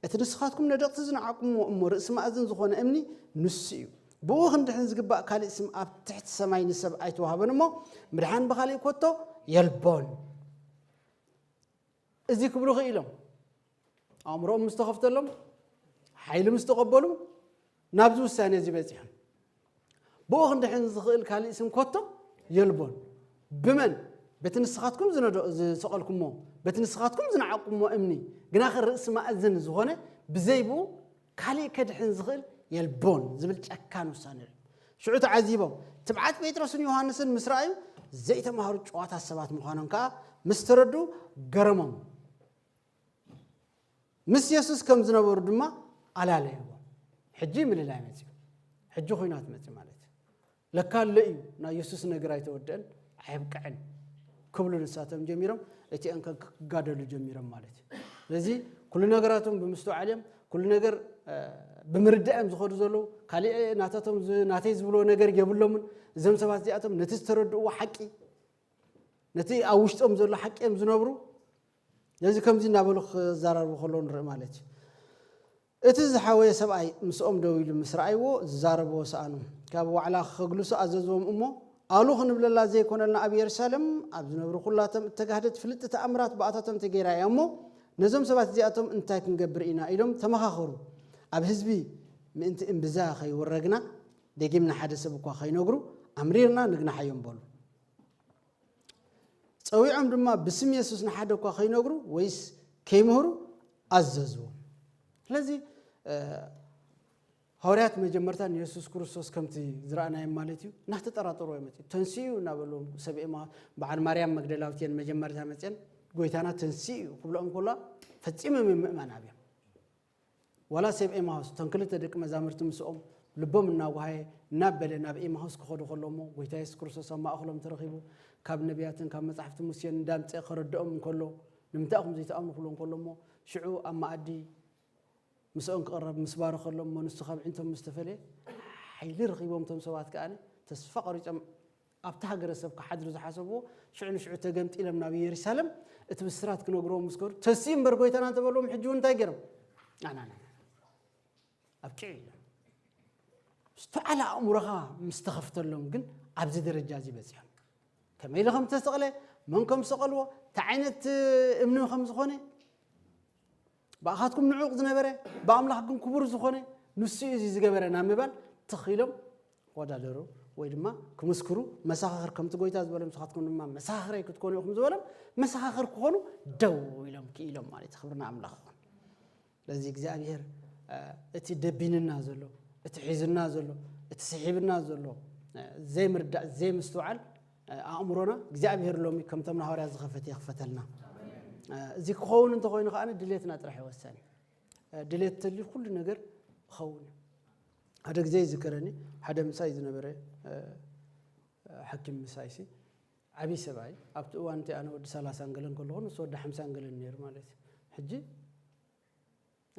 እቲ ንስኻትኩም ነደቕቲ ዝነዓቕኩምዎ እሞ ርእሲ ማእዝን ዝኾነ እምኒ ንሱ እዩ። ብኡ ክንድሕን ዝግባእ ካልእ ስም ኣብ ትሕቲ ሰማይ ንሰብ ኣይተዋህበን እሞ ምድሓን ብኻልእ ኮቶ የልቦን። እዚ ክብሉ ክኢሎም ኣእምሮኦም ምስ ተኸፍተሎም ሓይሊ ምስ ተቐበሉ ናብዚ ውሳኔ እዚ በጺሖም። ብኡ ክንድሕን ዝኽእል ካልእ ስም ኮቶ የልቦን። ብመን? በቲ ንስኻትኩም ዝነዶ-፣ ዝሰቐልኩሞ፣ በቲ ንስኻትኩም ዝነዓቕኩሞ እምኒ፣ ግናኸ ርእሲ ማእዝን ዝኾነ ብዘይ ብኡ ካልእ ከድሕን ዝኽእል የልቦን ዝብል ጨካን ውሳኔ እዩ። ሽዑ ተዓዚቦም ትብዓት ጴጥሮስን ዮሃንስን ምስ ረኣዩ ዘይተማህሩ ጨዋታት ሰባት ምዃኖም ከኣ ምስ ተረዱ ገረሞም። ምስ የሱስ ከም ዝነበሩ ድማ ኣላለይዎም። ሕጂ ምልላይ መጺኡ። ሕጂ ኹናት መጺኡ ማለት እዩ። ለካ ኣሎ እዩ፣ ናይ የሱስ ነገር ኣይተወደአን፣ ኣየብቅዐን ክብሉ ንሳቶም ጀሚሮም፣ እቲአን ከ ክጋደሉ ጀሚሮም ማለት እዩ። ስለዚ ኩሉ ነገራቶም ብምስትውዓል እዮም፣ ኩሉ ነገር፣ እ፣ ብምርዳእ እዮም ዝኸዱ ዘለዉ። ካሊእ ናታቶም ዝ-፣ ናተይ ዝብልዎ ነገር የብሎምን። እዞም ሰባት እዚኣቶም ነቲ ዝተረድእዎ ሓቂ ነቲ ኣብ ውሽጦም ዘሎ ሓቂ እዮም ዝነብሩ። ነዚ ከምዚ እናበሉ ክዛረቡ ከለዉ ንርኢ ማለት እዩ። እቲ ዝሓወየ ሰብኣይ ምስኦም ደው ኢሉ ምስ ረኣይዎ ዝዛረብዎ ሰኣኑ። ካብ ዋዕላ ከግልሱ ኣዘዝዎም እሞ፣ ኣሉ ክንብለላ ዘይኮነልና ኣብ የሩሳሌም ኣብ ዝነብሩ ኩላቶም እተጋህደት ፍልጥቲ ተኣምራት ብኣታቶም ተገይራ እያ እሞ፣ ነዞም ሰባት እዚኣቶም እንታይ ክንገብር ኢና ኢሎም ተመኻኸሩ። ኣብ ህዝቢ ምእንቲ እምብዛ ከይውረግና ደጊም ንሓደ ሰብ እኳ ከይነግሩ ኣምሪርና ንግናሓዮም በሉ። ጸዊዖም ድማ ብስም የሱስ ንሓደ እኳ ከይነግሩ ወይስ ከይምህሩ ኣዘዝዎም። ስለዚ ሃዋርያት መጀመርታ ንየሱስ ክርስቶስ ከምቲ ዝረኣናዮም ማለት እዩ እናተጠራጠሩ እዮም መፅኡ። ተንስኡ እናበሉ ሰብ ኤማ በዓል ማርያም መግደላዊት እየን መጀመርታ መፅአን። ጎይታና ተንስኡ ክብሎም ከሎ ፈፂሞም እዮም ምእማን ኣብዮም። ዋላ ሰብ ኤማሁስ እቶም ክልተ ደቂ መዛምርቲ ምስኦም ልቦም እናጓሃየ እናበለ ናብ ኤማሁስ ክኸዱ ከሎ እሞ ጎይታ የሱስ ክርስቶስ ኣብ ማእኸሎም ተረኺቡ ካብ ነቢያትን ካብ መጻሕፍቲ ሙሴን እንዳምፀ ከረድኦም እንከሎ ንምንታይ ኢኹም ዘይትኣምኑ ክብሎ እንከሎ እሞ ሽዑ ኣብ መኣዲ ምስኦም ክቕረብ ምስ ባረኸሎም እሞ ንሱ ካብ ዕንቶም ምስ ተፈለየ ሓይሊ ረኺቦም እቶም ሰባት ከኣ ተስፋ ቆሪጾም ኣብቲ ሃገረ ሰብ ክሓድሩ ዝሓሰብዎ ሽዑ ንሽዑ ተገምጢሎም ናብ ኢየሩሳሌም እቲ ብስራት ክነግርዎም ምስ ከዱ ተስኡ እምበር ጎይታና እንተበልዎም ሕጂ እውን እንታይ ገይሮም ኣናና ኣብቂዑ ኢሎም ምስተዓለ ኣእምሮኻ ምስ ተኸፍተሎም ግን ኣብዚ ደረጃ እዚ በፂሖም ከመይ ኢሉ ከም ዝተሰቕለ መን ከም ዝሰቐልዎ እንታይ ዓይነት እምኒ ከም ዝኾነ ብኣኻትኩም ንዑቕ ዝነበረ ብኣምላኽ ግን ክቡር ዝኾነ ንሱ እዩ እዚ ዝገበረ ናብ ምባል ትኽ ኢሎም ክወዳደሩ ወይ ድማ ክምስክሩ መሳኻኽር ከምቲ ጎይታ ዝበሎም ንስኻትኩም ድማ መሳኻኽረይ ክትኮኑ ኢኹም ዝበሎም መሳኻኽር ክኾኑ ደው ኢሎም ክኢሎም ማለት እዩ ክብሪ ንኣምላኽ ይኹን ስለዚ እግዚኣብሔር እቲ ደቢንና ዘሎ እቲ ሒዝና ዘሎ እቲ ስሒብና ዘሎ ዘይምርዳእ ዘይምስትውዓል ኣእምሮና እግዚኣብሔር ሎሚ ከምቶም ንሃዋርያ ዝኸፈት የኽፈተልና እዚ ክኸውን እንተኮይኑ ከዓ ድሌትና ጥራሕ ይወሰን ድሌት ተልዩ ኩሉ ነገር ይኸውን ሓደ ግዜ ይዝከረኒ ሓደ ምሳይ ዝነበረ ሓኪም ምሳይሲ ዓብዪ ሰብኣይ ኣብቲ እዋን እቲ ኣነ ወዲ ሰላሳን ገለን ከለኹ ንሱ ወዲ ሓምሳን ገለን ነይሩ ማለት እዩ ሕጂ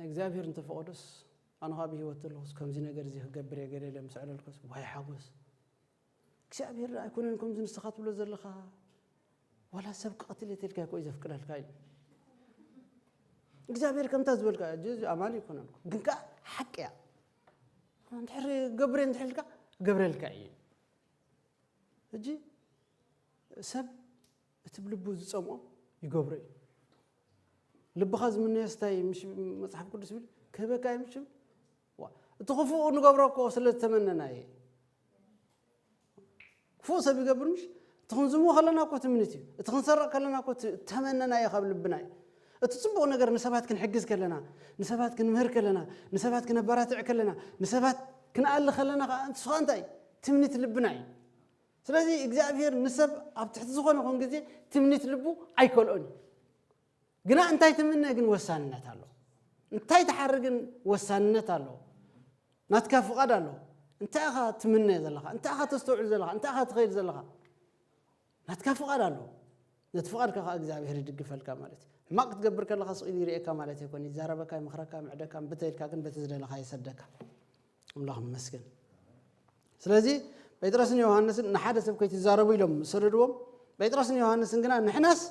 እግዚኣብሔር እንተፈቐዶስ ኣነ ካብ ህይወት ዘለኹስ ከምዚ ነገር እዚ ክገብር እየ ገለ ኢለ ምስ ኣዕለልኩስ ዋይ ሓጎስ እግዚኣብሔር ኣይኮነን ከምዚ ንስኻ ትብሎ ዘለኻ ዋላ ሰብ ክቐትል እየ ተልካ እኮ እዩ ዘፍቅደልካ እዩ እግዚኣብሔር ከምታ ዝበልካ እጂ እዚ ኣማኒ ኣይኮነን ግን ከዓ ሓቂ እያ እንድሕር ገብረ እንድሕር ኢልካ ገብረልካ እዩ ሕጂ ሰብ እቲ ብልቡ ዝጸምኦ ይገብሮ እዩ። ልብኻ ዝምነዮስ እንታይ ምሽ መጽሓፍ ቅዱስ ይብል ክህበካ እዩ ምሽ ዋ እቲ ክፉእ ንገብሮ እኮ ስለ ዝተመነና እየ። ክፉእ ሰብ ይገብር ምሽ እቲ ክንዝሙ ከለና እኮ ትምኒት እዩ። እቲ ክንሰርቕ ከለና እኮ ተመነና እዩ ካብ ልብና እዩ። እቲ ጽቡቕ ነገር ንሰባት ክንሕግዝ ከለና፣ ንሰባት ክንምህር ከለና፣ ንሰባት ክነበራትዕ ከለና፣ ንሰባት ክንኣሊ ከለና ከዓ ንስኻ እንታይ ትምኒት ልብና እዩ። ስለዚ እግዚኣብሔር ንሰብ ኣብ ትሕቲ ዝኾነ ኹን ግዜ ትምኒት ልቡ ኣይከልኦን እዩ። ግና እንታይ ትምነ ግን ወሳንነት ኣሎ። እንታይ ትሓሪ ግን ወሳንነት ኣሎ። ናትካ ፍቓድ ኣሎ። እንታይ ኢኻ ትምነ ዘለኻ? እንታይ ኢኻ ተስተውዕል ዘለኻ? እንታይ ኢኻ ትኸይድ ዘለኻ? ናትካ ፍቓድ ኣሎ። ነቲ ፍቓድካ ከዓ እግዚኣብሔር ይድግፈልካ ማለት እዩ። ሕማቕ ክትገብር ከለኻ ስቕ ኢሉ ይርእየካ ማለት ኣይኮን። ይዛረበካ፣ ይመኽረካ፣ ይምዕደካ፣ እምቢ ተይልካ ግን በቲ ዝደለኻ ይሰደካ። ኣምላኽ ይመስገን። ስለዚ ጴጥሮስን ዮሃንስን ንሓደ ሰብ ከይትዛረቡ ኢሎም ዝሰደድዎም ጴጥሮስን ዮሃንስን ግና ንሕናስ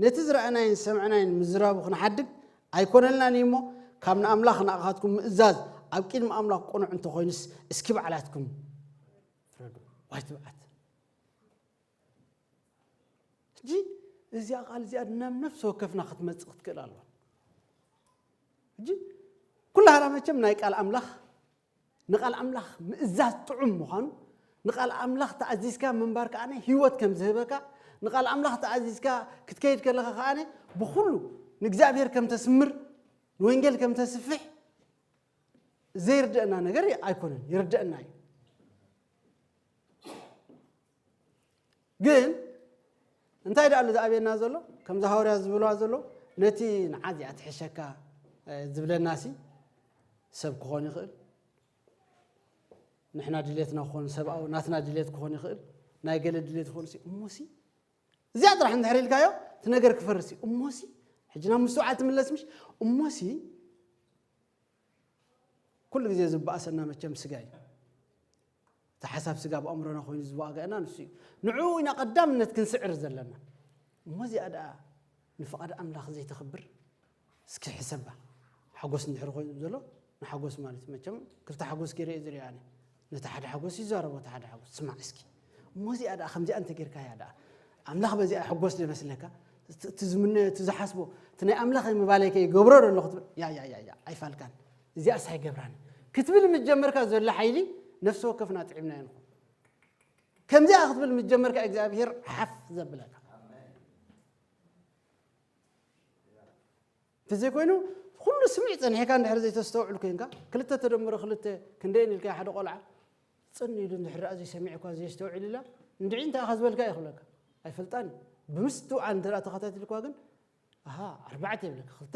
ነቲ ዝረኣናይን ዝሰምዕናይን ምዝራቡ ክንሓድግ ኣይኮነልናን እዩ እሞ ካብ ንኣምላኽ ንኣኻትኩም ምእዛዝ ኣብ ቅድሚ ኣምላኽ ቅኑዕ እንተኾይኑስ እስኪ ባዕላትኩም ፍረዱ ዋይ ትብዓት ሕጂ እዚኣ ቃል እዚኣ ናብ ነፍሲ ወከፍና ክትመፅእ ክትክእል ኣለዋ ሕጂ ኩላህና መቸም ናይ ቃል ኣምላኽ ንቓል ኣምላኽ ምእዛዝ ጥዑም ምዃኑ ንቓል ኣምላኽ ተኣዚዝካ ምንባር ከዓነ ህይወት ከም ዝህበካ ንቓል ኣምላኽ ተኣዚዝካ ክትከይድ ከለኻ ከዓነ ብኩሉ ንእግዚኣብሔር ከም ተስምር ንወንጌል ከም ተስፍሕ ዘይርድአና ነገር ኣይኮነን ይርድአና እዩ ግን እንታይ ደኣ ኣሎ ዝኣብየና ዘሎ ከምዚ ሃዋርያ ዝብልዋ ዘሎ ነቲ ንዓ እዚኣ ትሕሸካ ዝብለና ሲ ሰብ ክኾን ይኽእል ንሕና ድሌትና ክኾን ሰብኣዊ ናትና ድሌት ክኾን ይኽእል ናይ ገለ ድሌት ክኾን ሲ እሞሲ እዚኣ ጥራሕ እንድሕር ኢልካዮ እቲ ነገር ክፈርስ እዩ እሞሲ ሕጂ ናብ ምስትውዓል ትምለስ ምሽ እሞሲ ኩሉ ግዜ ዝበኣሰና መቸም ስጋ እዩ እቲ ሓሳብ ስጋ ብኣእምሮና ኮይኑ ዝዋጋእና ንሱ እዩ ንዕኡ ኢና ቀዳምነት ክንስዕር ዘለና እሞ እዚኣ ደኣ ንፍቓድ ኣምላኽ ዘይተኽብር? እስኪ ሕሰባ። ሓጎስ እንድሕር ኮይኑ ዘሎ ንሓጎስ ማለት እዩ። መቸም ክልተ ሓጎስ ገይረ እየ ዝሪኦ ኣነ። ነቲ ሓደ ሓጎስ ይዛረቦ፣ እቲ ሓደ ሓጎስ ስማዕ እስኪ። እሞ እዚኣ ደኣ ከምዚኣ እንተጌርካያ ደኣ ኣምላኽ በዚኣ ሕጎስ ዶ ይመስለካ? እቲ እቲ ዝምነዮ፣ እቲ ዝሓስቦ፣ እቲ ናይ ኣምላኽ ምባለይ ከ ይገብሮ ዶ ኣለኹ ትብል? ያ፣ ያ፣ ያ፣ ያ፣ ኣይፋልካን። እዚኣስ ኣይገብራን ክትብል ምስ ጀመርካ ዘሎ ሓይሊ ነፍሲ ወከፍና ጥዒምናዮ ንኹን። ከምዚኣ ክትብል ምስ ጀመርካ እግዚኣብሔር ሓፍ ዘብለካ። እንተዘይኮይኑ፣ ኩሉ ስሚዕ ጸኒሕካ እንድሕር ዘይተስተውዕል ኮይንካ፣ ክልተ ተደምሮ ክልተ ክንደይን ኢልካ ሓደ ቆልዓ ጽን ኢሉ እንድሕር ደኣ ዘይሰሚዕ እኳ ዘየስተውዕል ኢላ፣ እንድዒ እንታይ ኢኻ ዝበልካ ይኽብለካ። ኣይፈልጣን እዩ። ብምስትውዓል እንተ ደኣ ተኸታቲልኳ ግን፣ ኣሃ፣ ኣርባዕተ ይብለካ። ክልተ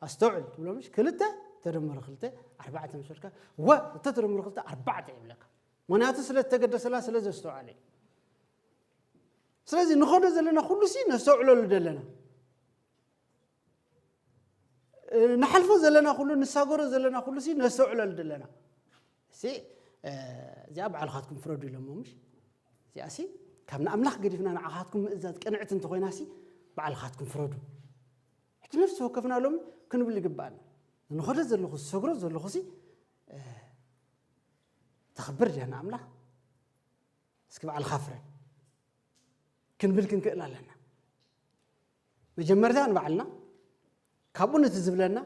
ኣስተውዕል ትብሎ ምሽ፣ ክልተ ተደምሮ ክልተ ኣርባዕተ ምስ በልካ፣ ወ፣ ክልተ ተደምሮ ክልተ ኣርባዕተ ይብለካ። ምኽንያቱ ስለ ዝተገደሰላ ስለ ዘስተውዓለ እዩ። ስለዚ ንኸዶ ዘለና ኩሉ ሲ ነስተውዕለሉ ደለና። እ፣ ንሓልፎ ዘለና ኩሉ፣ ንሳገሮ ዘለና ኩሉ ሲ ነስተውዕለሉ ደለና። እሲ፣ እ፣ እዚኣ ባዕልኻትኩም ፍረዱ ኢሎሞ ምሽ? እዚኣ ሲ ካብ ንኣምላኽ ገዲፍና ንዓኻትኩም ምእዛዝ ቅንዕቲ እንተኾይና ሲ ባዕልኻትኩም ፍረዱ። ሕጂ ነፍሲ ወከፍና ሎሚ ክንብል ይግባኣና። ንኸዶ ዘለኹ፣ ዝሰግሮ ዘለኹ ሲ፣ እ፣ ተኽብር ድያ ንኣምላኽ? እስኪ ባዕልኻ ፍረድ ክንብል ክንክእል ኣለና። መጀመርታ ንባዕልና፣ ካብኡ ነቲ ዝብለና።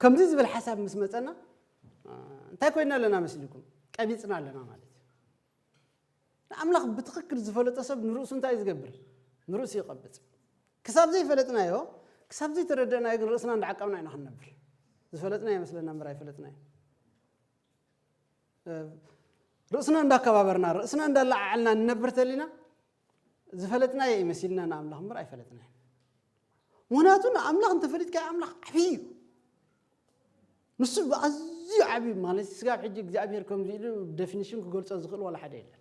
ከምዚ ዝብል ሓሳብ ምስ መጸና፣ እ፣ እንታይ ኮይና ኣለና መስልኩም? ቀቢጽና ኣለና ማለት እዩ። ንኣምላኽ ብትኽክል ዝፈለጠ ሰብ ንርእሱ እንታይ እዩ ዝገብር? ንርእሱ ይቐብጽ። ክሳብ ዘይፈለጥናዮ፣ ክሳብ ዘይተረደእናዮ ግን ርእስና እንዳዓቀብና ኢና ክንነብር። ዝፈለጥናዮ ይመስለና እምበር ኣይፈለጥናዮ። እ፣ ርእስና እንዳከባበርና፣ ርእስና እንዳለዓዓልና ንነብር ተሊና፣ ዝፈለጥናዮ እዩ መሲልና ንኣምላኽ እምበር ኣይፈለጥናዮን። ምኽንያቱ ንኣምላኽ እንተፈሊጥካዮ ኣምላኽ ዓብዪ እዩ። ንሱ ብኣዝዩ ዓብዪ ማለት ስጋብ ሕጂ እግዚኣብሔር ከምዚ ኢሉ ብደፊኒሽን ክገልጾ ዝኽእል ዋላ ሓደ የለን።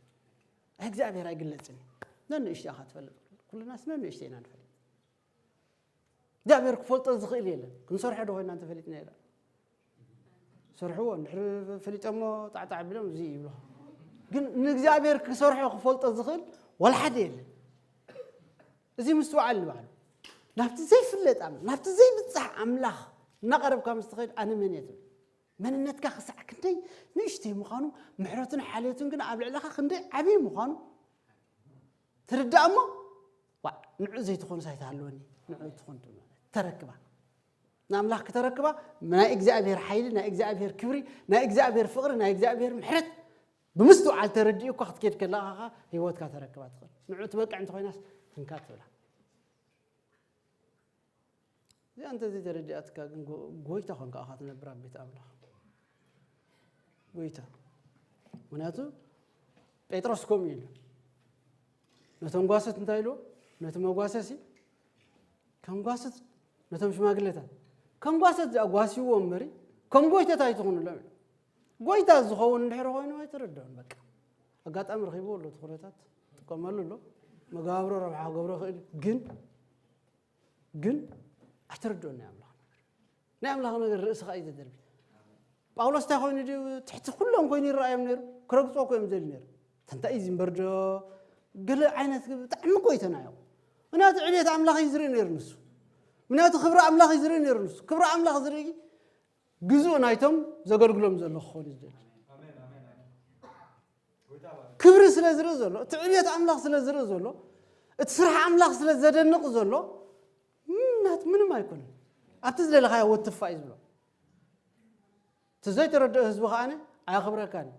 እግዚኣብሔር ኣይግለጽን እዩ። ነንእሽቶ ኢኻ ትፈልጥ። ኩልናስ ነንእሽቶ ኢና ንፈልጥ። እግዚኣብሔር ክፈልጦ ዝኽእል የለን። ክንሰርሖ ዶ ኮይና እንተፈሊጥና የለን። ሰርሕዎ፣ እንድሕር ፈሊጦሞ ጣዕጣዕ ቢሎም እዚ ይብሎ። ግን ንእግዚኣብሔር ክሰርሖ ክፈልጦ ዝኽእል ዋላ ሓደ የለን። እዚ ምስትውዓል ንባዕሉ። ናብቲ ዘይፍለጥ ኣምላኽ፣ ናብቲ ዘይብጻሕ ኣምላኽ እናቐረብካ ምስ ትኸይድ ኣነ መን እየ ትብል። መንነትካ ክሳዕ ክንደይ ንእሽተይ ምዃኑ፣ ምሕረቱን ሓልዮቱን ግን ኣብ ልዕለኻ ክንደይ ዓብዪ ምዃኑ ትርዳእ እሞ፣ ዋእ፣ ንዑ ዘይትኾንስ ኣይትሃልወኒ፣ ንዑ ትኾን ትብል ማለት ተረክባ። ንኣምላኽ ክተረክባ፣ ናይ እግዚኣብሔር ሓይሊ፣ ናይ እግዚኣብሔር ክብሪ፣ ናይ እግዚኣብሔር ፍቕሪ፣ ናይ እግዚኣብሔር ምሕረት ብምስትውዓል ተረዲኡ እኳ ክትከይድ ከለኻ ኸዓ ህይወትካ ተረክባ ትኽእል። ንዑ ትበቅዕ እንተኾይናስ ትንካ ትብላ። እዚኣ እንተዘይ ተረዲኣትካ ግን ጎ-፣ ጎይታ ኾንካ ኢኻ ትነብር ኣብ ቤት ኣምላኽ። ጎይታ። ምኽንያቱ ጴጥሮስ ከምኡ ኢሉ። ነቶም ጓሶት እንታይ ኢልዎ? ነቲ መጓሰሲ ከም ጓሶት፣ ነቶም ሽማግለታት ከም ጓሶት ዝኣጓስይዎ እምበሪ፣ ከም ጎይተት ኣይትኹኑ ኢሎም ኢሉ። ጎይታ ዝኸውን እንድሕር ኮይኑ ኣይተረድኦን በቃ። ኣጋጣሚ ረኺብዎ ኣሎ እቲ ኩነታት፣ ጥቀመሉ ኣሎ። መጋብሮ ረብሓ ክገብሮ ይኽእል እዩ። ግን፣ ግን ኣይተረድኦን ናይ ኣምላኽ ነገር። ናይ ኣምላኽ ነገር ርእስኻ እዩ ዘደርቢ። ጳውሎስ እንታይ ኮይኑ ድዩ? ትሕቲ ኩሎም ኮይኑ ይረኣዮም ነይሩ። ክረግጽዎ እኮ እዮም ዝደልዩ ነይሩ። "እታ እንታይ እዩ እዚ እምበር ዶ?" ገለ ዓይነት ብጣዕሚ እኮ እዩ ተናይቑ። ምኽንያቱ ዕብየት ኣምላኽ እዩ ዝርኢ ነይሩ ንሱ። ምኽንያቱ ክብሪ ኣምላኽ እዩ ዝርኢ ነይሩ ንሱ። ክብሪ ኣምላኽ ዝርኢ ግዙእ ናይቶም ዘገልግሎም ዘሎ ክኾን እዩ ዝደሊ። ክብሪ ስለ ዝርኢ ዘሎ፣ እቲ ዕብየት ኣምላኽ ስለ ዝርኢ ዘሎ፣ እቲ ስራሕ ኣምላኽ ስለ ዘደንቕ ዘሎ፣ ምናት ምንም ኣይኮነን። ኣብቲ ዝደለኻዮ ወትፋ እዩ ዝብሎ። እቲ ዘይተረድኦ ህዝቢ ከኣ ኣየኽብረካን እዩ።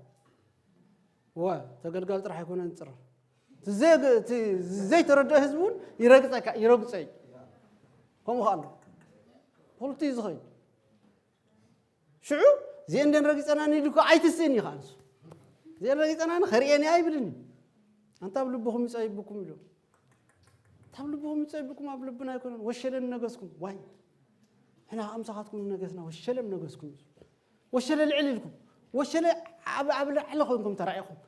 ወ-፣ ተገልጋሊ ጥራሕ ኣይኮነን ዝጽረር። እቲ ዘይ-፣ እቲ ዘይተረድኦ ህዝቢ እውን ይረግጸካ፣ ይረግጾ እዩ። ከምኡ ከኣ ኣሎ። ፖለቲ እዩ ዝኸይድ። ሽዑ እዚአን ደን ረጊጸናኒ ኢሉ እኮ ኣይትስእን እዩ ከኣ ንሱ። እዚአን ረጊጸናኒ ከርእየን እየ ኣይብልን እዩ። ኣንታ ኣብ ልብኹም ይጸይብኩም ኢሉ። ኣንታ ኣብ ልብኹም ይጸይብኩም ኣብ ልብና ኣይኮነን። ወሸለ ንነገስኩም። ዋይ። ሕና ከኣ ምሳኻትኩም ንነገስና ወሸለ ንነገስኩም እዩ። ወሸለ ልዕል ኢልኩም። ወሸለ ኣብ፣ ኣብ ላዕሊ ኮይንኩም ተራኢኹም።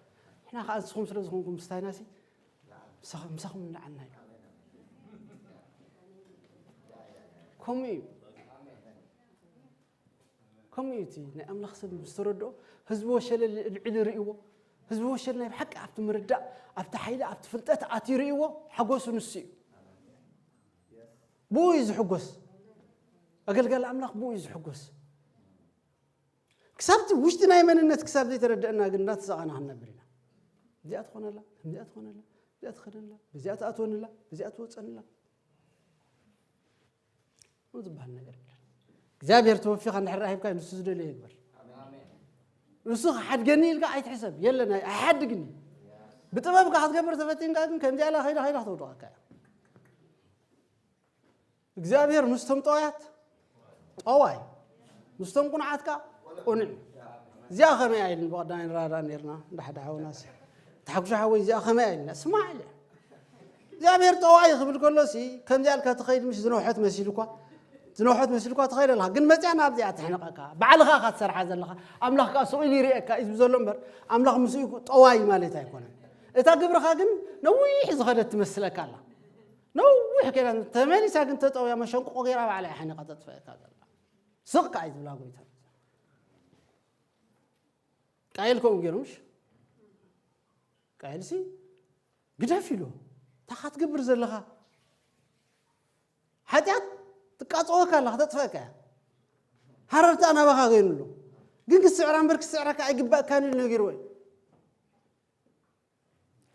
ሕና ከኣ ንስኹም ስለ ዝኾንኩም ምስታይናሲ ምሳኹም፣ ምሳኹም ንለዓልና እዩ። ከምኡ እዩ። ከምኡ እዩ እቲ ናይ ኣምላኽ ሰብ ምስ ተረድኦ፣ ህዝቢ ወሸለ ልዕሊ ርእይዎ፣ ህዝቢ ወሸል ናይ ብሓቂ ኣብቲ ምርዳእ፣ ኣብቲ ሓይሊ፣ ኣብቲ ፍልጠት ኣትዩ ርእይዎ፣ ሓጎሱ ንሱ እዩ። ብኡ እዩ ዝሕጎስ። ኣገልጋሊ ኣምላኽ ብኡ እዩ ዝሕጎስ። ክሳብቲ ውሽጢ ናይ መንነት ክሳብ ዘይተረደእና ግን እንዳተሳቐና ክንነብር ኢና። እዚኣ ትኾነላ፣ ከምዚኣ ትኾነላ፣ እዚኣ ትኸደላ፣ በዚኣ ትኣትወንላ፣ በዚኣ ትወፀንላ። ምንም ዝበሃል ነገር የለን። እግዚኣብሔር ተወፊኻ እንድሕር ሂብካ ንሱ ዝደለዮ ይግበር። ንሱ ክሓድገኒ ኢልካ ኣይትሕሰብ። የለን፣ ኣይ- ኣይሓድግን እዩ። ብጥበብካ ክትገብር ተፈቲንካ ግን ከምዚኣ ኢላ ከይዳ ከይዳ ክተውድቐካ እያ። እግዚኣብሔር ምስቶም ጠዋያት ጠዋይ፣ ምስቶም ቁንዓት ከኣ ቁኑዕ እዩ። እዚኣ ከመይ ኣይልን ብቐዳማይ ንራዳ ነርና እንዳ ሓደ ሓውናስ ተሓጉሻ ሓወይ እዚኣ ከመይ ኣይልና ስማዕ ኢለ እግዚኣብሔር ጠዋይ ክብል ከሎ ሲ ከምዚኣ ኢልካ ትኸይድ ምሽ ዝነውሐት መሲሉ እኳ ዝነውሐት መሲሉ እኳ ትኸይድ ኣለኻ። ግን መጽያ ናብዚኣ ተሕንቐካ ባዕልኻ ኢኻ ትሰርሓ ዘለኻ። ኣምላኽ ከኣ ስቕ ኢሉ ይርእየካ እዩ ዝብል ዘሎ እምበር ኣምላኽ ምስኡ ጠዋይ ማለት ኣይኮነን። እታ ግብርኻ ግን ነዊሕ ዝኸደት ትመስለካ ኣላ። ነዊሕ ከይዳ ተመሊሳ ግን ተጠውያ መሸንቆ ገይራ ባዕላ እያ ሓኒቓ ተጥፍአካ ዘላ። ስቕ ከኣ እዩ ዝብላ ጎይታ። ቃየል ከምኡ ገይሩ ምሽ? ቃየልሲ ግደፍ ኢሉ። እንታይ ኢኻ ትገብር ዘለኻ? ሓጢኣት ትቃጸወካ ኣላ፣ ክተጥፍአካ እያ። ሃረርታ ናባኻ ገይሩ ኣሎ። ግን ክስዕራ እምበር ክስዕረካ ኣይግባእካን ኢሉ ነጊርዎ እዩ።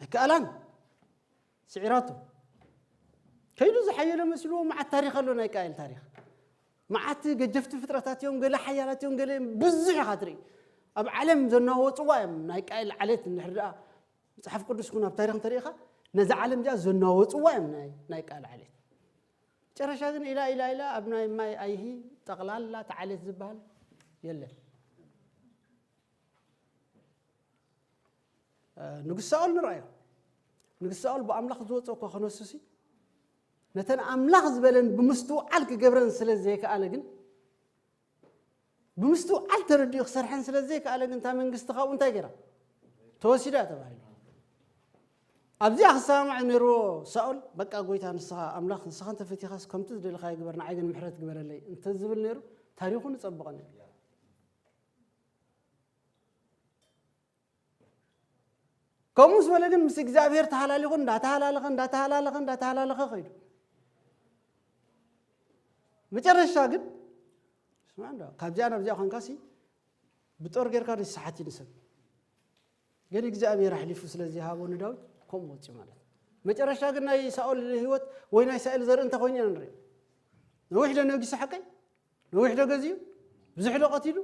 ኣይከኣላን። ስዒራቶ። ከይዱ ዝሓየለ መሲልዎ መዓት ታሪኽ ኣሎ ናይ ቃየል ታሪኽ። መዓት ገጀፍቲ ፍጥረታት እዮም፣ ገለ ሓያላት እዮም፣ ገለ ብዙሕ ኢኻ ትርኢ። ኣብ ዓለም ዘናወጽዋ እዮም ናይ ቃየል ዓሌት እንድሕር ደኣ መጽሓፍ ቅዱስ ኩን ኣብ ታሪኽ እንተሪኢኻ ነዛ ዓለም እዚኣ ዘናወጽዋ እዮም ናይ ናይ ቃየል ዓሌት። መጨረሻ ግን ኢላ ኢላ ኢላ ኣብ ናይ ማይ ኣይሂ ጠቕላላ እቲ ዓሌት ዝበሃል የለን። ንጉስ ሳኦል ንርኣዮ። ንጉስ ሳኦል ብኣምላኽ ዝወፀ እኳ ክነሱሲ ነተን ኣምላኽ ዝበለን ብምስትውዓል ክገብረን ስለ ዘይከኣለ ግን ብምስትውዓል ተረዲኡ ክሰርሐን ስለ ዘይከኣለ ግን እታ መንግስቲ ካብኡ እንታይ ገይራ ተወሲዳ ተባሂሉ። ኣብዚኣ ክሰማማዕ ነይርዎ ሳኦል። በቃ ጎይታ ንስኻ ኣምላኽ ንስኻ እንተፈቲኻስ ከምቲ ዝደለኻዮ ግበር ንዓይ ግን ምሕረት ግበረለይ እንተዝብል ነይሩ ታሪኹ ንጸብቐ ነይሩ። ከምኡ ምስ በለ ግን ምስ እግዚኣብሔር ተሃላሊኹ እንዳተሃላለኸ እንዳተሃላለኸ እንዳተሃላለኸ ኸይዱ። መጨረሻ ግን ስማዕ እንዶ ካብዚኣ ናብዚኣ ኾንካሲ ብጦር ጌርካ ደስ ሰሓት እዩ ንሰብ። ግን እግዚኣብሔር ኣሕሊፉ ስለ ዘይሃቦ ንዳዊት ከምኡ ወፂኡ ማለት እዩ። መጨረሻ ግን ናይ ሳኦል ህይወት ወይ ናይ ሳኦል ዘርኢ እንተኾይኑ ኢና ንርኢ። ነዊሕ ዶ ነጊሱ ሓቀይ? ነዊሕ ዶ ገዚኡ? ብዙሕ ዶ ቀቲሉ?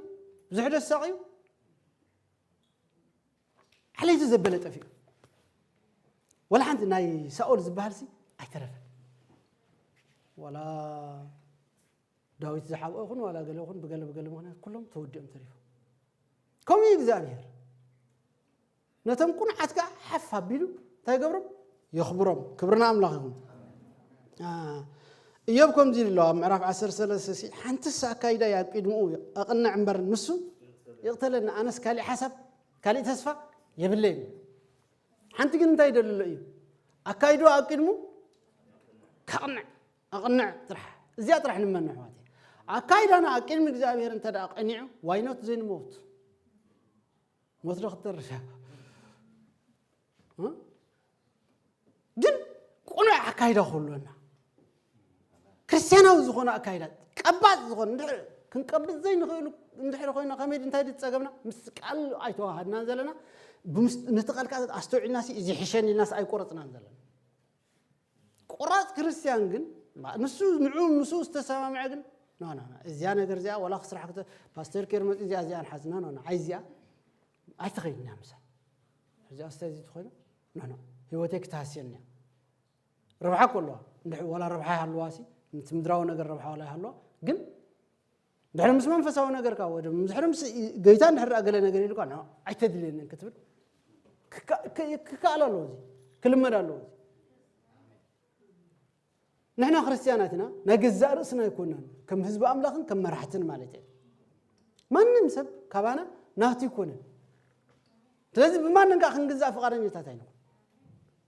ብዙሕ ዶ ኣሳቕዩ? ዓለይቲ ዘበለ ጠፊኡ። ወላ ሓንቲ ናይ ሳኦል ዝበሃል ሲ ኣይተረፈን። ወላ ዳዊት ዝሓብኦ ይኹን ዋላ ገለ ይኹን ብገለ ብገለ ምኽንያት ኩሎም ተወዲኦም ተሪፎም። ከምኡ እዩ እግዚኣብሔር። ነቶም ቁንዓት ከዓ ሓፍ ኣቢሉ እንታይ ይገብሮም? የኽብሮም። ክብርና ኣምላኽ ይኹን። አ፣ እዮብ ከምዚ ኢሉ ኣሎ ኣብ ምዕራፍ ዓሰርተ ሰለስተ ሲ ሓንትስ ኣካይዳ ኣብ ቅድምኡ ኣቕንዕ እምበር ንሱ ይቕተለኒ ኣነስ ካሊእ ሓሳብ ካሊእ ተስፋ የብለይን። ሓንቲ ግን እንታይ ይደልሎ እዩ? ኣካይዶ ኣብ ቅድሙ ከቕንዕ ኣቕንዕ ጥራሕ። እዚኣ ጥራሕ ንመን ኣሕዋት? ኣካይዳና ኣብ ቅድሚ እግዚኣብሔር እንተ ደኣ ቀኒዑ ዋይኖት ዘይንመውት ሞት ዶ ክትተርፍ እያ? እ? ግን ቁኑዕ ኣካይዳ ክህልወና ክርስቲያናዊ ዝኾነ ኣካይዳ ቀባጽ ዝኾነ እንድሕር ክንቀብጽ ዘይንኽእሉ እንድሕር ኮይና ከመይ እንታይ ድዩ ጸገምና? ምስ ቃል ኣይተዋሃድናን ዘለና ብምስ- ነቲ ቃል ቃል ኣስተውዒልና ሲ እዚ ሕሸን ኢልናስ ኣይቆረጽናን ዘለና። ቆራጽ ክርስቲያን ግን ንሱ ንዑ ምስኡ ዝተሰማምዐ ግን ና ና ና እዚኣ ነገር እዚኣ ወላ ክስራሕ ክተ ፓስተር ኬር መጽ እዚኣ እዚኣ ንሓዝና ና ና ኣይ እዚኣ ኣይትኸይድና ምሳ እዚኣ ስታይ እዚ ትኾይኑ ና ና ህይወተይ ክትሃስየኒ እያ። ረብሓ እኮ ኣለዋ። እንድሕ- ዋላ ረብሓ ይሃልዋ ሲ ነቲ ምድራዊ ነገር ረብሓ ዋላ ይሃልዋ ግን ድሕሪ ምስ መንፈሳዊ ነገርካ ወይ ድማ ድሕሪ ምስ ገይታ እንድሕር ገለ ነገር ኢሉካ ና ኣይተድልየንን ክትብል ክካ- ክ- ክከኣል ኣለዎ። እዚ ክልመድ ኣለዎ። እዚ ንሕና ክርስትያናት ኢና። ናይ ገዛእ ርእስና ኣይኮናን ከም ህዝቢ ኣምላኽን ከም መራሕትን ማለት እየ። ማንም ሰብ ካባና ናቱ ኣይኮነን። ስለዚ ብማንም ከዓ ክንግዛእ ፍቓደኛታት ኣይንኹን።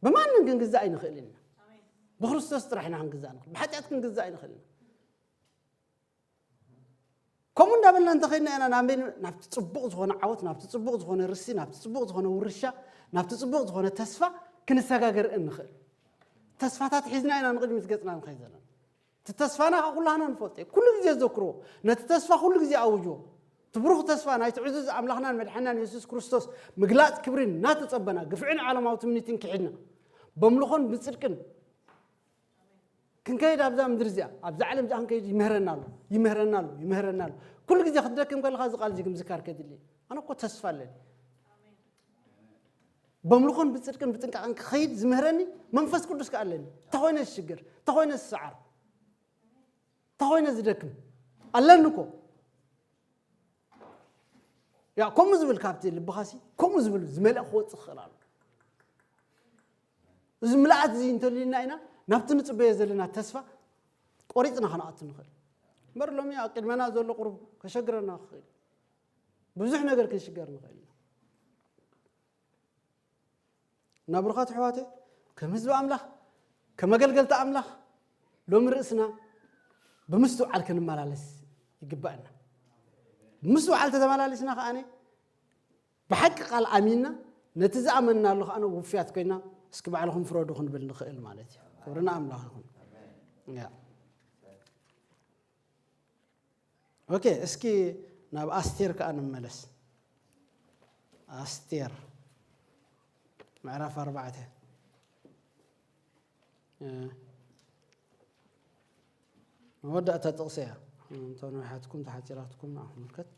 ብማንም ክንግዛእ ኣይንኽእልን ኢና። ብክርስቶስ ጥራሕ ኢና ክንግዛእ ንኽእል። ብሓጢኣት ክንግዛእ ኣይንኽእልን ኢና። ከምኡ እንዳበልና እንተኸድና ኢና ናብ ናብቲ ፅቡቕ ዝኾነ ዓወት፣ ናብቲ ፅቡቕ ዝኾነ ርሲ፣ ናብቲ ፅቡቕ ዝኾነ ውርሻ፣ ናብቲ ፅቡቕ ዝኾነ ተስፋ ክንሰጋገር እንኽእል። ተስፋታት ሒዝና ኢና ንቕድሚት ገፅና ንኸይድ ዘለና። እቲ ተስፋና ከዓ ኩላህና ንፈልጦ እዩ። ኩሉ ግዜ ዘክርዎ፣ ነቲ ተስፋ ኩሉ ግዜ ኣውጅዎ። እቲ ብሩኽ ተስፋ ናይቲ ዕዙዝ ኣምላኽናን መድሓናን የሱስ ክርስቶስ ምግላፅ ክብሪ እናተፀበና፣ ግፍዕን ዓለማዊ ትምኒትን ክሒድና፣ በምልኾን ብፅድቅን ክንከይድ ኣብዛ ምድሪ እዚኣ፣ ኣብዛ ዓለም እዚኣ ክንከይድ ይምህረና ኣሎ፣ ይምህረና ኣሎ፣ ይምህረና ኣሎ። ኩሉ ግዜ ክትደክም ከለኻ እዚ ቃል እዚ ምዝካር ከድሊ እዩ። ኣነ እኮ ተስፋ ኣለኒ። በምልኾን ብፅድቅን ብጥንቃቐን ክኸይድ ዝምህረኒ መንፈስ ቅዱስ ከኣ ኣለኒ። እንተኾይነ ዝሽግር፣ እንተኾይነ ዝሰዓር፣ እንተኾይነ ዝደክም ኣለኒ እኮ። ያ ከምኡ ዝብል ካብቲ ልብኻሲ ከምኡ ዝብል ዝመልእ ክወፅእ ክኽእል ኣሎ። እዚ ምልኣት እዚ እንተልዩና ኢና ናብቲ ንፅበዮ ዘለና ተስፋ ቆሪፅና ከነኣቱ ንኽእል። እምበር ሎሚ ኣብ ቅድመና ዘሎ ቁሩብ ከሸግረና ክኽእል፣ ብዙሕ ነገር ክንሽገር ንኽእል ኢና። እና ብሩኻት ኣሕዋተይ፣ ከም ህዝቢ ኣምላኽ፣ ከም ኣገልገልቲ ኣምላኽ፣ ሎሚ ርእስና ብምስትውዓል ክንመላለስ ይግባእና። ብምስትውዓል ተተመላሊስና ከኣነ ብሓቂ ቃል ኣሚንና፣ ነቲ ዝኣመንናሉ ከኣነ ውፍያት ኮይና፣ እስኪ ባዕልኹም ፍረዱ ክንብል ንኽእል ማለት እዩ። ክብሪ ንኣምላኽ ይኹን። ያ። ኦኬ፣ እስኪ ናብ ኣስቴር ከኣ ንመለስ። ኣስቴር ምዕራፍ ኣርባዕተ። እ፣ መወዳእታ ጥቕሲ እያ። እንተ ነዊሓትኩም፣ ተሓጺራትኩም ንዓ ክምልከት።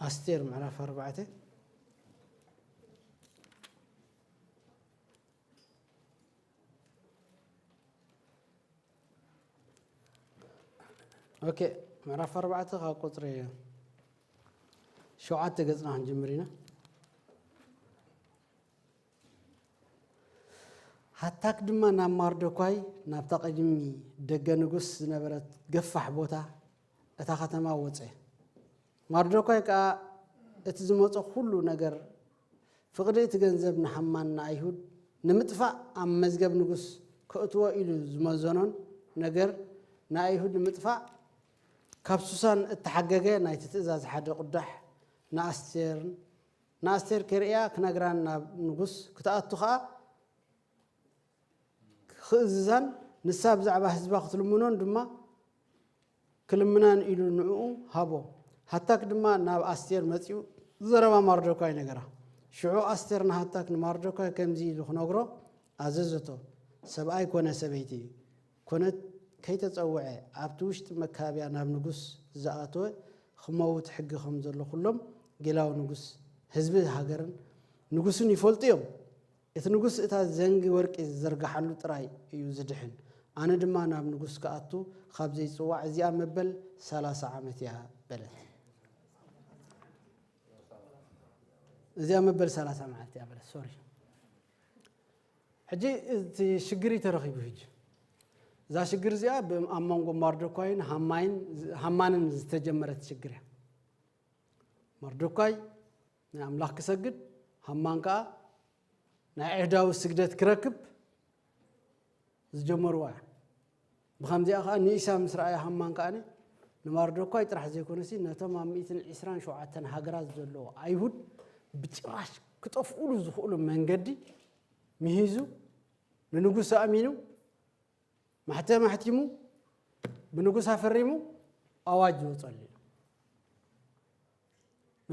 ኣስቴር ምዕራፍ ኣርባዕተ። ኦኬ፣ ምዕራፍ ኣርባዕተ ካብ ቁፅሪ ሸውዓተ ገፅና ክንጅምር ኢና። ሃታክ ድማ ናብ ማርዶኳይ ናብታ ቅድሚ ደገ ንጉስ ዝነበረት ገፋሕ ቦታ እታ ከተማ ወፀ። ማርዶኳይ ከኣ እቲ ዝመጾ ኩሉ ነገር፣ ፍቕዲ እቲ ገንዘብ ንሃማን ንኣይሁድ ንምጥፋእ ኣብ መዝገብ ንጉስ ከእትዎ ኢሉ ዝመዘኖን ነገር ንኣይሁድ ንምጥፋእ ካብ ሱሳን እተሓገገ ናይቲ ትእዛዝ ሓደ ቁዳሕ ንኣስቴርን ንኣስቴር ከርእያ ክነግራን ናብ ንጉስ ክትኣቱ ኸኣ ክእዝዛን ንሳ ብዛዕባ ህዝባ ክትልምኖን ድማ ክልምናን ኢሉ ንዕኡ ሃቦ። ሃታክ ድማ ናብ ኣስቴር መጺኡ ዘረባ ማርዶካይ ነገራ። ሽዑ ኣስቴር ንሃታክ ንማርዶካይ ከምዚ ኢሉ ክነግሮ ኣዘዘቶ፣ ሰብኣይ ኮነ ሰበይቲ ኮነት ከይተጸውዐ ኣብቲ ውሽጢ መካብያ ናብ ንጉስ ዝኣተወ ክመውት ሕጊ ከም ዘሎ ኩሎም ጌላዊ ንጉስ ህዝቢ ሃገርን ንጉስን ይፈልጡ እዮም። እቲ ንጉስ እታ ዘንጊ ወርቂ ዝዘርግሓሉ ጥራይ እዩ ዝድሕን። ኣነ ድማ ናብ ንጉስ ክኣቱ ካብ ዘይጽዋዕ እዚኣ መበል ሰላሳ ዓመት እያ በለት። እዚኣ መበል ሰላሳ መዓልቲ እያ በለት። ሶሪ። ሕጂ እቲ ሽግር እዩ ተረኺቡ። ሕጂ እዛ ሽግር እዚኣ ብ-፣ ኣብ መንጎ ማርዶኳይን ሃማይን፣ ሃማንን ዝተጀመረት ሽግር እያ። ማርዶኳይ ናይ ኣምላኽ ክሰግድ፣ ሃማን ከኣ ናይ ኣይሁዳዊ ስግደት ክረክብ ዝጀመርዋ እያ። ብኸምዚኣ ከኣ ንኢሳ ምስ ረኣያ ሃማን ከኣ ንማርዶኳይ ጥራሕ ዘይኮነሲ ነቶም ኣብ ሚእትን ዕስራን ሸውዓተን ሃገራት ዘለዉ ኣይሁድ ብጭራሽ ክጠፍኡሉ ዝኽእሉ መንገዲ ምሂዙ ንንጉስ ኣእሚኑ ማሕተም ኣሕቲሙ ብንጉስ ኣፈሪሙ ኣዋጅ ዝወጸሉ እዩ።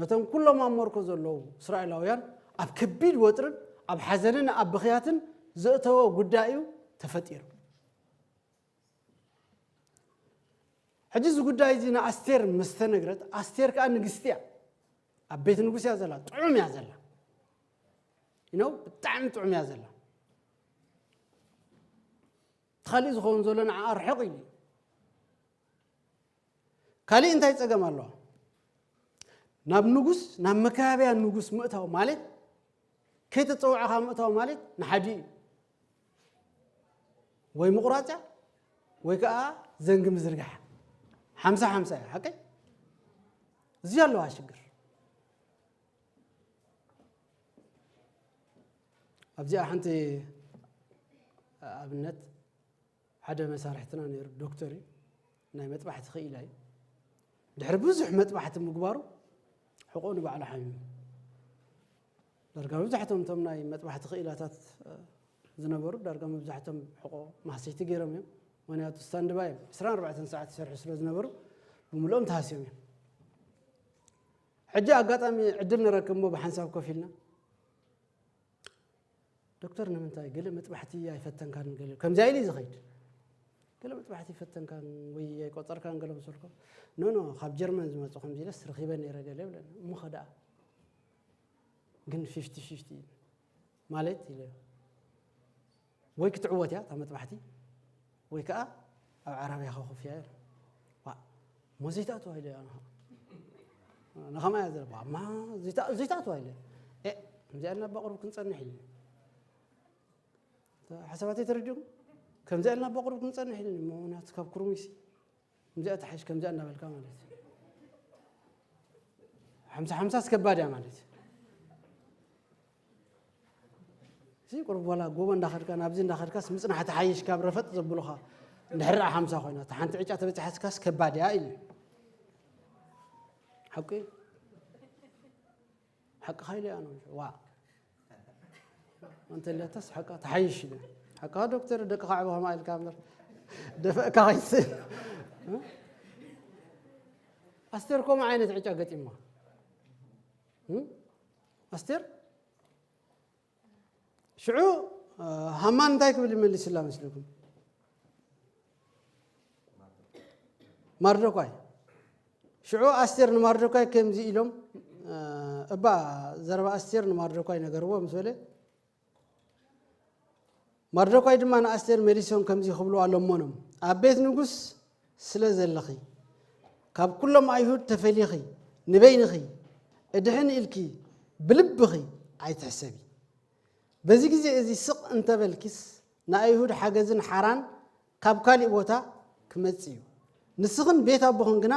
ነቶም ኩሎም ኣብ ሞሮኮ ዘለዉ እስራኤላውያን ኣብ ከቢድ ወጥርን ኣብ ሓዘንን ኣብ ብኽያትን ዘእተወ ጉዳይ እዩ ተፈጢሩ። ሕጂ እዚ ጉዳይ እዚ ንኣስቴር ምስ ተነግረት፣ ኣስቴር ከኣ ንግስቲ እያ። ኣብ ቤት ንጉስ እያ ዘላ፣ ጥዑም እያ ዘላ። You know፣ ብጣዕሚ ጥዑም እያ ዘላ። እቲ ካሊእ ዝኸውን ዘሎ ንዓኣ ርሕቕ ኢሉ እዩ። ካልእ እንታይ ጸገም ኣለዋ? ናብ ንጉስ፣ ናብ መካብያ ንጉስ ምእታው ማለት፣ ከይተጸውዐኻ ምእታው ማለት ንሓዲ እዩ። ወይ ምቑራጽ እያ፣ ወይ ከኣ ዘንጊ ምዝርጋሕ። ሓምሳ ሓምሳ እያ፣ ሓቀይ? እዚ ኣለዋ ሽግር። ኣብዚኣ ሓንቲ ኣብነት፣ ሓደ መሳርሕትና ነይሩ፣ ዶክተር እዩ። ናይ መጥባሕቲ ክኢላ እዩ። ድሕሪ ብዙሕ መጥባሕቲ ምግባሩ፣ ሕቆ ንባዕሉ ሓሚሙ። ዳርጋ መብዛሕቶም እቶም ናይ መጥባሕቲ ክኢላታት፣ እ፣ ዝነበሩ፣ ዳርጋ መብዛሕቶም ሕቆ ማህሰይቲ ገይሮም እዮም። ምኽንያቱ ስታንድባይ እዮም። ዕስራን ኣርባዕተን ሰዓት ይሰርሑ ስለ ዝነበሩ፣ ብምልኦም ተሃስዮም እዮም። ሕጂ ኣጋጣሚ ዕድል ንረክብ እሞ ብሓንሳብ ኮፍ ኢልና፣ ዶክተር፣ ንምንታይ ገለ መጥባሕቲ ኣይፈተንካን? ገለ ከምዚኣ ኢሉ እዩ ዝኸይድ። ገለ መጥባሕቲ ኣይፈተንካን ወይ ኣይቆጸርካን ገለ መሰልኮ? ኖ፣ ኖ፣ ካብ ጀርመን ዝመጹ ከምዚ ኢለስ ረኺበ ነይረ ገለ ይብለኒ። እሞ ኸ ደኣ? ግን ፊፍቲ ፊፍቲ ማለት ኢለ። ወይ ክትዕወት እያ እታ መጥባሕቲ፣ ወይ ከኣ ኣብ ዓረብያኻ ኮፍ እያ ኢለ። ዋ፣ እሞ ዘይትኣትዋ ኢለ ኣነ ኸኣ። ንኸማይ እያ ዘለዋ። ማ ዘይትኣ-፣ ዘይትኣትዋ ኢለ። ኤ፣ ከምዚኣ ኢልና ኣባ ቁሩብ ክንጸንሕ ኢለ። ሓሳባተይ ተረዲኡኩም? ከምዚኣ ኢልና ኣባ ቁሩብ ክንጸንሕ ኢለ። እሞ ናቱ ካብ ኩርሙይሲ። ከምዚኣ ተሓይሽ፣ ከምዚኣ እናበልካ ማለት እዩ። ሓምሳ ሓምሳ ኣስከባድ እያ ማለት እዩ። እዚ ቁሩብ ዋላ ጎቦ እንዳኸድካ፣ ናብዚ እንዳኸድካስ ምጽናሕ ተሓይሽ ካብ ረፈጥ ዘብሉኻ። እንድሕር ደኣ ሓምሳ ኮይና፣ እታ ሓንቲ ዕጫ ተበጺሓትካስ ከባድ እያ ኢሉ። ሓቁ እዩ። ሓቅኻ ኢሉ እያ ነው። ዋ። እንተ ለተስ ሓቃ ተሓይሽ ኢሉ። ሓቃ ዶክተር ደቅኻ ዕበ ከማ ኢልካ እምበር ደፈእካ ከይትስእል። ኣስቴር ከምኡ ዓይነት ዕጫ ገጢማ። እም? ኣስቴር ሽዑ፣ እ፣ ሃማን እንታይ ክብል ይመልስላ መስልኩም? ማርዶኳይ። ሽዑ ኣስቴር ንማርዶኳይ ከምዚ ኢሎም፣ እ፣ እባ ዘረባ ኣስቴር ንማርዶኳይ ነገርዎ ምስ በለ፣ ማርዶኳይ ድማ ንኣስቴር መሊሶም ከምዚ ክብልዋ ለመኖም፣ ኣብ ቤት ንጉስ ስለ ዘለኺ፣ ካብ ኩሎም ኣይሁድ ተፈሊኺ ንበይንኺ እድሕን ኢልኪ ብልብኺ ኣይትሕሰቢ። በዚ ግዜ እዚ ስቕ እንተበልኪስ፣ ንኣይሁድ ሓገዝን ሓራን ካብ ካሊእ ቦታ ክመጽእ እዩ። ንስኽን ቤት ኣቦኽን ግና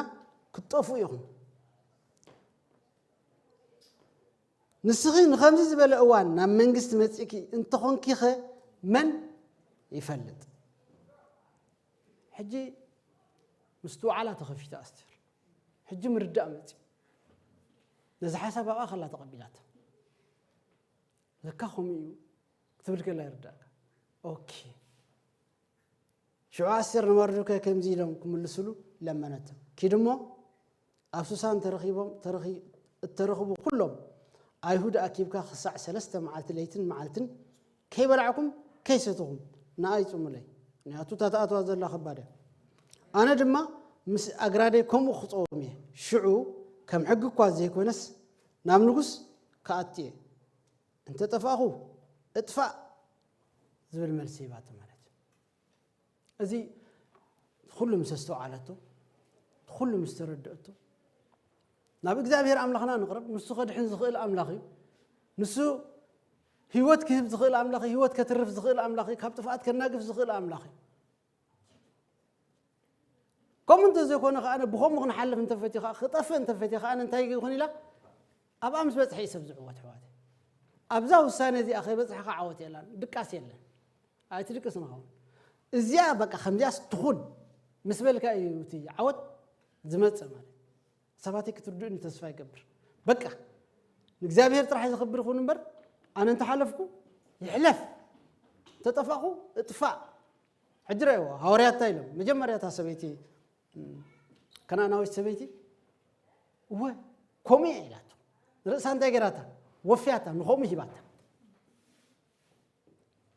ክትጠፍኡ ኢኹም። ንስኺ ንኸምዚ ዝበለ እዋን ናብ መንግስቲ መጺእኪ እንተኾንኪኸ መን ይፈልጥ? ሕጂ ምስትውዓላ ተኸፊታ ኣስቴር። ሕጂ ምርዳእ መጺኡ። ነዚ ሓሳብ ኣብኣ ከላ ተቐቢላታ። ለካ ከምኡ እዩ ክትብል ከላ ይርዳእካ። ኦኬ። ሽዑ ኣስቴር ንማርዶካይ ከምዚ ኢሎም ክምልስሉ ለመነቶም። ኪድ እሞ ኣብ ሱሳን ተረኺቦም፣ ተረኺ-፣ እተረኽቡ ኩሎም ኣይሁድ ኣኪብካ ክሳዕ ሰለስተ መዓልቲ ለይትን መዓልትን ከይበላዕኩም ከይሰትኹም ንኣይ ጽሙለይ። ምኽንያቱ እታ ትኣትዋ ዘላ ከባድ እያ። ኣነ ድማ ምስ ኣግራደይ ከምኡ ክጸውም እየ። ሽዑ ከም ሕጊ እኳ ዘይኮነስ ናብ ንጉስ ክኣቱ እየ። እንተ ጠፋእኹ እጥፋእ ዝብል መልሲ ሂባቶ ማለት እዩ። እዚ ኩሉ ምስ ኣስተውዓለቶ፣ ኩሉ ምስ ተረድአቶ፣ ናብ እግዚኣብሔር ኣምላኽና ንቕረብ። ንሱ ከድሕን ዝኽእል ኣምላኽ እዩ። ንሱ ህይወት ክህብ ዝኽእል ኣምላኽ እዩ። ህይወት ከትርፍ ዝኽእል ኣምላኽ እዩ። ካብ ጥፍኣት ከናግፍ ዝኽእል ኣምላኽ እዩ። ከምኡ እንተዘይኮነ ከኣ ብኸምኡ ክንሓልፍ እንተፈትዩ ከኣ፣ ክጠፍእ እንተፈትዩ ከኣ እንታይ ይኹን ኢላ ኣብኣ ምስ በጽሐ እዩ ሰብ ዝዕወት ኣሕዋተይ። ኣብዛ ውሳነ እዚኣ ከይበጽሐኻ ዓወት የላን፣ ድቃስ የለን። ኣይትድቅስ ንኸውን። እዚኣ በቃ ከምዚኣስ ትኹን ምስ በልካ እዩ እቲ ዓወት ዝመጽእ ማለት። ሰባተይ ክትርድኡኒ ተስፋ ይገብር። በቃ ንእግዚኣብሔር ጥራሕ ዘኽብር ይኹን እምበር ኣነ እንተሓለፍኩ ይሕለፍ፣ እንተጠፋእኹ እጥፋእ። ሕጂ ረእይዎ፣ ሃዋርያት እንታይ ኢሎም? መጀመርያ እታ ሰበይቲ፣ እም፣ ከነኣናዊት ሰበይቲ፣ "እወ፣ ከምኡ እየ" ኢላቶ። ንርእሳ እንታይ ገይራታ? ወፍያታ፣ ንኸምኡ ሂባታ።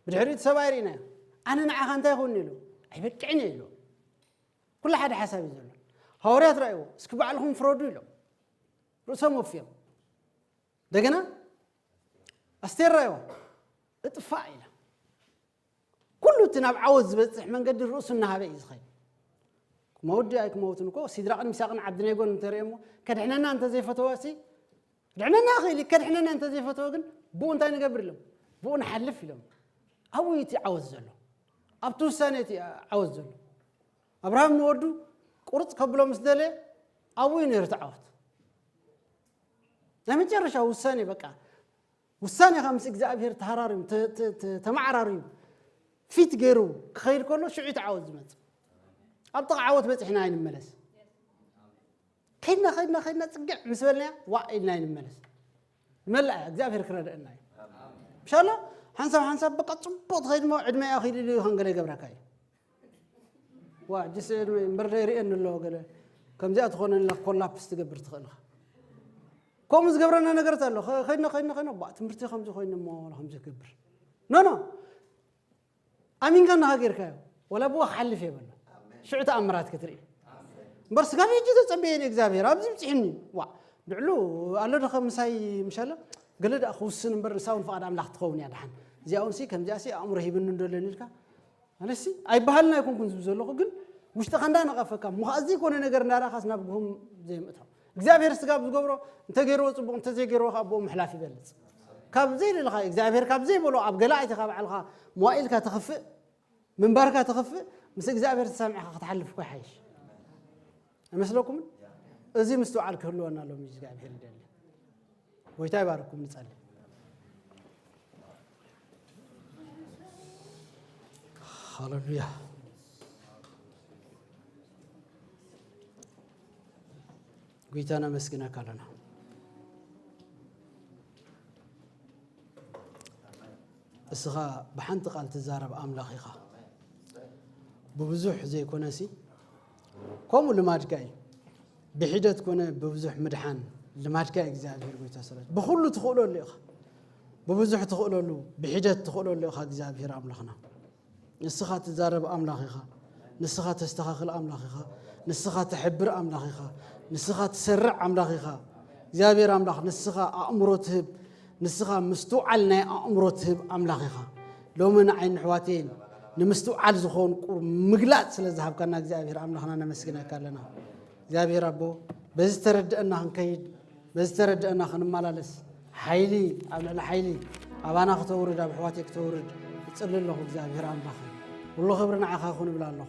ብድሕሪኡ እቲ ሰብኣይ ርኢናዮ። "ኣነ ንዓኻ እንታይ ይኸውን?" ኢሉ። "ኣይበቅዕን እየ" ኢሉ። ኩሉ ሓደ ሓሳብ እዩ ዘሎ። ሃዋርያት ረእይዎ፣ "እስኪ ባዕልኹም ፍረዱ" ኢሎም። ርእሶም ወፍዮም። እንደገና ኣስቴር ረእይዎ፣ "እጥፋእ" ኢላ። ኩሉ እቲ ናብ ዓወት ዝበጽሕ መንገዲ ርእሱ እናሃበ እዩ ዝኸይድ። መወዲ ኣይክመውትን እኮ። ሲድራቕን ሚሳቕን ዓብድናይጎን እንተርእየሞ፣ ከድሕነና እንተዘይፈተወ ሲ ድሕነና ኽእል እዩ። ከድሕነና እንተዘይፈተወ ግን ብኡ እንታይ ንገብር ኢሎም፣ ብኡ ንሓልፍ ኢሎም። ኣብኡ እዩ እቲ ዓወት ዘሎ። ኣብቲ ውሳኔ እቲ ዓወት ዘሎ። ኣብርሃም ንወዱ ቁርፅ ከብሎ ምስ ደለ ኣብኡ እዩ ነይሩ እቲ ዓወት። ናይ መጨረሻ ውሳኔ በቃ፣ ውሳኔኻ ምስ እግዚኣብሔር ተሃራርዩ፣ ተ- ተ- ተ- ተመዓራርዩ፣ ፊት ገይሩ ክኸይድ ከሎ ሽዑ እቲ ዓወት ዝመፅእ። ኣብ ጥቓ ዓወት በፂሕና ኣይንመለስ። ከይድና ከይድና ከይድና ፅግዕ ምስ በልናያ ዋዕ ኢልና ኣይንመለስ። ንመላእ እግዚኣብሔር ክረድአና እዩ። ምሻሎ ሓንሳብ ሓንሳብ በቃ ፅቡቅ ትኸይድ ሞ ዕድመ ኣኺሉ ኢሉ ይኸውን ገለ ይገብረካ እዩ። ዋ ጅስ ዕድመ እምበር ዶ ይርእየኒ ኣለዎ ገለ ከምዚኣ ትኾነላ ኮላፕስ ትገብር ትኽእል ኢኻ። ከምኡ ዝገብረና ነገራት ኣሎ። ከ- ከይድና ከይድና ከይድና ባ ትምህርቲ ከምዚ ኮይኑ እሞ ከምዚ ክገብር ኖ ኖ ኣሚንካ እናኻ ጌርካዮ ወላ ብኡ ክሓልፍ እየ በሎ። ሽዑ ተኣምራት ክትርኢ እምበር ስጋብ ሕጂ ተጸበየ ንእግዚኣብሔር ኣብዚ ብፅሕኒ ዋ ድዕሉ ኣሎ ዶ ምሳይ ምሻለ ገለ ደኣ ክውስን እምበር ንሳ እውን ፍቓድ ኣምላኽ ትኸውን እያ ደሓን። እዚኣ እውን ሲ ከምዚኣ ሲ ኣእምሮ ሂብኒ እንደለን ኢልካ ኣነሲ ኣይበሃልን ኣይኮንኩን ዝብ ዘለኹ ግን ውሽጥኻ እንዳነቐፈካ ምዃእ ዘይኮነ ነገር እንዳረኻስ ናብ ግሁም ዘይምእታው እግዚኣብሔር ስጋብ ዝገብሮ እንተገይርዎ ፅቡቕ እንተዘይገይርዎ ካብ ብኡ ምሕላፍ ይበልፅ። ካብ ዘይልልኻ እግዚኣብሔር ካብ ዘይበሎ ኣብ ገለ ኣይትኻ ባዕልኻ መዋኢልካ ተኽፍእ ምንባርካ ተኽፍእ ምስ እግዚኣብሔር ተሳሚዕካ ክትሓልፍ እኮ ይሓይሽ። ኣይመስለኩምን? እዚ ምስትውዓል ክህልወና ሎሚ እግዚኣብሔር ይደሊ። ጎይታ ይባርኩም። ንጸሊ። ሃሌሉያ። ጎይታ ነመስግነካ ኣለና። እስኻ ብሓንቲ ቃል ትዛረብ ኣምላኽ ኢኻ። ብብዙሕ ዘይኮነሲ ከምኡ ልማድካ እዩ። ብሒደት ኮነ ብብዙሕ ምድሓን ልማድካ እዩ እግዚኣብሔር ጎይታ ሰራዊት። ብኹሉ ትኽእለሉ ኢኻ። ብብዙሕ ትኽእለሉ ብሒደት ትኽእለሉ ኢኻ እግዚኣብሔር ኣምላኽና። ንስኻ ትዛረብ ኣምላኽ ኢኻ። ንስኻ ተስተኻኽል ኣምላኽ ኢኻ። ንስኻ ትሕብር ኣምላኽ ኢኻ። ንስኻ ትሰርዕ ኣምላኽ ኢኻ። እግዚኣብሔር ኣምላኽ ንስኻ ኣእምሮ ትህብ። ንስኻ ምስትውዓል ናይ ኣእምሮ ትህብ ኣምላኽ ኢኻ። ሎሚ ንዓይ ንሕዋተይን ንምስትውዓል ዝኾን ቁር ምግላጽ ስለ ዝሃብካና እግዚኣብሔር ኣምላኽና ነመስግነካ ኣለና። እግዚኣብሔር ኣቦ በዚ ተረድአና ክንከይድ በዚ ተረድአና ክንመላለስ ሓይሊ ኣብ ልዕሊ ሓይሊ ኣባና ክተውርድ ኣብ ኣሕዋተይ ክተውርድ እጽሊ ኣለኹ እግዚኣብሔር ኣምላኽ። ኩሉ ክብሪ ንዓኻ ይኹን እብል ኣለኹ።